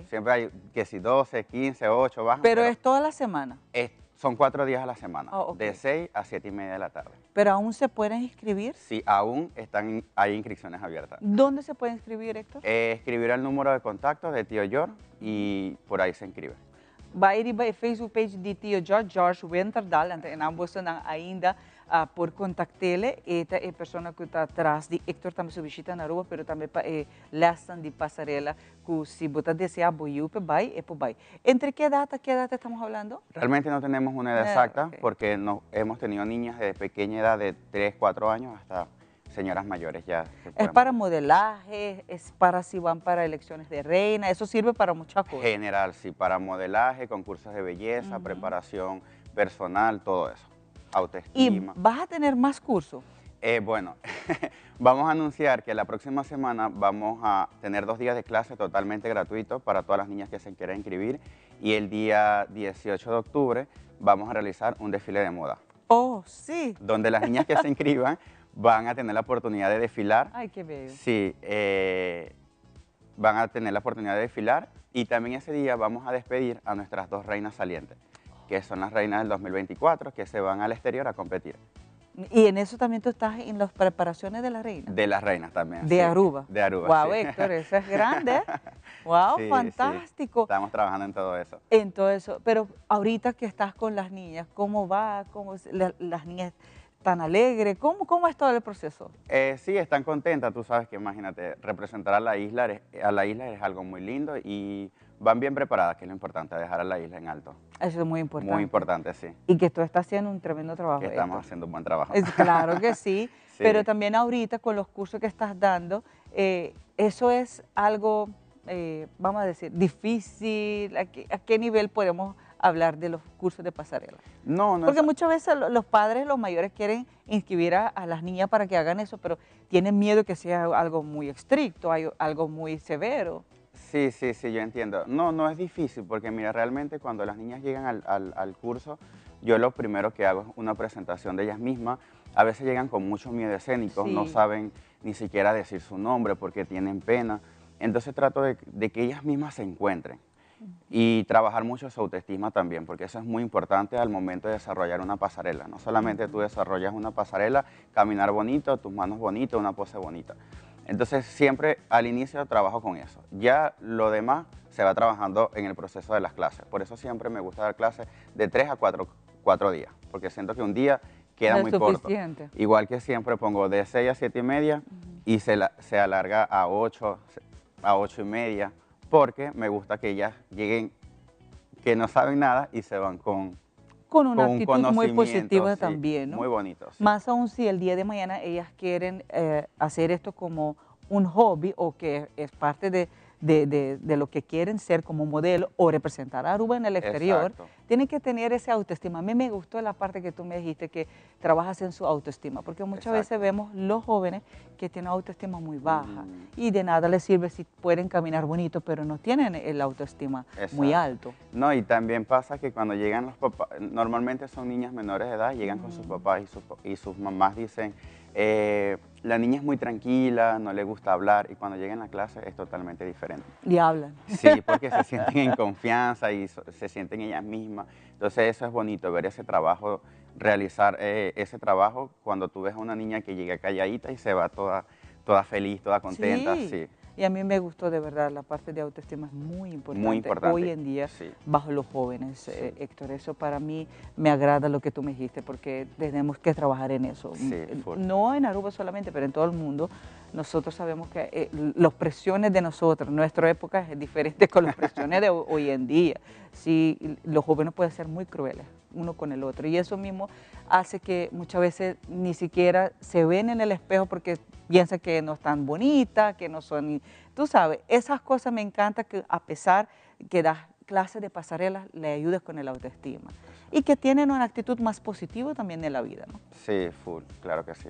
Siempre hay que si 12, 15, 8, bajan. ¿Pero es toda la semana? Son 4 días a la semana, Oh, ok. de 6 a 7 y media de la tarde. ¿Pero aún se pueden inscribir? Sí, aún hay inscripciones abiertas. ¿Dónde se puede inscribir, Héctor? Escribir al número de contacto de Tío George y por ahí se inscribe. Va a ir a Facebook page de Tío George, George Winterdal, entre en ambos son ainda por contactarle. Esta es persona que está atrás de Héctor, también su visita en Aruba, pero también pa lesson de pasarela, que si vos desea, voy a bye, es por bye. ¿Entre qué data, qué data estamos hablando? Realmente no tenemos una edad exacta, porque no, hemos tenido niñas de pequeña edad, de 3, 4 años, hasta señoras mayores ya que Es pueden para modelaje, es para si van para elecciones de reina, eso sirve para muchas cosas. General, sí, para modelaje, concursos de belleza, preparación personal, todo eso. Autoestima. ¿Y vas a tener más cursos? Vamos a anunciar que la próxima semana vamos a tener 2 días de clase totalmente gratuitos para todas las niñas que se quieran inscribir y el día 18 de octubre vamos a realizar un desfile de moda. Oh, sí. Donde las niñas que se inscriban van a tener la oportunidad de desfilar. Ay, qué bello. Sí, van a tener la oportunidad de desfilar y también ese día vamos a despedir a nuestras 2 reinas salientes, que son las reinas del 2024, que se van al exterior a competir. Y en eso también tú estás en las preparaciones de las reinas. De las reinas también, De sí. Aruba. De Aruba, Guau, sí. Héctor, eso es grande. Guau, Sí, sí. fantástico. Estamos trabajando en todo eso. En todo eso. Pero ahorita que estás con las niñas, ¿cómo va? ¿Cómo es la, las niñas tan alegres? ¿Cómo es todo el proceso? Sí, están contentas. Tú sabes que, imagínate, representar a la isla, a la isla es algo muy lindo y van bien preparadas, que es lo importante, dejar a la isla en alto. Eso es muy importante. Muy importante, sí. Y que tú estás haciendo un tremendo trabajo. Que estamos Héctor. haciendo un buen trabajo. Es, claro que sí, Sí. Pero también ahorita con los cursos que estás dando, eso es algo, vamos a decir, difícil. ¿A qué nivel podemos hablar de los cursos de pasarela? No, no Porque es muchas veces los padres, los mayores quieren inscribir a las niñas para que hagan eso, pero tienen miedo que sea algo muy estricto, algo muy severo. Sí, sí, sí, yo entiendo. No, no es difícil porque, mira, realmente cuando las niñas llegan al curso, yo lo primero que hago es una presentación de ellas mismas. A veces llegan con mucho miedo escénico, no saben ni siquiera decir su nombre porque tienen pena. Entonces trato de que ellas mismas se encuentren y trabajar mucho su autoestima también, porque eso es muy importante al momento de desarrollar una pasarela. No solamente tú desarrollas una pasarela, caminar bonito, tus manos bonitas, una pose bonita. Entonces siempre al inicio trabajo con eso. Ya lo demás se va trabajando en el proceso de las clases. Por eso siempre me gusta dar clases de 3 a 4 días, porque siento que un día queda muy corto. Igual que siempre pongo de 6 a 7 y media y se, se alarga a 8, a 8 y media, porque me gusta que ellas lleguen, que no saben nada y se van con, con una actitud muy positiva también, ¿no? Muy bonito. Más aún si el día de mañana ellas quieren eh, hacer esto como un hobby o que es parte de, de, de, lo que quieren ser como modelo o representar a Aruba en el exterior, tienen que tener esa autoestima. A mí me gustó la parte que tú me dijiste que trabajas en su autoestima, porque muchas veces vemos los jóvenes que tienen autoestima muy baja y de nada les sirve si pueden caminar bonito, pero no tienen el autoestima muy alto. No, y también pasa que cuando llegan los papás, normalmente son niñas menores de edad, llegan con sus papás y, y sus mamás dicen, eh, la niña es muy tranquila, no le gusta hablar y cuando llega en la clase es totalmente diferente. Y hablan. Sí, porque se sienten en confianza y se sienten ellas mismas. Entonces eso es bonito, ver ese trabajo, realizar eh, ese trabajo cuando tú ves a una niña que llega calladita y se va toda, toda feliz, toda contenta. Sí. Y a mí me gustó de verdad, la parte de autoestima es muy importante, hoy en día bajo los jóvenes, eh, Héctor. Eso para mí me agrada lo que tú me dijiste porque tenemos que trabajar en eso. Mm, no en Aruba solamente, pero en todo el mundo. Nosotros sabemos que eh, las presiones de nosotros, nuestra época es diferente con las presiones de hoy en día. Sí, los jóvenes pueden ser muy crueles uno con el otro. Y eso mismo hace que muchas veces ni siquiera se ven en el espejo porque piensan que no están bonitas, que no son... Tú sabes, esas cosas me encanta que a pesar que das clases de pasarelas, le ayudes con el autoestima. Y que tienen una actitud más positiva también en la vida, ¿no? Sí, full, claro que sí.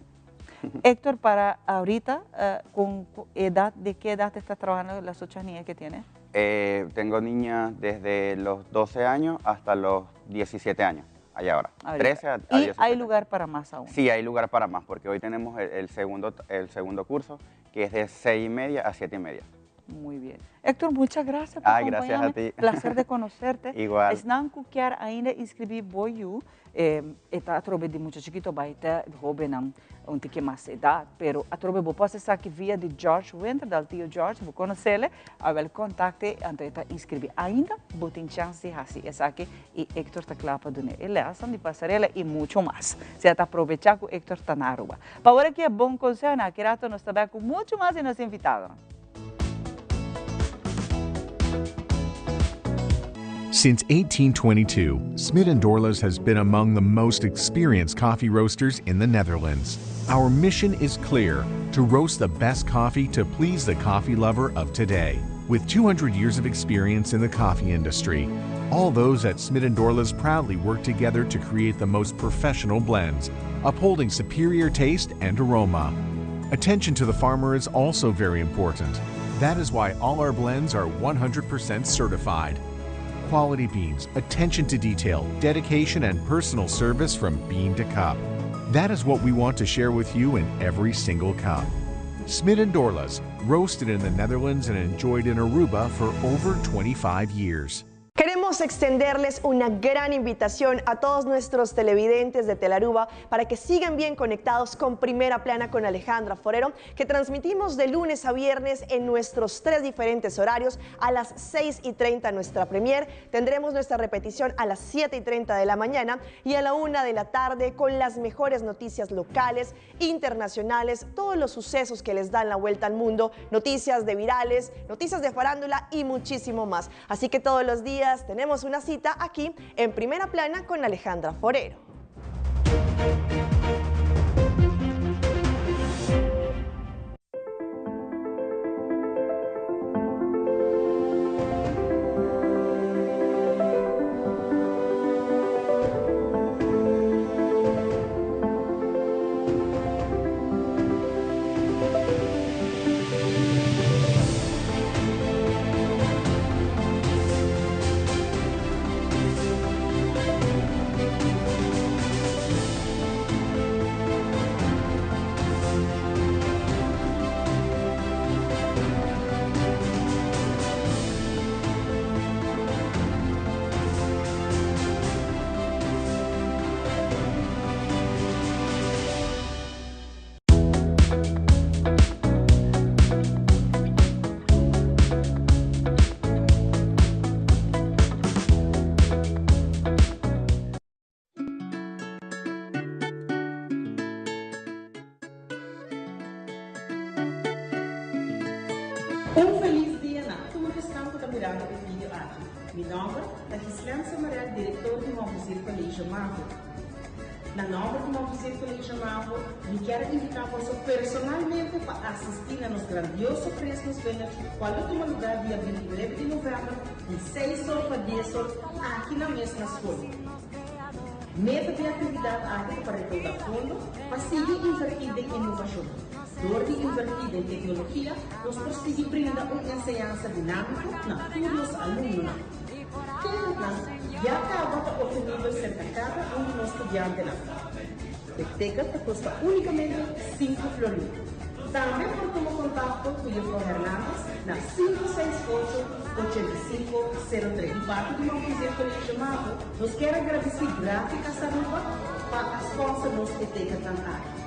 Héctor, para ahorita, eh, ¿con edad, de qué edad te estás trabajando las ocho niñas que tienes? Eh, tengo niñas desde los 12 años hasta los 17 años, allá ahora. 13 a, ¿Y hay lugar para más aún? Sí, hay lugar para más, porque hoy tenemos el, segundo, el segundo curso, que es de 6 y media a 7 y media. Muy bien. Héctor, muchas gracias por Ay, gracias a ti. Placer de conocerte. Igual. Esnan cu kier ainda inscribi bo yu, eh, e ta atrobe di mucha chikito bai te hobennan un tiki mas edad, pero atrobe bo por haci esaki via di George Winterdal, tio George, bo conocele, awel contacte anto e ta inscribi. Ainda bo tin chance di haci esaki y Héctor ta cla pa dune e lesnan di pasarela y mucho mas. Sea ta aprobecha cu Héctor ta na Aruba. Pa ora ki e bon conseho na aki rato nos ta bek cu mucho mas di nos invitadonan. Since 1822, Smit & Dorlas has been among the most experienced coffee roasters in the Netherlands. Our mission is clear, to roast the best coffee to please the coffee lover of today. With 200 years of experience in the coffee industry, all those at Smit & Dorlas proudly work together to create the most professional blends, upholding superior taste and aroma. Attention to the farmer is also very important. That is why all our blends are 100% certified. Quality beans, attention to detail, dedication, and personal service from bean to cup. That is what we want to share with you in every single cup. Smit and Dorlas, roasted in the Netherlands and enjoyed in Aruba for over 25 years. Queremos extenderles una gran invitación a todos nuestros televidentes de Telaruba para que sigan bien conectados con Primera Plana con Alejandra Forero, que transmitimos de lunes a viernes en nuestros tres diferentes horarios a las 6 y 30 nuestra premier. Tendremos nuestra repetición a las 7 y 30 de la mañana y a la 1 de la tarde con las mejores noticias locales, internacionales, todos los sucesos que les dan la vuelta al mundo, noticias de virales, noticias de farándula y muchísimo más. Así que todos los días tenemos una cita aquí en Primera Plana con Alejandra Forero. Un felis dia na tur esnan ku ta mirando e video aki. Mi nòmber ta Ghislaine Samarel direktor di Monpesir Colegio Mavo. Na nòmber di Monpesir Colegio Mavo mi kier a invitá boso personalmente pa asistí na nos grandioso Christmas Village kual lo tuma lugá dia 29 di novèmber di seis or pa dies or aki na mes na skol. Meta di e aktividat aki ta pa rekoudá fondo pa sigui invertí den inovashon. Dor di invertí den teknologia, nos por sigui brinda un enseñansa dinámiko na tur nos alumnonan. Ticketnan ya kaba ta optenibel serka kada un di nos studiantenan. E ticket ta kosta únikamente sinku florin. Tambe por tuma kontakto ku Juffrouw Hernandez na 568 8503. Di parti di Monpesir Colegio Mavo, nos kier a gradisí Graficas Aruba pa a sponsor nos e ticketnan aki.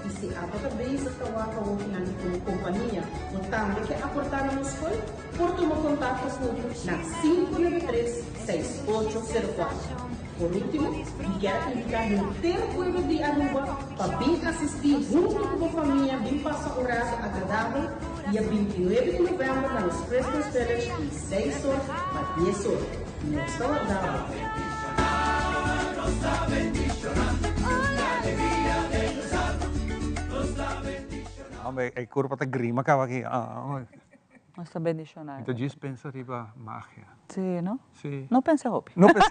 I si abo ta bezig ta wak awokinan di komo kompania bo tambe ke aportá na nos skol, por tuma kontakto ku mi na 593 6804. Por último, mi kier a invitá henter pueblo di Aruba pa bin asistí hunto ku bo famia bin pasa un rato agradabel dia 29 di novèmber na nos Christmas Village di seis or pa dies or. Nos ta warda bo. Hombre, e curpa ta grima caba aki. Nos ta bendiciona. Mi ta djis pensa riba magia. Si, no? Si. No pensa hopi. No pensa.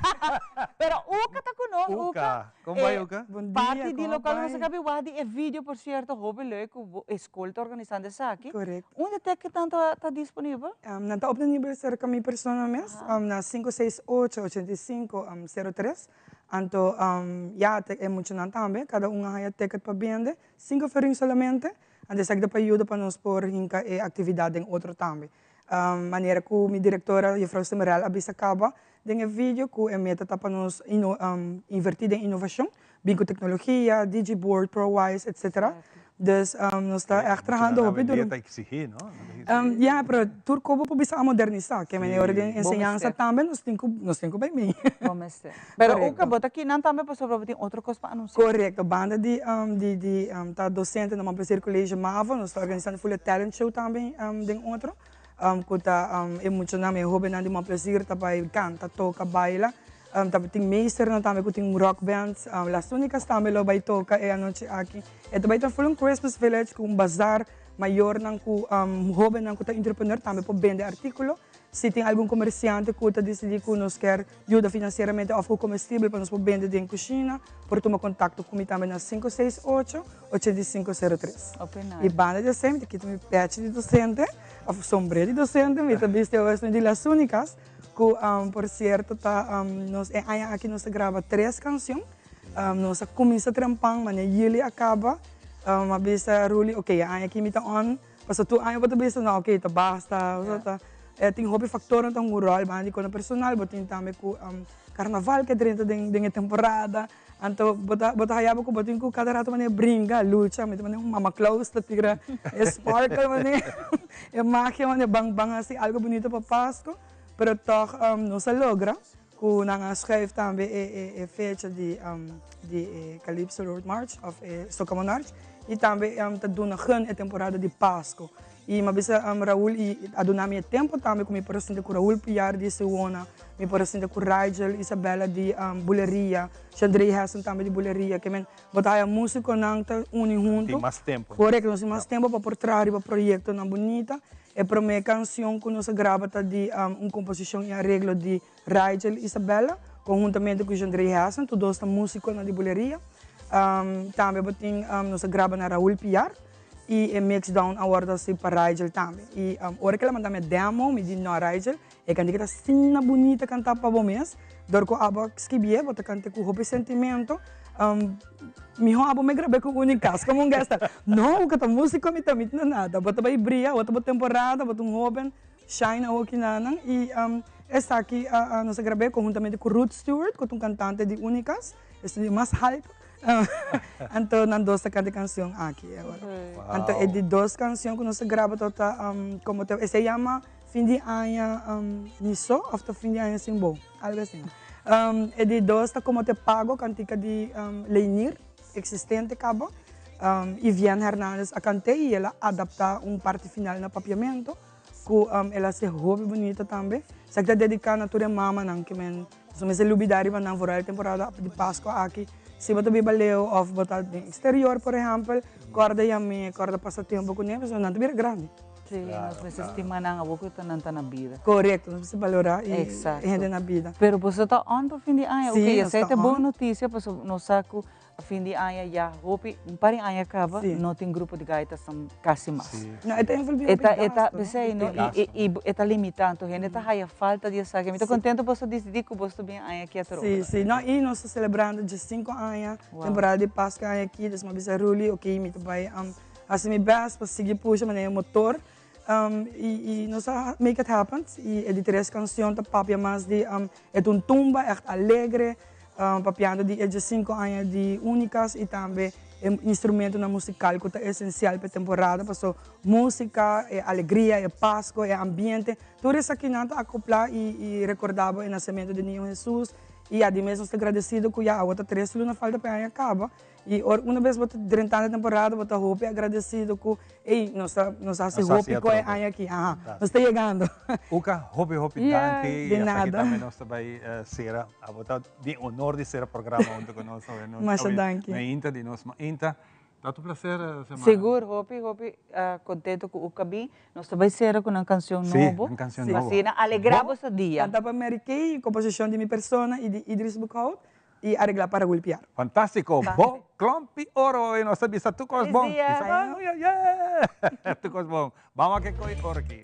Pero Uka ta cu nos, Uka. Uka, con bai Uka? Bon dia, Parti di locual nos a cabi wak di e video, por cierto, hopi leuk cu bo e school ta organisando esaki. Correcto. Unda te cu nan ta disponibel? Nan ta obtenibel cerca mi persona mes, na 568 85 03. Anto, ya, e muchanan tambe, cada un a haya ticket pa bende, cinco florin solamente. Anto esaki ta pa yuda pa nos por hinka e aktividat den otro tambe. Manera ku mi direktora Juffrouw Semerel a bisa kaba den e video ku e meta ta pa nos invertí den inovashon, bin ku teknologia, digiboard, prowise, etcetera. Dus nos ta ègt trahando hopi duru. Ta eksigí, no? Ya, pero tur kobo por bisa a modernisá. Ke manera ora den enseñansa tambe nos tin ku nos tin ku bai mee. Bo mester. Pero Uka, bo ta kinan tambe pasobra bo tin otro kos pa anunsiá. Korekto. Banda di di di ta dosente na Montplaisir College Mavo, nos ta organisando full e talent show tambe den otro ku ta e muchanan, e hobennan di Montplaisir ta bai kanta, toka, baila. Tabatin meesternan tambe ku tin un rock band. Las Únicas tambe lo bai toka e anochi aki. E ta bai ta full un Christmas village ku un bazaar. Mayornan ku hobennan ku ta entrepreneur tambe por bende artíkulo. Si tin algun komersiante ku ta disidí ku nos kier yuda finansieramente òf ku komestibel pa nos por bende den kushina, por tuma kontakto ku mi tambe na 568 8503. I banda di esei mi ta kita mi pèchi di dosente òf sombré di dosente, mi ta bisti awor di Las Únicas. Ku por sierto ta nos e aña aki nos a graba tres kanshon. Nos a kuminsá trempan mane yuli a kaba. A bisa Ruli ok e aña aki mi ta on. Pasobra tur aña bo ta bisa no ok ta basta. Ta tin hopi faktornan ta hunga un ròl banda di kona personal bo tin tambe ku karnaval ke drenta den e temporada. Anto bo ta bo ta haya bo ku bo tin ku kada rato manera bringa, lucha, mi ta manera un mama Claus ta tira e sparkle manera e magia manera ban ban hasi algo bunito pa Pasco, pero tog nos a logra ku nan a schuif tambe e e e fecha di di e Calypso Road March of e Soca Monarch i tambe ta duna gun e temporada di Pasco. I mi a bisa Raul i a duna mi e tempo tambe ku mi por a sinta ku Raul Piar di Siwona, mi por a sinta ku Rigel Isabella di Buleria, Shandrey Hessen tambe di Buleria. Ke men bo ta haya musikonan ta uni huntu. Tin mas tempo. Korekto, nos tin mas tempo pa por traha riba proyektonan bunita. E promé kanshon ku nos a graba ta di un komposishon i areglo di Rigel Isabella konhuntamente ku Shandrey Hessen, tur dos ta musikonan di Buleria. Tambe bo tin nos a graba na Raul Piar. I e mix down a wòrdu hasi pa Rigel tambe. I ora ku el a manda mi e demo, mi di, No, Rigel, e kantika ta asina bunita kantá pa bo mes. Dor ku abo a skibié, bo ta kant'é ku hopi sentimentu. Mihó abo me grab'é ku un kas, komo un guest star. No, ku ta músiko mi ta, mi no nada. Bo ta bai bria, bo ta bo temporada, bo ta un hóben, shine awoki nanan. I esaki nos a grab'é konhuntamente ku Ruth Stewart, ku ta un kantante di Unikas, esun di mas haltu. Anto nan dos ta canta e cancion aki awor. Anto e di dos cancion cu nos a graba tabata como te esey yama fin di aña mi so of ta fin di aña sin bo algo asina. E di dos ta como te pago cantica di Leinier existente caba. Yvienne Hernandez a cant'e y el a adapta un parti final na papiamento. Ku el a hasi hopi bunita tambe. Esaki ta dediká na tur e mamanan ke men nos no mester lubidá riba nan vooral e temporada di Paskua aki. Si bo ta biba leu òf bo ta den eksterior por ehèmpel, kòrda yam'é, kòrda pasa tempu kuné pasobra nan ta bira grandi. Sí, nos mester stima nan awor ku nan ta na bida. Korekto, nos mester balorá e hende na bida. Pero boso ta on pa fin di aña? Sí, Oke, nos ta esei ta bon on. notisia pasobra nos sa ku fin di aña ya hopi, un par di aña kaba no tin grupo di gaitas kasi mas. No, e ta envolví hopi gasto, no? P'esei, no? I e ta limitá, anto hende ta haya falta di esaki. Mi ta kontento boso a disidí ku boso ta bin aña aki atrobe. Sí, sí. No, i nos ta selebrando diesinko aña, temporada di Paskua aña aki, dus mi a bisa Ruly, oke, mi ta bai hasi mi best pa sigui pusha manera e motor i nos a make it happen. I e di tres kanshon ta papia mas di e ta un tumba ègt alegre, papiando di e diesinko aña di Unicas i tambe e instrumentonan musikal ku ta esensial pa e temporada paso músika, e alegria, e Paskua, e ambiente, tur esakinan ta akoplá i rekordá bo e nasementu di Niño Hesus. I adimes nos ta gradesido ku ya awo ta tres luna falta pa e aña kaba. I ora una bes bo ta drentando e temporada bo ta hopi agradecido cu ey nos ta nos a haci hopi cu e aña aki aha nos ta yegando. Uka hopi hopi danki De y hasta aki nada. tambe nos ta bay cera abo ta den honor di cera programa hunto cu nos awe nos Masha awe danki. mainta di nos mainta ta tu placer Xiomara. Sigur hopi hopi contento cu Uka bin nos ta bay cera cu nan cancion Sí, nobo nan cancion nobo. Asina alegra boso dia. Canta pa Mary Kay, composicion di mi persona y di Idris Boekhout. I areglá para golpear. Fantástiko! Bon klompi oro i nos ta bisa tur kos bon. Feliz dia! Bisa yeah! Tur kos bon. Ban wak e koe oro aki.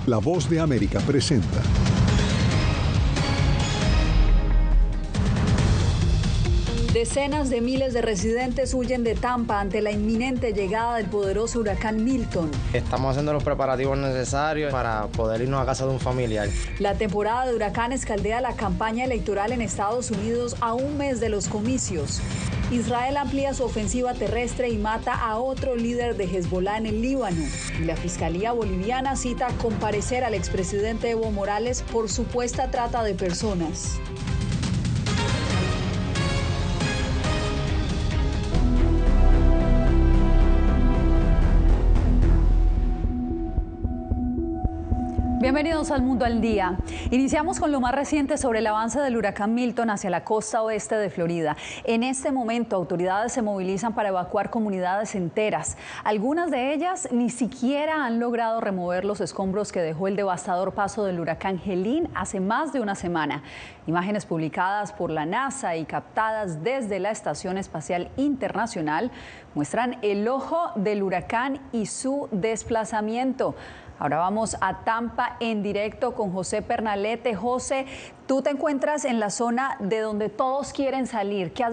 La Voz de América presenta. Decenas de miles de residentes huyen de Tampa ante la inminente llegada del poderoso huracán Milton. Estamos haciendo los preparativos necesarios para poder irnos a casa de un familiar. La temporada de huracanes caldea la campaña electoral en Estados Unidos a un mes de los comicios. Israel amplía su ofensiva terrestre y mata a otro líder de Hezbollah en el Líbano. Y la Fiscalía Boliviana cita a comparecer al expresidente Evo Morales por supuesta trata de personas. Bienvenidos al Mundo al Día. Iniciamos con lo más reciente sobre el avance del huracán Milton hacia la costa oeste de Florida. En este momento, autoridades se movilizan para evacuar comunidades enteras. Algunas de ellas ni siquiera han logrado remover los escombros que dejó el devastador paso del huracán Helene hace más de una semana. Imágenes publicadas por la NASA y captadas desde la Estación Espacial Internacional muestran el ojo del huracán y su desplazamiento. Ahora vamos a Tampa en directo con José Pernalete. José, tú te encuentras en la zona de donde todos quieren salir. ¿Qué has